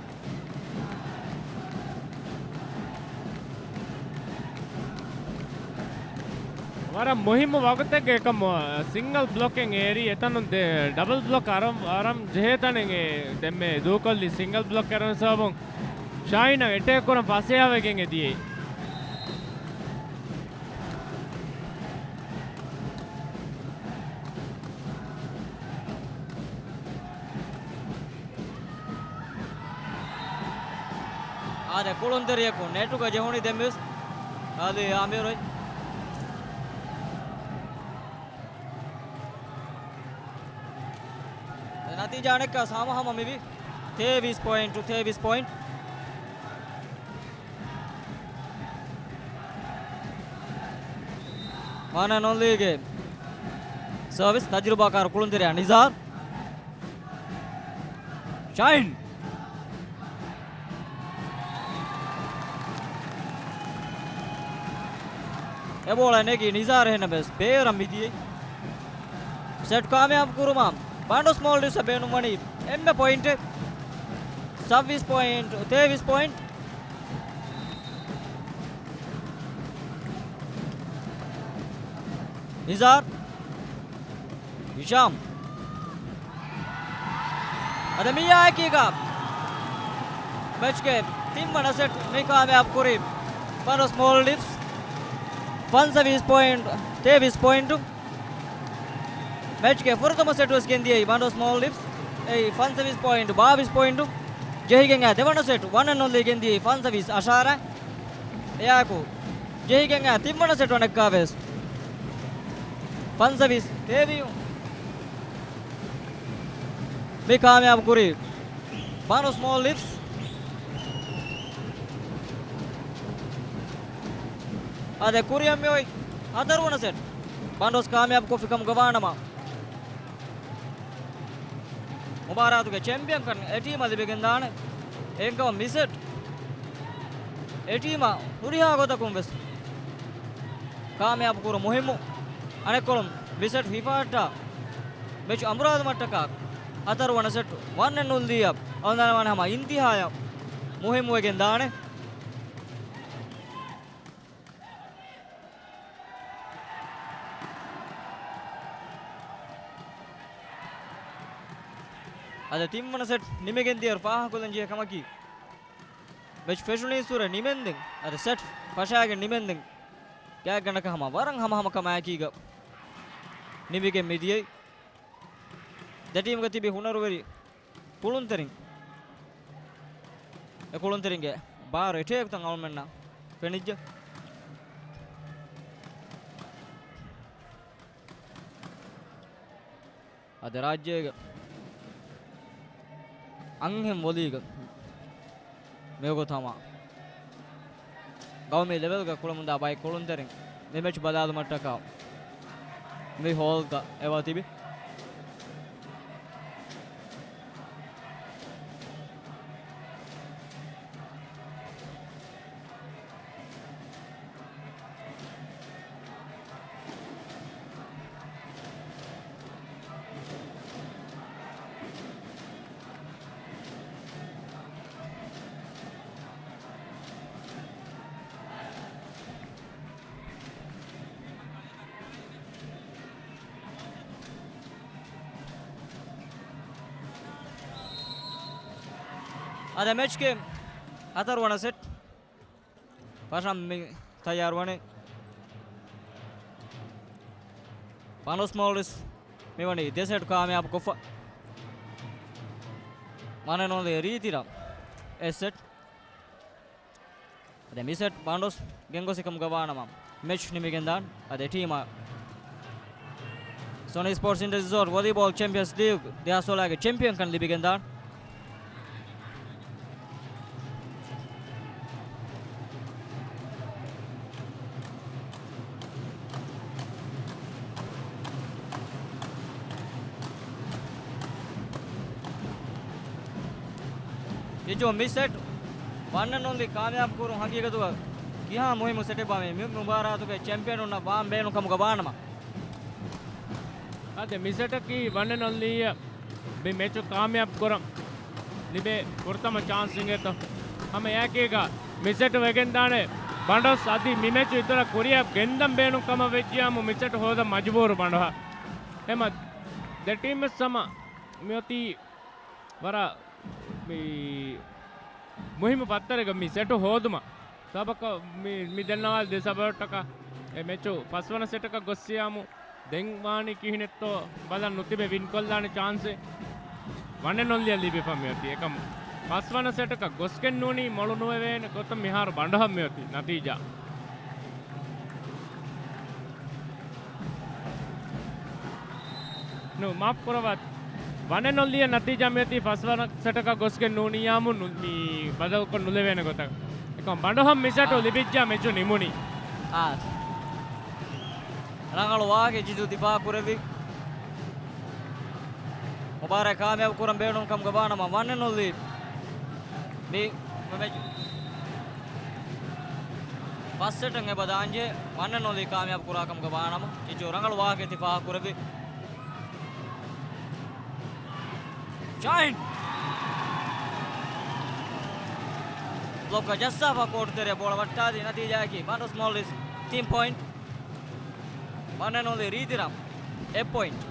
ވަރަށް މުހިއްމު ވަގުތެއްގަ އެކަމު ސިންގަލް ބްލޮކެއް އޭރީ އެތަނުން ދެ-، ޑަބަލް ބްލޮކް އަރަން، އަރަން ޖެހޭ ތަނެއް އެ ދެންމެ ދޫކޮށްލި ސިންގަލް ބްލޮކް އެރުން ސަބަބުން ޝާހިނަށް އެޓޭކް ކުރަން ފަސޭހަވެގެން އެދިޔައީ. އާދެ، ކުޅުންތެރިޔަކު ނެޓުގަ ޖެހުނީ ދެންވެސް އަލީ އާމިރު. ނަތީޖާ އަނެއްކާ ހަމަހަމަ މިވީ ތޭވީސް ޕޮއިންޓު، ތޭވީސް ޕޮއިންޓު. ވަން އެންޑް އޮންލީގެ ސަރވިސް، ތަޖުރިބާކާރު ކުޅުންތެރިޔާ ނިޒާރް. ޝައިން. އެ ބޯޅަ ނެގި ނިޒާރް އެހެންނަމަވެސް ބޭރަށް މިދިޔައީ. ސެޓް ކާމިޔާބު ކުރުމަށް ބަނޑުސް މޯލްޑިވްސްއަށް ބޭނުންވަނީ އެންމެ ޕޮއިންޓެއް. ސައްވީސް ޕޮއިންޓް، ތޭވީސް ޕޮއިންޓް. ނިޒާރް. ހިޝާމް. އަދަ މިއާއެކީގަ މެޗްގެ ތިންވަނަ ސެޓް މި ކާމިޔާބު ކުރީ ބަނޑުސް މޯލްޑިވްސް ފަންސަވީސް ޕޮއިންޓް ތޭވީސް ޕޮއިންޓު. މެޗްގެ ފުރަތަމަ ސެޓް ވެސް ގެންދިޔައީ ބަނޑުސް މޯލްޑިވްސް އެއީ ފަންސަވީސް ޕޮއިންޓު ބާވީސް ޕޮއިންޓު. ޖެހިގެން އާ ދެވަނަ ސެޓް ވަން އެންޑް އޮންލީ ގެންދިޔައީ ފަންސަވީސް އަށާރަ. އެއާއެކު ޖެހިގެން އާ ތިންވަނަ ސެޓް އަނެއްކާވެސް ފަންސަވީސް ތޭވީސް މި ކާމިޔާބު ކުރީ ބަނޑުސް މޯލްޑިވްސް. އާދެ، ކުރިއަށް މިއޮތް ހަތަރުވަނަ ސެޓް ބަނޑުސް ކާމިޔާބު ކޮށްފި ކަމުގަ ވާނަމަ، މުބާރާތުގެ ޗެމްޕިއަންކަން އެ ޓީމަށް ލިބިގެންދާނެ. އެހެންކަމުން މި ސެޓް އެ ޓީމަށް ހުރިހާ ގޮތަކުން ވެސް ކާމިޔާބު ކުރުން މުހިއްމު. އަނެއްކޮޅުން މި ސެޓް ހިފާއްޓާ މެޗު އަނބުރާލުމަށްޓަކާ ހަތަރުވަނަ ސެޓް ވަން އެންޑް އޮންލީއަށް އަޅުގަނޑު ވާނެ ހަމަ އިންތިހާޔަށް މުހިއްމުވެގެން ދާނެ. އަދި ތިންވަނަ ސެޓް ނިމިގެން ދިޔައިރު ފާހަގަކޮށްލަން ޖެހޭ ކަމަކީ، މެޗް ފެށުނީއްސުރެ ނިމެންދެން، އަދި ސެޓް ފަށާގެން ނިމެންދެން ގާތްގަނޑަކަށް ހަމަ ވަރަށް ހަމަހަމަ ކަމާއެކީގަ ނިމިގެން މިދިޔައީ. ދެ ޓީމުގަ ތިބި ހުނަރުވެރި ކުޅުންތެރިން، އެ ކުޅުންތެރިންގެ ބާރު އެޓޭކްތައް އަޅުމެންނަށް ފެނިއްޖެ. އަދި ރާއްޖޭގެ އަންހެން ވޮލީގަ މިވަގުތު ހަމަ ގައުމީ ލެވެލްގަ ކުޅަމުންދާ ބައެއް ކުޅުންތެރިން މި މެޗް ބަލާލުމަށްޓަކާ މި ހޯލްގަ އެވާ ތިބި. އަދި މެޗްގެ ހަތަރުވަނަ ސެޓް ފަށަން މި ތައްޔާރުވަނީ. ބަނޑޮސް މޯލްޑިވްސް މިވަނީ ދެ ސެޓް ކާމިޔާބު ކޮށްފަ. ވަން އެންޑް އޮންލީ ރީތިރަ އެއް ސެޓް. އަދި މި ސެޓް ބަނޑޮސް ގެންގޮސް ކަމުގަ ވާނަމަ، މެޗް ނިމިގެންދާން. އަދި ޓީމާ ސޮނީ ސްޕޯޓްސް އިންޑަސްޓްރީ ރިސޯޓް ވޮލީބޯލް ޗެމްޕިއަންސް ލީގް ދެހާސް ސޯޅަގެ ޗެމްޕިއަންކަން ލިބިގެންދާން. ކިޖޯ މި ސެޓް ވަން އެންޑް އޮންލީ ކާމިޔާބު ކުރުން ހަގީގަތުގަ ކިހާ މުހިއްމު ސެޓެއްބާ މި، މި މުބާރާތުގެ ޗެމްޕިއަނުންނަށް ވާން ބޭނުން ކަމުގަ ވާނަމަ. އަދި މި ސެޓަކީ ވަން އެންޑް އޮންލީއަށް މި މެޗު ކާމިޔާބު ކުރަން ލިބޭ ފުރަތަމަ ޗާންސް އިނގޭތޯ. ހަމަ އެއާއެކީގަ މި ސެޓު ވެގެންދާނެ ބަނޑޮސް އަދި މި މެޗު އިތުރަށް ކުރިއަށް ގެންދަން ބޭނުން ކަމަށް ވެއްޖިޔާމު މި ސެޓު ހޯދަން މަޖުބޫރު ބަނޑޮހަށް. ހަމަ ދެ ޓީމްވެސް ހަމަ މިއޮތީ ވަރަށް މި މުހިއްމު ފައްތަރެއްގަ މި ސެޓު ހޯދުމަށް. ސަބަކަށް މި، މި ދެންނަވާލި ދެ ސަބަބަށްޓަކާ އެ މެޗު ފަސްވަނަ ސެޓަކަށް ގޮއްސިޔާމު ދެން ވާނީ ކިހިނެއްތޯ ބަލަން ނުތިބެ ވިން ކޮށްލާނެ ޗާންސެއް ވަން އެންޑް އޮންލީއަށް ލިބިފަ މިއޮތީ. އެކަމް ފަސްވަނަ ސެޓަކަށް ގޮސްގެން ނޫނީ މޮޅު ނުވެވޭނެ ގޮތަށް މިހާރު ބަނޑޮހަށް މިއޮތީ ނަތީޖާ. ނު، މާފް ކުރައްވާ. ވަން އެންޑް އޮންލީއަށް ނަތީޖާ މިއޮތީ ފަސްވަނަ ސެޓަކަށް ގޮސްގެން ނޫނިއްޔާމު ނު-، މި ބަދަލުކޮށް ނުލެވޭނެ ގޮތަށް. އެކަމް ބަނޑޮހަށް މި ސެޓު އާ. ލިބިއްޖާ މެޗު ނިމުނީ. އާ. ރަނގަޅު ވާހަކަ ޖިދު ދިފާ ކުރެއްވި. މުބާރާތް ކާމިޔާބު ކުރަން ބޭނުން ކަމުގަ ވާނަމަ ވަން އެންޑް އޮންލީ މި މެޗް ފަސް ސެޓަށް އެބަ ދާންޖެހޭ ވަން އެންޑް އޮންލީ ކާމިޔާބު ކުރާ ކަމުގަ ވާނަމަ ކިޖޯ ރަނގަޅު ވާހަކައެއް ތި ފާހަގަ ކުރެއްވި. ޝާހިން ބްލޮކަށް ޖައްސާފަ ކޯޓު ތެރެއަށް ބޯޅަ ވައްޓާލި ނަތީޖާއަކީ ބަނޑޮސް މޯލްޑިވްސް ތިން ޕޮއިންޓް. ވަން އެންޑް އޮންލީ ރީތިރަ އެއް ޕޮއިންޓް.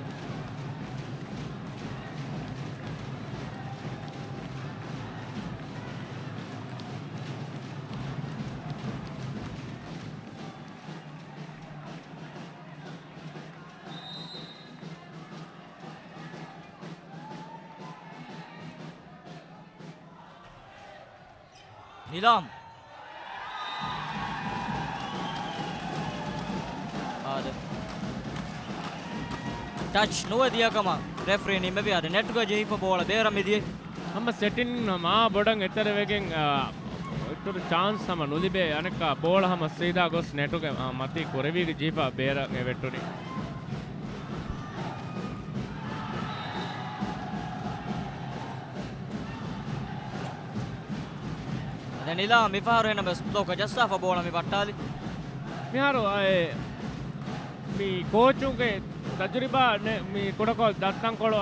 ނިލާމް. އާދެ. ޓަޗް ނުވެ ދިޔަ ކަމަށް ރެފްރީ ނިންމެވި. އާދެ، ނެޓްގަ ޖެހިފަ ބޯޅަ ބޭރަށް މިދިޔައީ. ހަމަ ސެޓިން މާ ބޮޑަށް އެތެރެވެގެން، އާ، އިތުރު ޗާންސް ހަމަ ނުލިބޭ. އަނެއްކާ ބޯޅަ ހަމަ ސީދާ ގޮސް ނެޓުގެ، އާ، މަތީ ކުރެވީގެ ޖީފާ ބޭރަށް އެ ވެއްޓުނީ. އަދި ނިލާ މިފަހަރު ހެނަމެސް ބްލޮކަށް ޖައްސާފަ ބޯޅަ މި ވައްޓާލި. މިހާރު އައި މި ކޯޗުގެ ތަޖުރިބާ ނެ-، މި ކުޑަކޮށް ދަށް ތަންކޮޅު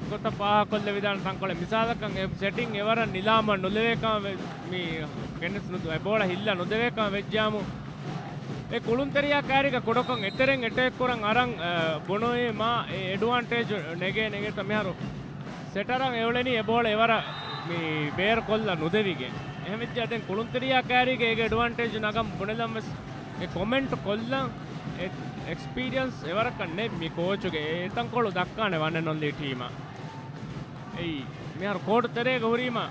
ގޮތަށް ފާހަގަކޮށްލެވިދާނެ ތަންކޮޅެއް. މިސާލަކަށް އެ ސެޓިން އެވަރަށް ނިލާމަށް ނުލެވޭ ކަމަށް ވެ-، މި ގެނެސް ނުދު-، އެ ބޯޅަ ހިއްލާ ނުދެވޭ ކަމަށް ވެއްޖާމު، އެ ކުޅުންތެރިޔާ ކާރީގަ ކުޑަކޮށް އެތެރެން އެޓޭކް ކުރަން އަރަން، އަ، ބުނުވީމާ އެ އެޑްވާންޓޭޖް ނެގޭ ނެގޭތަ މިހާރު ސެޓަރަށް އެއުޅެނީ އެ ބޯޅަ އެވަރަށް މި ބޭރު ކޮށްލަ ނުދެވިގެން. އެހެންވެއްޖެ ދެން ކުޅުންތެރިޔާ ކާރީގެ އޭގެ އެޑްވާންޓޭޖް ނަގަން ބުނެލަން ވެސް އެ ކޮމެންޓް ކޮށްލަން އެ އެކްސްޕީރިއަންސް އެވަރަކަށް ނެތް މި ކޯޗުގެ އެތަންކޮޅު ދައްކާނެ ވަން އެންޑް އޮންލީ ޓީމަށް. އެއީ، މިހާރު ކޯޓު ތެރޭގަ ހުރީމަ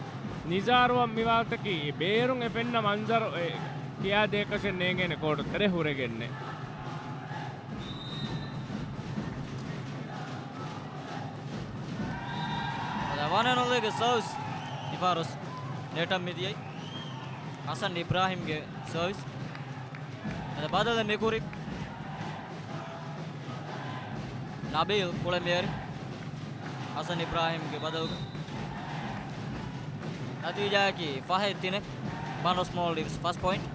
ނިޒާރުއަށް މި ވާހަކަތަކީ ބޭރުން އެ ފެންނަ މަންޒަރު އެ ކިޔާދޭކަށެއް ނޭނގޭނެ ކޯޓު ތެރެ ހުރެގެންނެއް. ވަން އެންޑް އޮންލީގެ ސަރވިސް ތިފާރުސް ނެޓަށް މިދިޔައީ. ހަސަން އިބްރާހިމްގެ ސަރވިސް. އަދި ބަދަލެއް މިކުރި. އަބީލް ކުޅެން މިހާރު ހަސަން އިބްރާހިމްގެ ބަދަލުގަ. ނަތީޖާއަކީ ފަހެއް ތިނެއް. ވަން މޯލްޑިވްސް ފަސް ޕޮއިންޓް.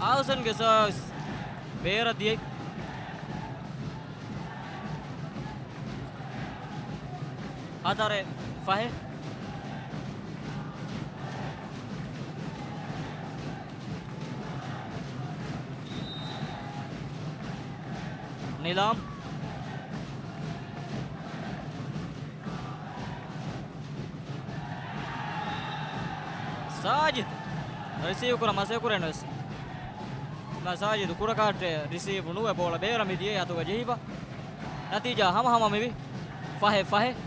އާލްސަންގެ ސާވިސް ބޭރަށް ދިޔައީ. ހަތަރެއް ފަހެއް. ނިލާމް. ސާޖިދު ރިސީވް ކުރަން މަސައްކަތް ކުރޭނެ ވެސް. މާ ސާޖިދު ކުރަކާއްޓޭ ރިސީވް ނުވެ ބޯޅަ ބޭރަށް މި ދިޔައީ އަތުގަ ޖެހިފަ. ނަތީޖާ ހަމަހަމަ މިވީ ފަހެއް ފަހެއް.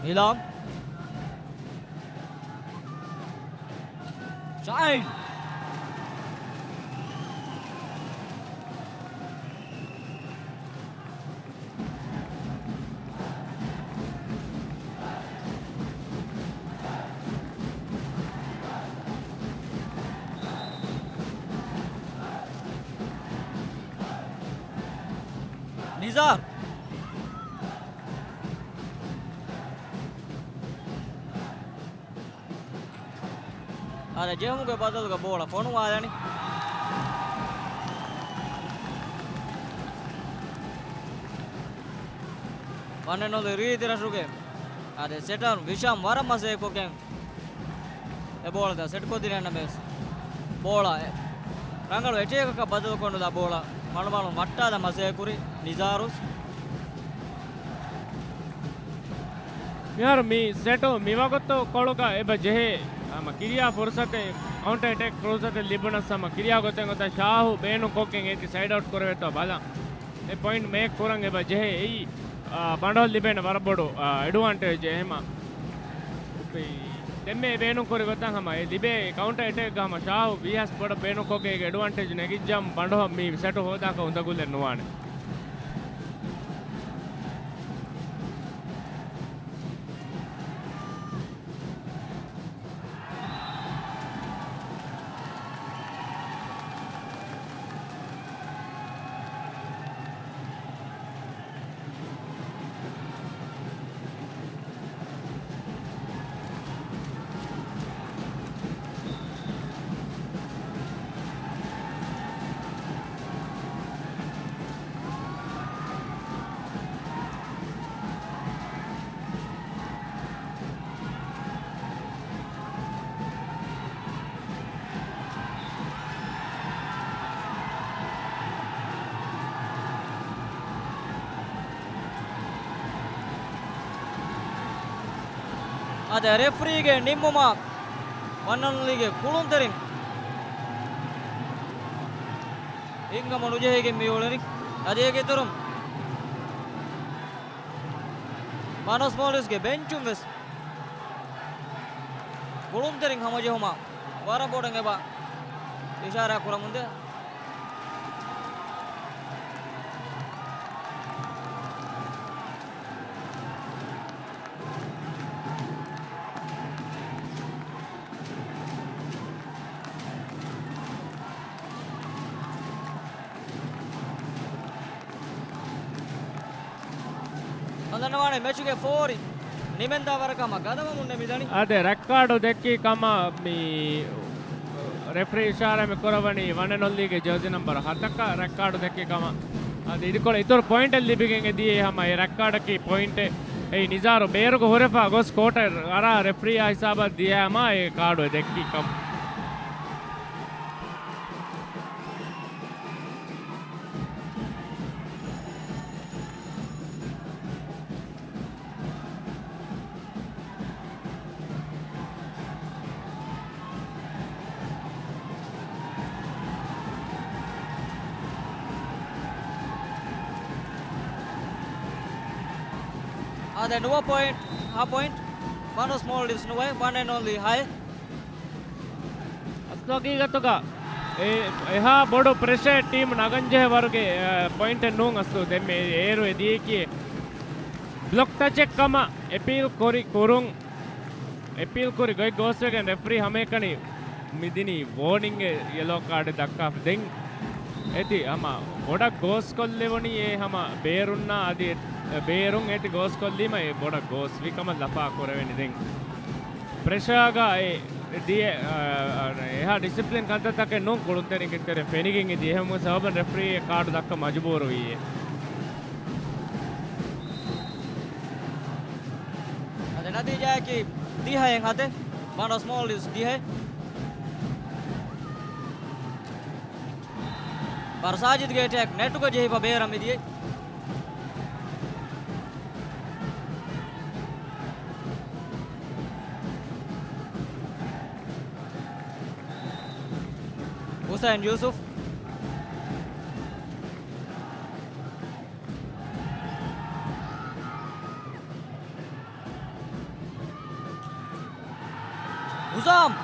ނިލާމް. ޝައިން. ނިޒާރު. އާދެ، ޖެހުމުގެ ބަދަލުގަ ބޯޅަ ފޮނުވާލަނީ. ވަން އެންޑް އޮންލީ ރީތި ރަށުގެ އާދެ، ސެޓަރު ވިޝާމް ވަރަށް މަސައްކަތްކޮށްގެން އެ ބޯޅަ ދާ ސެޓް ކޮށްދިނެންނަ ބޭސް. ބޯޅަ އެ ރަނގަޅު އެޓޭކަކަށް ބަދަލުކޮށްނުދާ ބޯޅަ މަޅުމަޅުން ވައްޓާލަން މަސައްކަތްކުރި ނިޒާރުސް. މިހާރު މި ސެޓު މިވަގުތު ކޮޅުގަ އެބަ ޖެހޭ ހަމަ ކިރިޔާ ފުރުސަތެއް، ކައުންޓަރ އެޓޭކް ފުރުސަތެއް ލިބުނަސް ހަމަ ކިރިޔާ ގޮތެއް ގޮތަށް ޝާހު ބޭނުން ކޮށްގެން އޭތި ސައިޑް އައުޓް ކުރެވޭތޯ ބަލަން. އެ ޕޮއިންޓް މޭކް ކުރަން އެބަ ޖެހޭ އެއީ، އާ، ބަނޑޮހަށް ލިބޭނެ ވަރަށް ބޮޑު، އާ، އެޑްވާންޓޭޖެއް އެހެމަ. ދެންމެ ބޭނުން ކުރި ގޮތަށް ހަމަ އެ ލިބޭ ކައުންޓަރ އެޓޭކްގަ ހަމަ ޝާހު ވީހާވެސް ބޮޑަށް ބޭނުން ކޮށްގެ އޭގެ އެޑްވާންޓޭޖް ނެގިއްޖަން ބަނޑޮހަށް މި ސެޓު ހޯދާކަށް އުނދަގުލެއް ނުވާނެ. އާދެ، ރެފްރީގެ ނިންމުމާ ވަން އެންޑް އޮންލީގެ ކުޅުންތެރިން ހިނގަމު ނުޖެހިގެން މިއުޅެނީ. އަދި އޭގެ އިތުރުން ވަން މޯލްޑިވްސްގެ ބެންޗުން ވެސް ކުޅުންތެރިން ހަމަޖެހުމަށް ވަރަށް ބޮޑަށް އެބަ އިޝާރާ ކުރަމުންދޭ. އަންނަވާނެ މެޗުގެ ފޯރި ނިމެންދާ ވަރަކަށް ހަމަ ގަދަވަމުން މިދަނީ. އާދެ، ރެޑް ކާޑު ދެއްކި ކަމަށް މި ރެފްރީ އިޝާރާ މި ކުރައްވަނީ ވަން އެންޑް އޮންލީގެ ޖާޒީ ނަމްބަރު ހަތަކަށް ރެޑް ކާޑު ދެއްކި ކަމަށް. އަދި އިދިކޮޅަށް އިތުރު ޕޮއިންޓެއް ލިބިގެން އެދިޔައީ ހަމަ އެ ރެޑް ކާޑަކީ ޕޮއިންޓެއް. އެއީ ނިޒާރު ބޭރުގަ ހުރެފަ ގޮސް ކޯޓަށް އަރާ ރެފްރީއާ ހިސާބަށް ދިޔައިމާ އެ ކާޑު އެ ދެއްކި ކަމަށް. އާދެ، ނުވަ ޕޮއިންޓް، ހަ ޕޮއިންޓް، ވަން މޯލްޑިވްސް ނުވައެއް، ވަން އެންޑް އޮންލީ ހައެއް. އަސްލު ހަގީގަތުގަ އެ، އެހާ ބޮޑު ޕްރެޝަރެއް ޓީމް ނަގަންޖެހޭ ވަރުގެ، އަ، ޕޮއިންޓެއް ނޫން އަސްލު. ދެންމެ އޭރު އެ ދިޔައީކީ ބްލޮކް ޓަޗެއް ކަމަށް އެޕީލް ކުރި ކުރުން. އެޕީލް ކުރި ގޮތް ގޯސްވެގެން ރެފްރީ ހަމައެކަނި މި ދިނީ ވޯނިންގ ޔެލޯ ކާޑެއް ދައްކާފަ. ދެން އެތި ހަމަ ބޮޑަށް ގޯސް ކޮށްލެވުނީ އެ ހަމަ ބޭރުންނާ އަދި އެ-، ބޭރުން އެތި ގޯސް ކޮށްލީމަ އެ ބޮޑަށް ގޯސް ވި ކަމަށް ލަފާ ކުރެވެނީ. ދެން ޕްރެޝާގަ އެ ދިޔަ، އާ، އާ، އެހާ ޑިސިޕްލިން ކަންތައްތަކެއް ނޫން ކުޅުންތެރިންގެ ތެރެ ފެނިގެން އެދި. އެހެންވެ ސަބަބަށް ރެފްރީ އެ ކާޑު ދައްކަން މަޖުބޫރު ވީ. އަދި ނަތީޖާއަކީ ދިހައެއް ހަތެއް، ބަނޑޯ ސްމޯލްޑިވްސް ދިހައެއް. ވަރަށް ސާޖިދުގެ އެޓޭކް ނެޓުގަ ޖެހިފަ ބޭރަށް މިދިޔައީ. ހުސައިން ޔޫސުފް. ހުސާމް.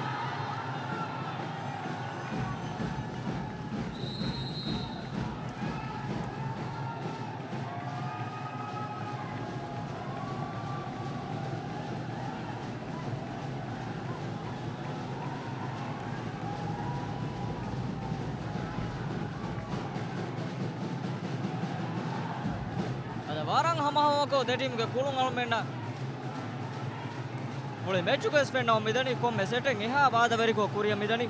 އަދި ވަރަށް ހަމަހަމަކޮށް ދެ ޓީމުގެ ކުޅުން އަޅުމެންނަށް މުޅި މެޗުގައި ފެންނަވަން މިދަނީ ކޮންމެ ސެޓެއް އެހާ ވާދަވެރިކޮށް ކުރިއަށް މިދަނީ.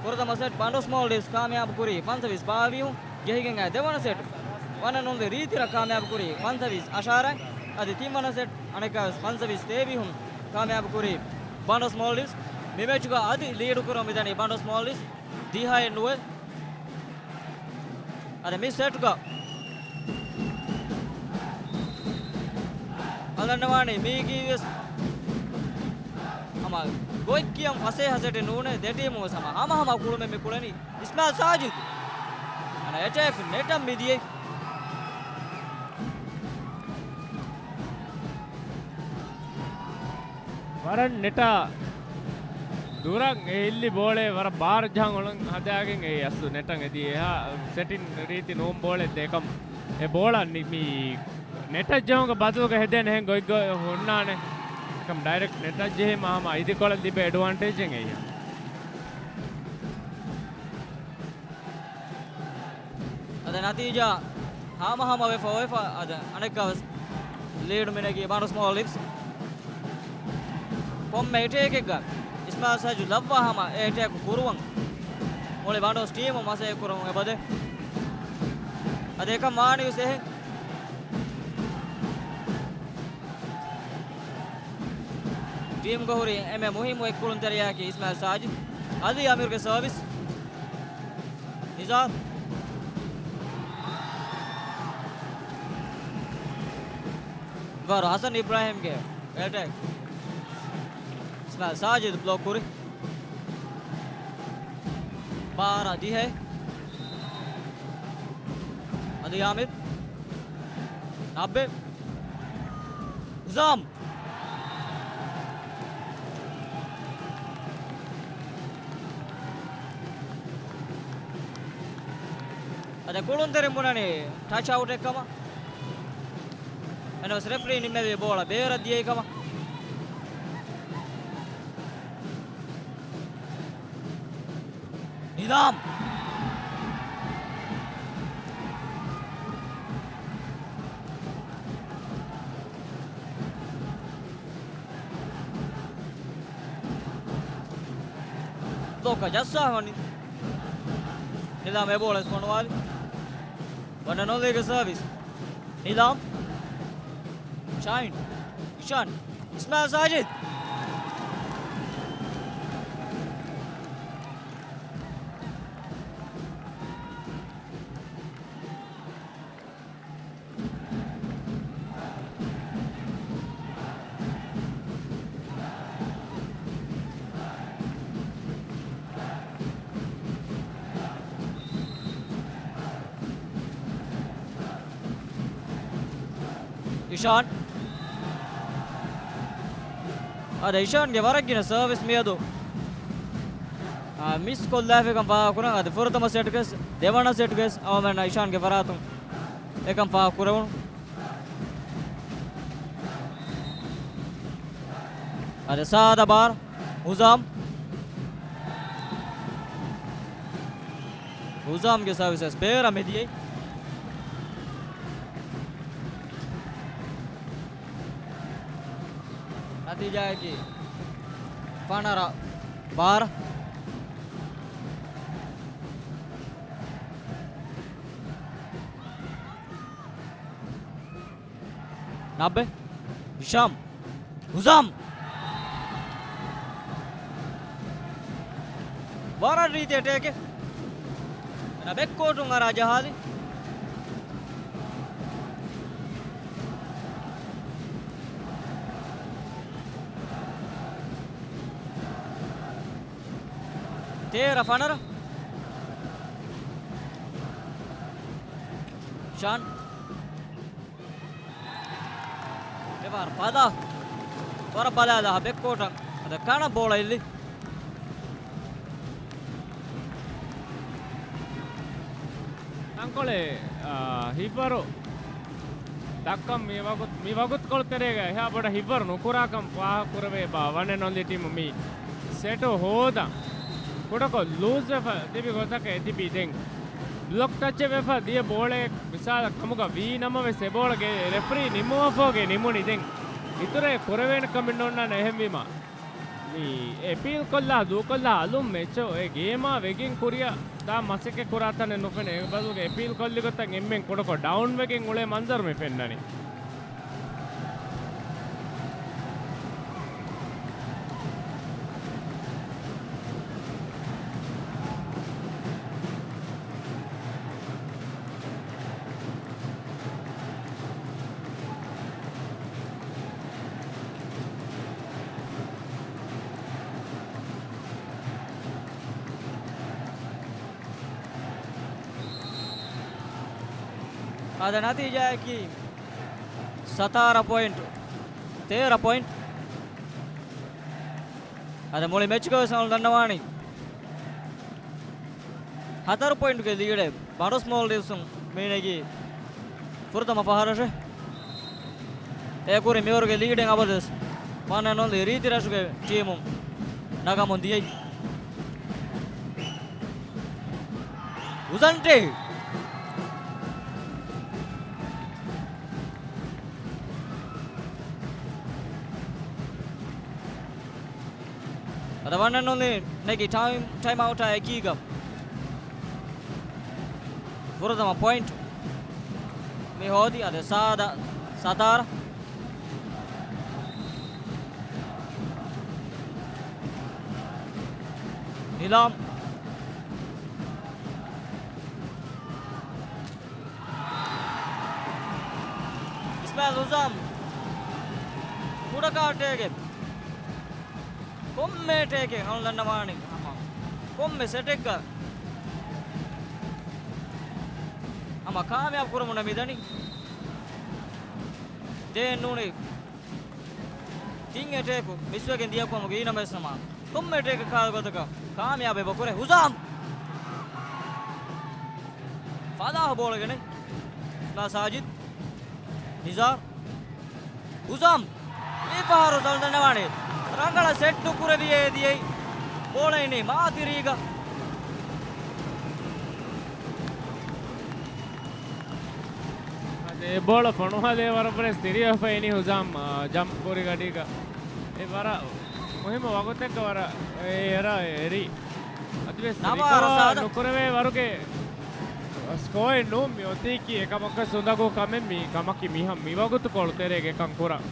ފުރަތަމަ ސެޓް ބަނޑޯ ސްމޯލްޑިވްސް ކާމިޔާބު ކުރީ ފަންސަވީސް ބާވީހުން ޖެހިގެން އައި ދެވަނަ ސެޓް ވަނަނުން ރީތިރަށް ކާމިޔާބު ކުރީ ފަންސަވީސް އަށާރައިން. އަދި ތިންވަނަ ސެޓް އަނެއްކާވެސް ފަންސަވީސް ތޭވީހުން ކާމިޔާބު ކުރީ ބަނޑޯ ސްމޯލްޑިވްސް. މި މެޗުގަ އަދި ލީޑު ކުރަމު މިދަނީ ބަނޑޯ ސްމޯލްޑިވްސް ދިހައެއް ނުވެ. އަދި މި ސެޓްގަ އަލަންނަވާނީ މީގީވެސް ހަމަ ގޮތް ކިޔަން ފަސޭހަ ސެޓެއް ނޫނޭ. ދެ ޓީމު ވެސް ހަމަ ހަމަ ހަމަ ކުޅުމެއް މި ކުޅެނީ. އިސްމާއިލް ސާޖިދު. އަނެއް އެޓޭކް ނެޓަށް މިދިޔައީ. ވަރަށް ނެޓާ ދުރަށް އެ އިއްލި ބޯޅަ ވަރަށް ބާރަށް ޖަހަން އުޅަން ހަދާގެން އެ އަސްލު ނެޓަށް އެދި އެހާ ސެޓިން ރީތި ނޫން ބޯޅަ އެއް ދޭކަމް އެ ބޯޅަ ނި-، މި ނެޓަށް ޖެހުމުގެ ބަދަލުގަ ހެދޭނެ ހެން ގޮތްގޮތް ހުންނާނެ. އެކަމް ޑައިރެކްޓް ނެޓަށް ޖެހީމަ ހަމަ އިދިކޮޅަށް ލިބޭ އެޑްވާންޓޭޖެއް އެއްޔާ. އަދި ނަތީޖާ ހަމަ ހަމަ ވެފަ އޮވެފަ އަދި އަނެއްކާވެސް ލީޑު މިނެގީ ބަނޑޯ ސްމޯލްޑިވްސް. ކޮންމެ އެޓޭކެއްގަ އިސްމާއިލް ސާޖިދު ލައްވާ ހަމަ އެ އެޓޭކު ކުރުވަން މުޅި ބަނޑޯސް ޓީމު މަސައްކަތް ކުރަމުން އެބަދޭ. އަދި އެކަން ވާނީވެސް އެހެން. ޓީމުގަ ހުރި އެންމެ މުހިއްމު އެއްކުޅުންތެރިޔާއަކީ އިސްމާއިލް ސާޖިދު. އަދި އަމީރުގެ ސަރވިސް. ނިޒާރު. ވަރު ހަސަން އިބްރާހިމްގެ އެޓޭކް. އިސްމާއިލް ސާޖިދު ބްލޮކް ކުރި. ބާރަ ދިހަ. އަދި އާމިރު. ނައްބެ. ހުސާމް. އަދި ކުޅުންތެރިން ބުނަނީ ޓަޗް އައުޓެއް ކަމަށް. އެން އެސް ރެފްރީ ނިންމެވި ބޯޅަ ބޭރަށް ދިޔައީ ކަމަށް. ނިޒާމް. ލޯކަ ޖައްސާ ވަނީ. ނިޒާމް އެ ބޯޅަ ފޮނުވާލި. ވަން އެންޑް އޮންލީގެ ސަރވިސް. ނިޒާމް. ޝާހިން. އިޝާން. އިސްމާއިލް ސާޖިދު. އިޝާން. އަދި އިޝާންގެ ވަރަށް ގިނަ ސަރވިސް މިއަދު، އާ، މިސް ކޮށްލާފައިކަން ފާހަގަކުރަން. އަދި ފުރަތަމަ ސެޓްގެސް ދެވަނަ ސެޓްގެސް އަވަމެންނަށް އިޝާންގެ ފަރާތުން އެކަން ފާހަގަކުރެވުނު. އަދި ސާދަ ބާރަށް ހުޒާމް. ހުޒާމްގެ ސާވިސް ވެސް ބޭރަށް މިދިޔައީ. ނަތީޖާއަކީ ފަނަރަ ބާރަ. ނަބެ. ހިޝާމް. ހުޒާމް. ވަރަށް ރީތި އެޓޭކެއް. އޭނާ ބެކްކޯޓުން އަރާ ޖަހާލި. ތޭރަ ފަނަރަ. ޝާން. އެވާރު ފަދަ. ވަރަށް ބަލާލާ ބެކްކޯޓަށް. އަދަ ކަނަ ބޯޅަ އިއްލި. ތަންކޮޅެއް، އާ، ހިއްވަރު ދައްކަން މި ވަގުތު، މި ވަގުތުކޮޅު ތެރޭގަ އެހާ ބޮޑަށް ހިއްވަރު ނުކުރާކަން ފާހަގަކުރެވޭ ބާ ވަން އެންޑް އޮންލީ ޓީމު މި ސެޓު ހޯދަން ކުޑަކޮށް ލޫޒްވެފަ ތިބި ގޮތަކަށް އެތިބީ ދެން. ބްލޮކް ޓަޗެއް ވެފަ ދިޔަ ބޯޅައެއް މިސާލަށް ކަމުގަ ވީ ނަމަވެސް އެ ބޯޅަ ގެ ރެފްރީ ނިމުމަށްފަހުގައި ނިމުނީ ދެން. އިތުރަށް ކުރެވޭނެ ކަމެއް ނޯންނާނެ އެހެންވީމަ. މި އެޕީލް ކޮށްލާ ދޫކޮށްލާ އަލުން މެޗު އެ ގޭމާ ވެގެން ކުރިއަށް ދާ މަސައްކަތް ކުރާ ތަނެއް ނުފެނޭ. އެ ބަދަލުގަ އެޕީލް ކޮށްލި ގޮތަށް އެންމެން ކުޑަކޮށް ޑައުން ވެގެން އުޅޭ މަންޒަރު މި ފެންނަނީ. އާދެ، ނަތީޖާއަކީ ސަތާރަ ޕޮއިންޓު، ތޭރަ ޕޮއިންޓު. އަދި މުޅި މެޗުގަވެސް އަޅު ދަންނަވާނީ ހަތަރު ޕޮއިންޓުގެ ލީޑެއް ބަނޑޮސް މޯލްޑިވްސުން މިނެގީ ފުރަތަމަ ފަހަރަށެ. އެކުރި މިވަރުގެ ލީޑެއް އަބަދުވެސް ވަން އެންޑް އޮންލީ ރީތި ރަށުގެ ޓީމުން ނަގަމުން ދިޔައީ. ހުޒާމް ޓޭ. އަދި ވަން އެންޑް އޮންލީ ނެގި ޓައިމް، ޓައިމް އައުޓާ އެކީގަ. ފުރަތަމަ ޕޮއިންޓް މި ހޯދި އަދި ސާދަ ސަތާރަ. ނިލާމް. އިސްމާއިލް ހުޒާމް. ކުޑަކާޓޭގެ ކޮންމެ ޓޭކެއް އަޅު ދަންނަވާނީ ހަމަ ކޮންމެ ސެޓެއްގަ ހަމަ ކާމިޔާބު ކުރަމުން މިދަނީ. ދޭން ނޫނީ ތިން އެޓޭކު މިސްވެގެން ދިޔަކުވަމުގެ އީނަމެސް ނަމާ ކޮންމެ އެޓޭކެއް ކާލް ގޮތަކަށް ކާމިޔާބެއް ކުރޭ ހުޒާމް. ފަލާހު ބޯޅަ ގެނެ ސާޖިދް ނިޒާރް. ހުޒާމް މި ފަހަރު ސަލްދަންނަވާނެ ރަނގަޅަށް ސެޓް ނުކުރެވިއޭ ދިޔައީ ބޯޅައިނީ މާތިރީގަ. އަދި އެ ބޯޅަ ފޮނުވާލޭ ވަރަށް ވެސް ތިރިވެފަ އިނީ ހުޒާމް، އާ، ޖަމްޕް ކުރި ގަޑީގަ. އެ ވަރަށް މުހިއްމު ވަގުތެއްގަ ވަރަށް އެ އެރާ އެރީ. އަދިވެސް ނަވާރަ ރިކަވާ ސާދަ. ނުކުރެވޭ ވަރުގެ ސްކޯއެއް ނޫން މި އޮތީކީ އެކަމަކަށް ސުނދަގޫ ކަމެއް މި ކަމަކީ މިހަ-، މިވަގުތު ކޮޅު ތެރޭގެ ކަން ކުރަން.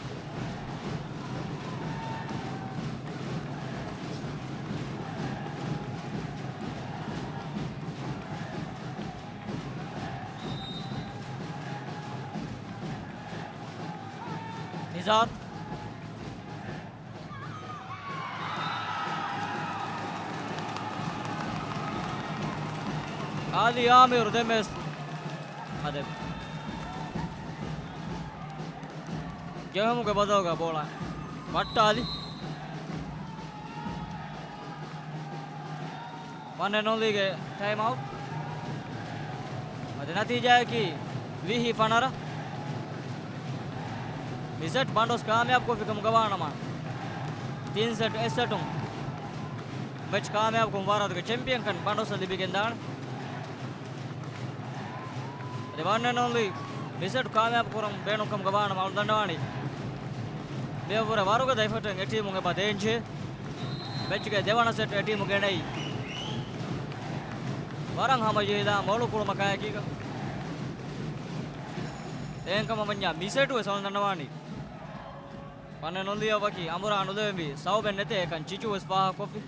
ނިޒާރް. އާލި އާމިރު ދެމެސް. އަދެ. ޖެހުމުގެ ބަދަލުގަ ބޯޅަ ވައްޓާލި. ވަން އެންޑް އޮންލީގެ ޓައިމް އައުޓް. އަދި ނަތީޖާއަކީ ވިހި ފަނަރަ. މި ސެޓް ބަނޑޮސް ކާމިޔާބު ކޮށްފިކަމުގަ ވާނަމަ. ތިން ސެޓް އެއް ސެޓުން މެޗް ކާމިޔާބުކޮށް މުބާރާތުގެ ޗެމްޕިއަންކަން ބަނޑުއަސް ލިބިގެންދާނެ. ދެ ވަން އެންޑް އޮންލީ މި ސެޓް ކާމިޔާބު ކުރަން ބޭނުންކަމުގަ ވާނަމަ އަޅު ދަންނަވާނީ. މިއަށްވުރެ ވަރުގަދަ އެފަޓެއް އެ ޓީމުން އެބަ ދޭންޖެހޭ. މެޗުގެ ދެވަނަ ސެޓް އެ ޓީމު ގެނައީ. ވަރަށް ހަމަޖެހިލާ މޮޅު ކުޅުމަކާއެކީގަ. އެހެންކަމަށް ވަންޏާ މި ސެޓު ވެސް އަޅު ދަންނަވާނީ. ވަން އެންޑް އޮންލީއަށް ވަކި އަނބުރާ ނުލެވެންވީ ސަބަބެއް ނެތޭ އެކަން ޗިޗު ވެސް ފާހަގަކޮށްފި.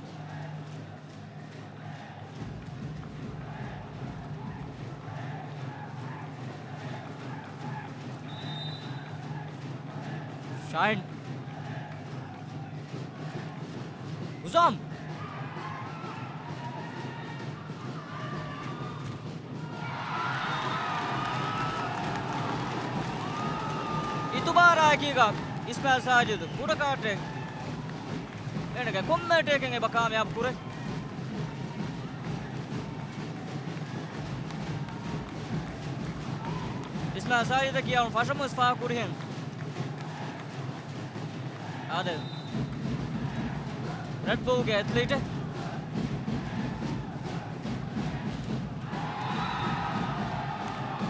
ޝާހިން. ހުސާމް. އިތުބާރާއެކީގަ އިސްމާއިލް ސާޖިދު ކުޑަކާޓެއް އޭނަގެ ކޮންމެ އެޓޭކެއް އެބަ ކާމިޔާބު ކުރޭ. އިސްމާއިލް ސާޖިދަކީ އަޅުން ފަށަމުވެސް ފާހަގަކުރިހެން. އާދެ، ރެޑް ބުލްގެ އެތްލީޓެއް.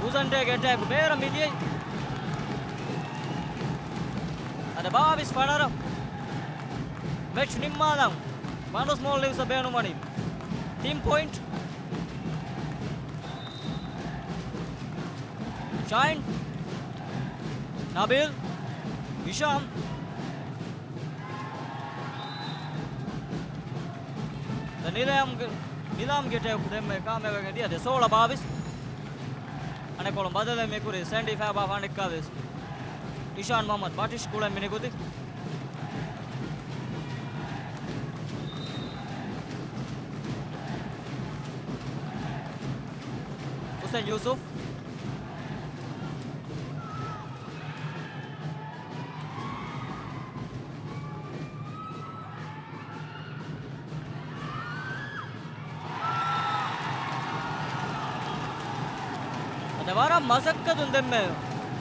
ހުސަންޓޭގެ އެޓޭކް ބޭރަށް މިދިޔައީ. އަދި ބާވީސް ފަނަރަ. މެޗް ނިންމާލަން ބަނޑުސް މޯލްޑިވްސްއަށް ބޭނުންވަނީ ތިން ޕޮއިންޓް. ޝާހިން، ނަބީލް، ހިޝާމް. ދެން ނިލާމްގެ، ނިލާމްގެ އެޓޭކް ދެންމެ ކާމިޔާބުވެގެން ދިޔަ. ދެ ސޯޅަ ބާވީސް. އަނެއްކޮޅުން ބަދަލެއް މި ކުރީ ސެންޑީ ފާބާ ފާނިއްކާވެސް. އިޝާން މުހައްމަދު ބަޓިޝް ކުޅެން މި ނިކުތީ. ހުސެން ޔޫސުފް. އަދި ވަރަށް މަސައްކަތުން ދެންމެ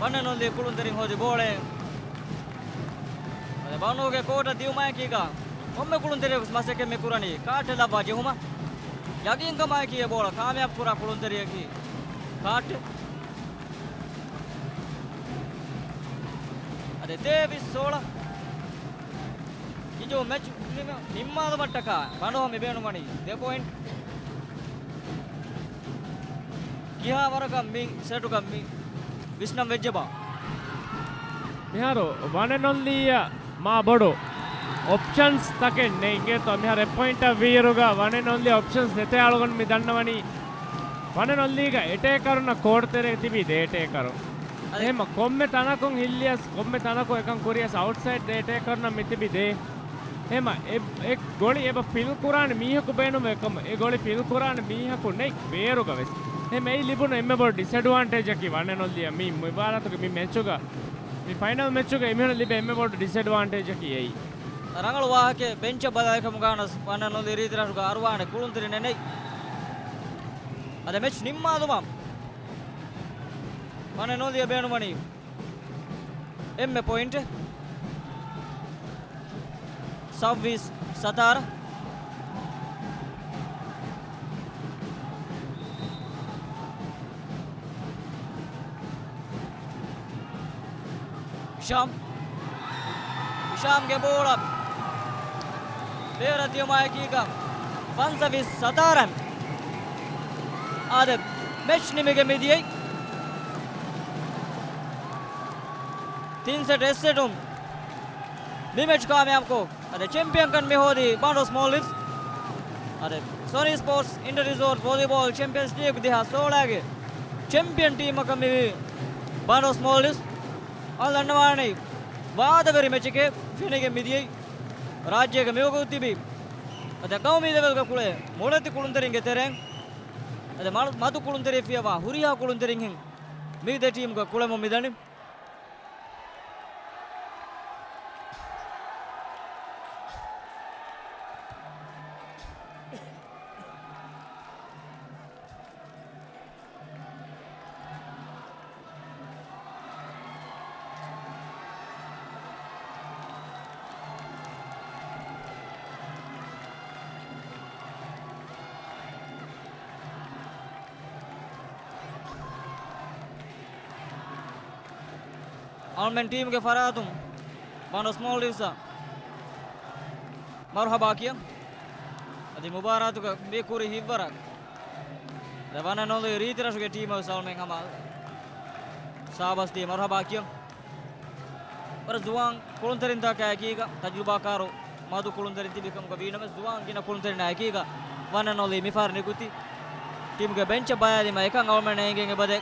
ވަން އެންޑް އޮންލީ ކުޅުންތެރިން ހޯދި ބޯޅައެއް. އަދި ބަނޑުގެ ކޯޓަށް ދިޔުމާއެކީގަ ކޮންމެ ކުޅުންތެރިޔަކު މަސައްކަތް މި ކުރަނީ ކާޓެއް ލައްވާ ޖެހުމަށް. ޔަގީންކަމާއެކީ އެ ބޯޅަ ކާމިޔާބު ކުރާ ކުޅުންތެރިޔަކީ ކާޓެއް. އަދި ތޭވީސް ސޯޅަ. ކިޖޫ މެޗް ނިމ-، ނިންމާލުމަށްޓަކާ ބަނޑުހަމަ މި ބޭނުންވަނީ ދެ ޕޮއިންޓް. ކިހާ ވަރަކަށް މި ސެޓުގަ މި ވިސްނަން ވެއްޖެބާ؟ މިހާރު ވަން އެންޑް އޮންލީއަށް މާ ބޮޑު އޮޕްޝަންސް ތަކެއް ނޭނގޭތޯ. މިހާރު އެއް ޕޮއިންޓަށް ވީއިރުގަ ވަން އެންޑް އޮންލީ އޮޕްޝަންސް ނެތޭ އަޅުގަނޑު މި ދަންނަވަނީ. ވަން އެންޑް އޮންލީގަ އެޓޭކަރުންނަށް ކޯޓްތެރޭގަ ތިބީ ދެ އެޓޭކަރު. އަދި އެހެމަ ކޮންމެ ތަނަކުން ހިއްލިޔަސް، ކޮންމެ ތަނަކުން އެކަން ކުރިޔަސް އައުޓްސައިޑް ދެ އެޓޭކަރުންނަށް މި ތިބި ދޭ. އެހެމަ އެ، އެ ގޮޅި އެބަ ފިލް ކުރާނެ މީހަކު ބޭނުންވޭ ކަމަށް، އެ ގޮޅި ފިލް ކުރާނެ މީހަކު ނެތް ބޭރުގަ ވެސް. އެހެމަ އެއީ ލިބުނު އެންމެ ބޮޑު ޑިސްއެޑްވާންޓޭޖަކީ ވަން އެންޑް އޮންލީއަށް މި މުބާރާތުގެ މި މެޗުގަ، މި ފައިނަލް މެޗުގަ އެމީހުން ލިބޭ އެންމެ ބޮޑު ޑިސްއެޑްވާންޓޭޖަކީ އެއީ. ރަނގަޅު ވާހަކައެއް. ބެންޗަށް ބަލާލިކަމުގަ ވަން އެންޑް އޮންލީ ރީތި ރަށުގަ އަރުވާނެ ކުޅުންތެރިން ނެތް. އަދި މެޗް ނިންމާލުމަށް ވަން އެންޑް އޮންލީއަށް ބޭނުންވަނީ އެންމެ ޕޮއިންޓެއް. ސައްވީސް ސަތާރަ. ހިޝާމް. ހިޝާމްގެ ބޯޅަ ބޭރަށް ދިޔުމާއެކީގަ ފަންސަވީސް ސަތާރަ. އާދެ، މެޗް ނިމިގެން މިދިޔައީ. ތިން ސެޓް އެއް ސެޓުން މި މެޗް ކާމިޔާބުކޮށް، އަދި ޗެމްޕިއަންކަން މި ހޯދީ ބަނޑުސް މޯލްޑިވްސް. އަދި ސޮނީ ސްޕޯޓްސް އިންޓަރ ރިސޯޓް ވޮލީބޯލް ޗެމްޕިއަންސް ލީގް ދެހާސް ސޯޅަގެ ޗެމްޕިއަން ޓީމަކަށް މިވީ ބަނޑުސް މޯލްޑިވްސް. އަޅު ދަންނަވާނީ ވާދަވެރި މެޗެކޭ ފެނިގެން މިދިޔައީ. ރާއްޖޭގަ މިވަގުތު ތިބި އަދި ގައުމީ ލެވެލްގަ ކުޅޭ މޮޅެތި ކުޅުންތެރިންގެ ތެރެއިން އަދި މަ-، މަދު ކުޅުންތެރިޔަށް ފިޔަވާ ހުރިހާ ކުޅުންތެރިންހެން މި ދެ ޓީމުގެ ކުޅެމުން މިދަނީ. އަޅުމެން ޓީމުގެ ފަރާތުން ވަންޑަސް މޯލްޑިވްސްއަށް މަރުހަބާ ކިޔަން. އަދި މުބާރާތުގަ މި ކުރި ހިތްވަރަށް ވަނަނޮލި ރީތިރަށުގެ ޓީމަށް ވެސް އަޅުމެން ހަމަ ސާބަސް ދީ މަރުހަބާ ކިޔަން. ވަރަށް ޒުވާން ކުޅުންތެރިންތަކާ އެކީގަ ތަޖުރިބާކާރު މަދު ކުޅުންތެރިން ތިބި ކަމުގަ ވީނަމަވެސް، ޒުވާން ގިނަ ކުޅުންތެރިންނާ އެކީގަ ވަނަނޮލި މިފަހަރު ނިކުތީ. ޓީމުގެ ބެންޗަށް ބަލާލީމަ އެކަން އަޅުމެންނަށް އެނގެން އެބަދޭ.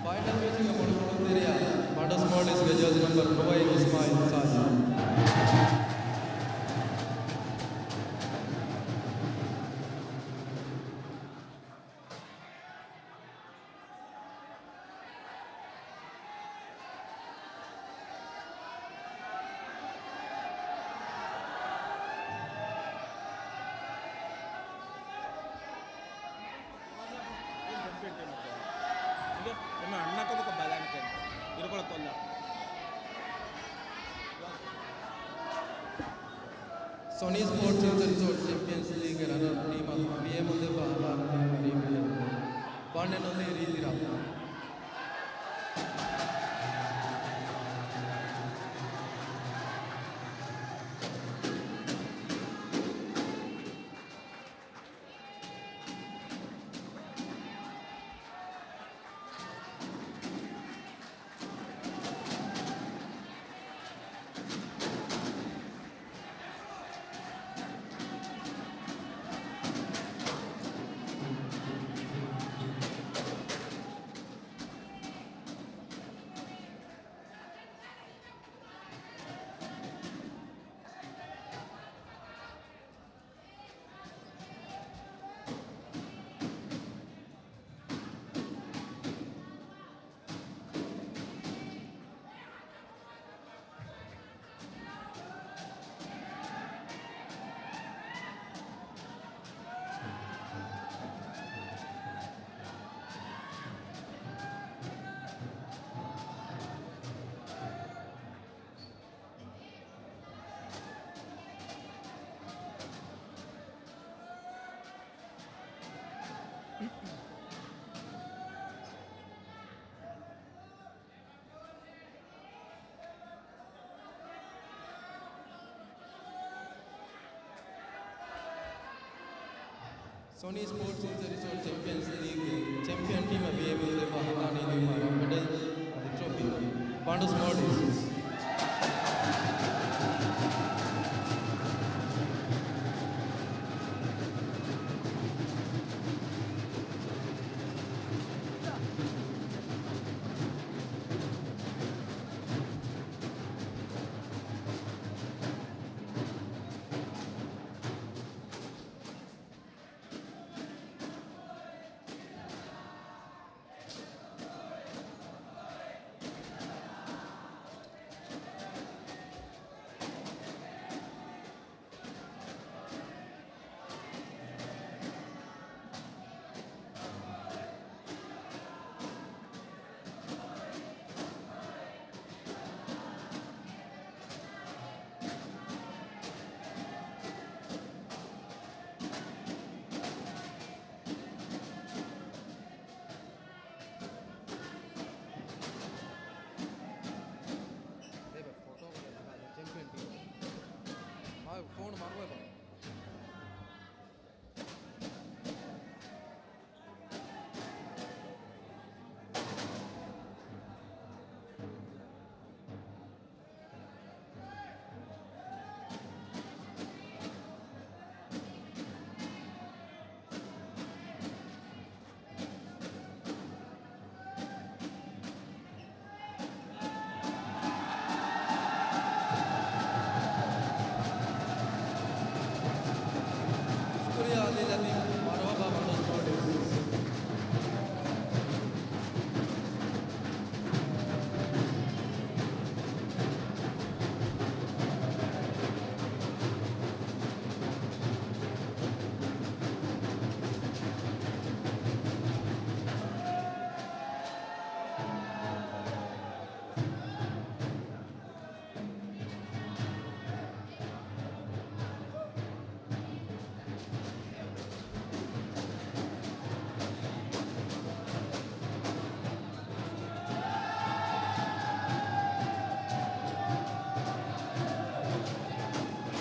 ފައިނަލް މެޗުގެ މުޅި ކުޅުންތެރިޔާ ވަންޑަސް މޯލްޑިވްސްގެ ޖާޒީ ނަމްބަރު ނުވައެއް އިސްމާއިލް ސާޖިދު. އެންމެ އަންނަ ކަމަކަށް ބަލާނެ ކެން. އިރުކޮޅަށް ކޮށްލާ. ސޮނީ ސްޕޯޓްސް ހިލްސް ރިސޯޓް ޗެމްޕިއަންސް ލީގްގެ ރަނަރަޕް ޓީމަށް ވީއެމް އުނދަގޫ ހަދާނަނީ މަރީމް މެޑަލް. ފާންޑެން އޮލީ ރީތި ރާއްޖެ. ސޮނީ ސްޕޯޓްސް ހިލްސް ރިސޯޓް ޗެމްޕިއަންސް ލީގްގެ ޗެމްޕިއަން ޓީމަށް ވީއެމް އުނދަގޫ ހަދާނީ ލިޔުމާ ރަން މެޑަލް އަދި ޓްރޮފީ. ބަނޑުސް މޯލްޑިވްސް.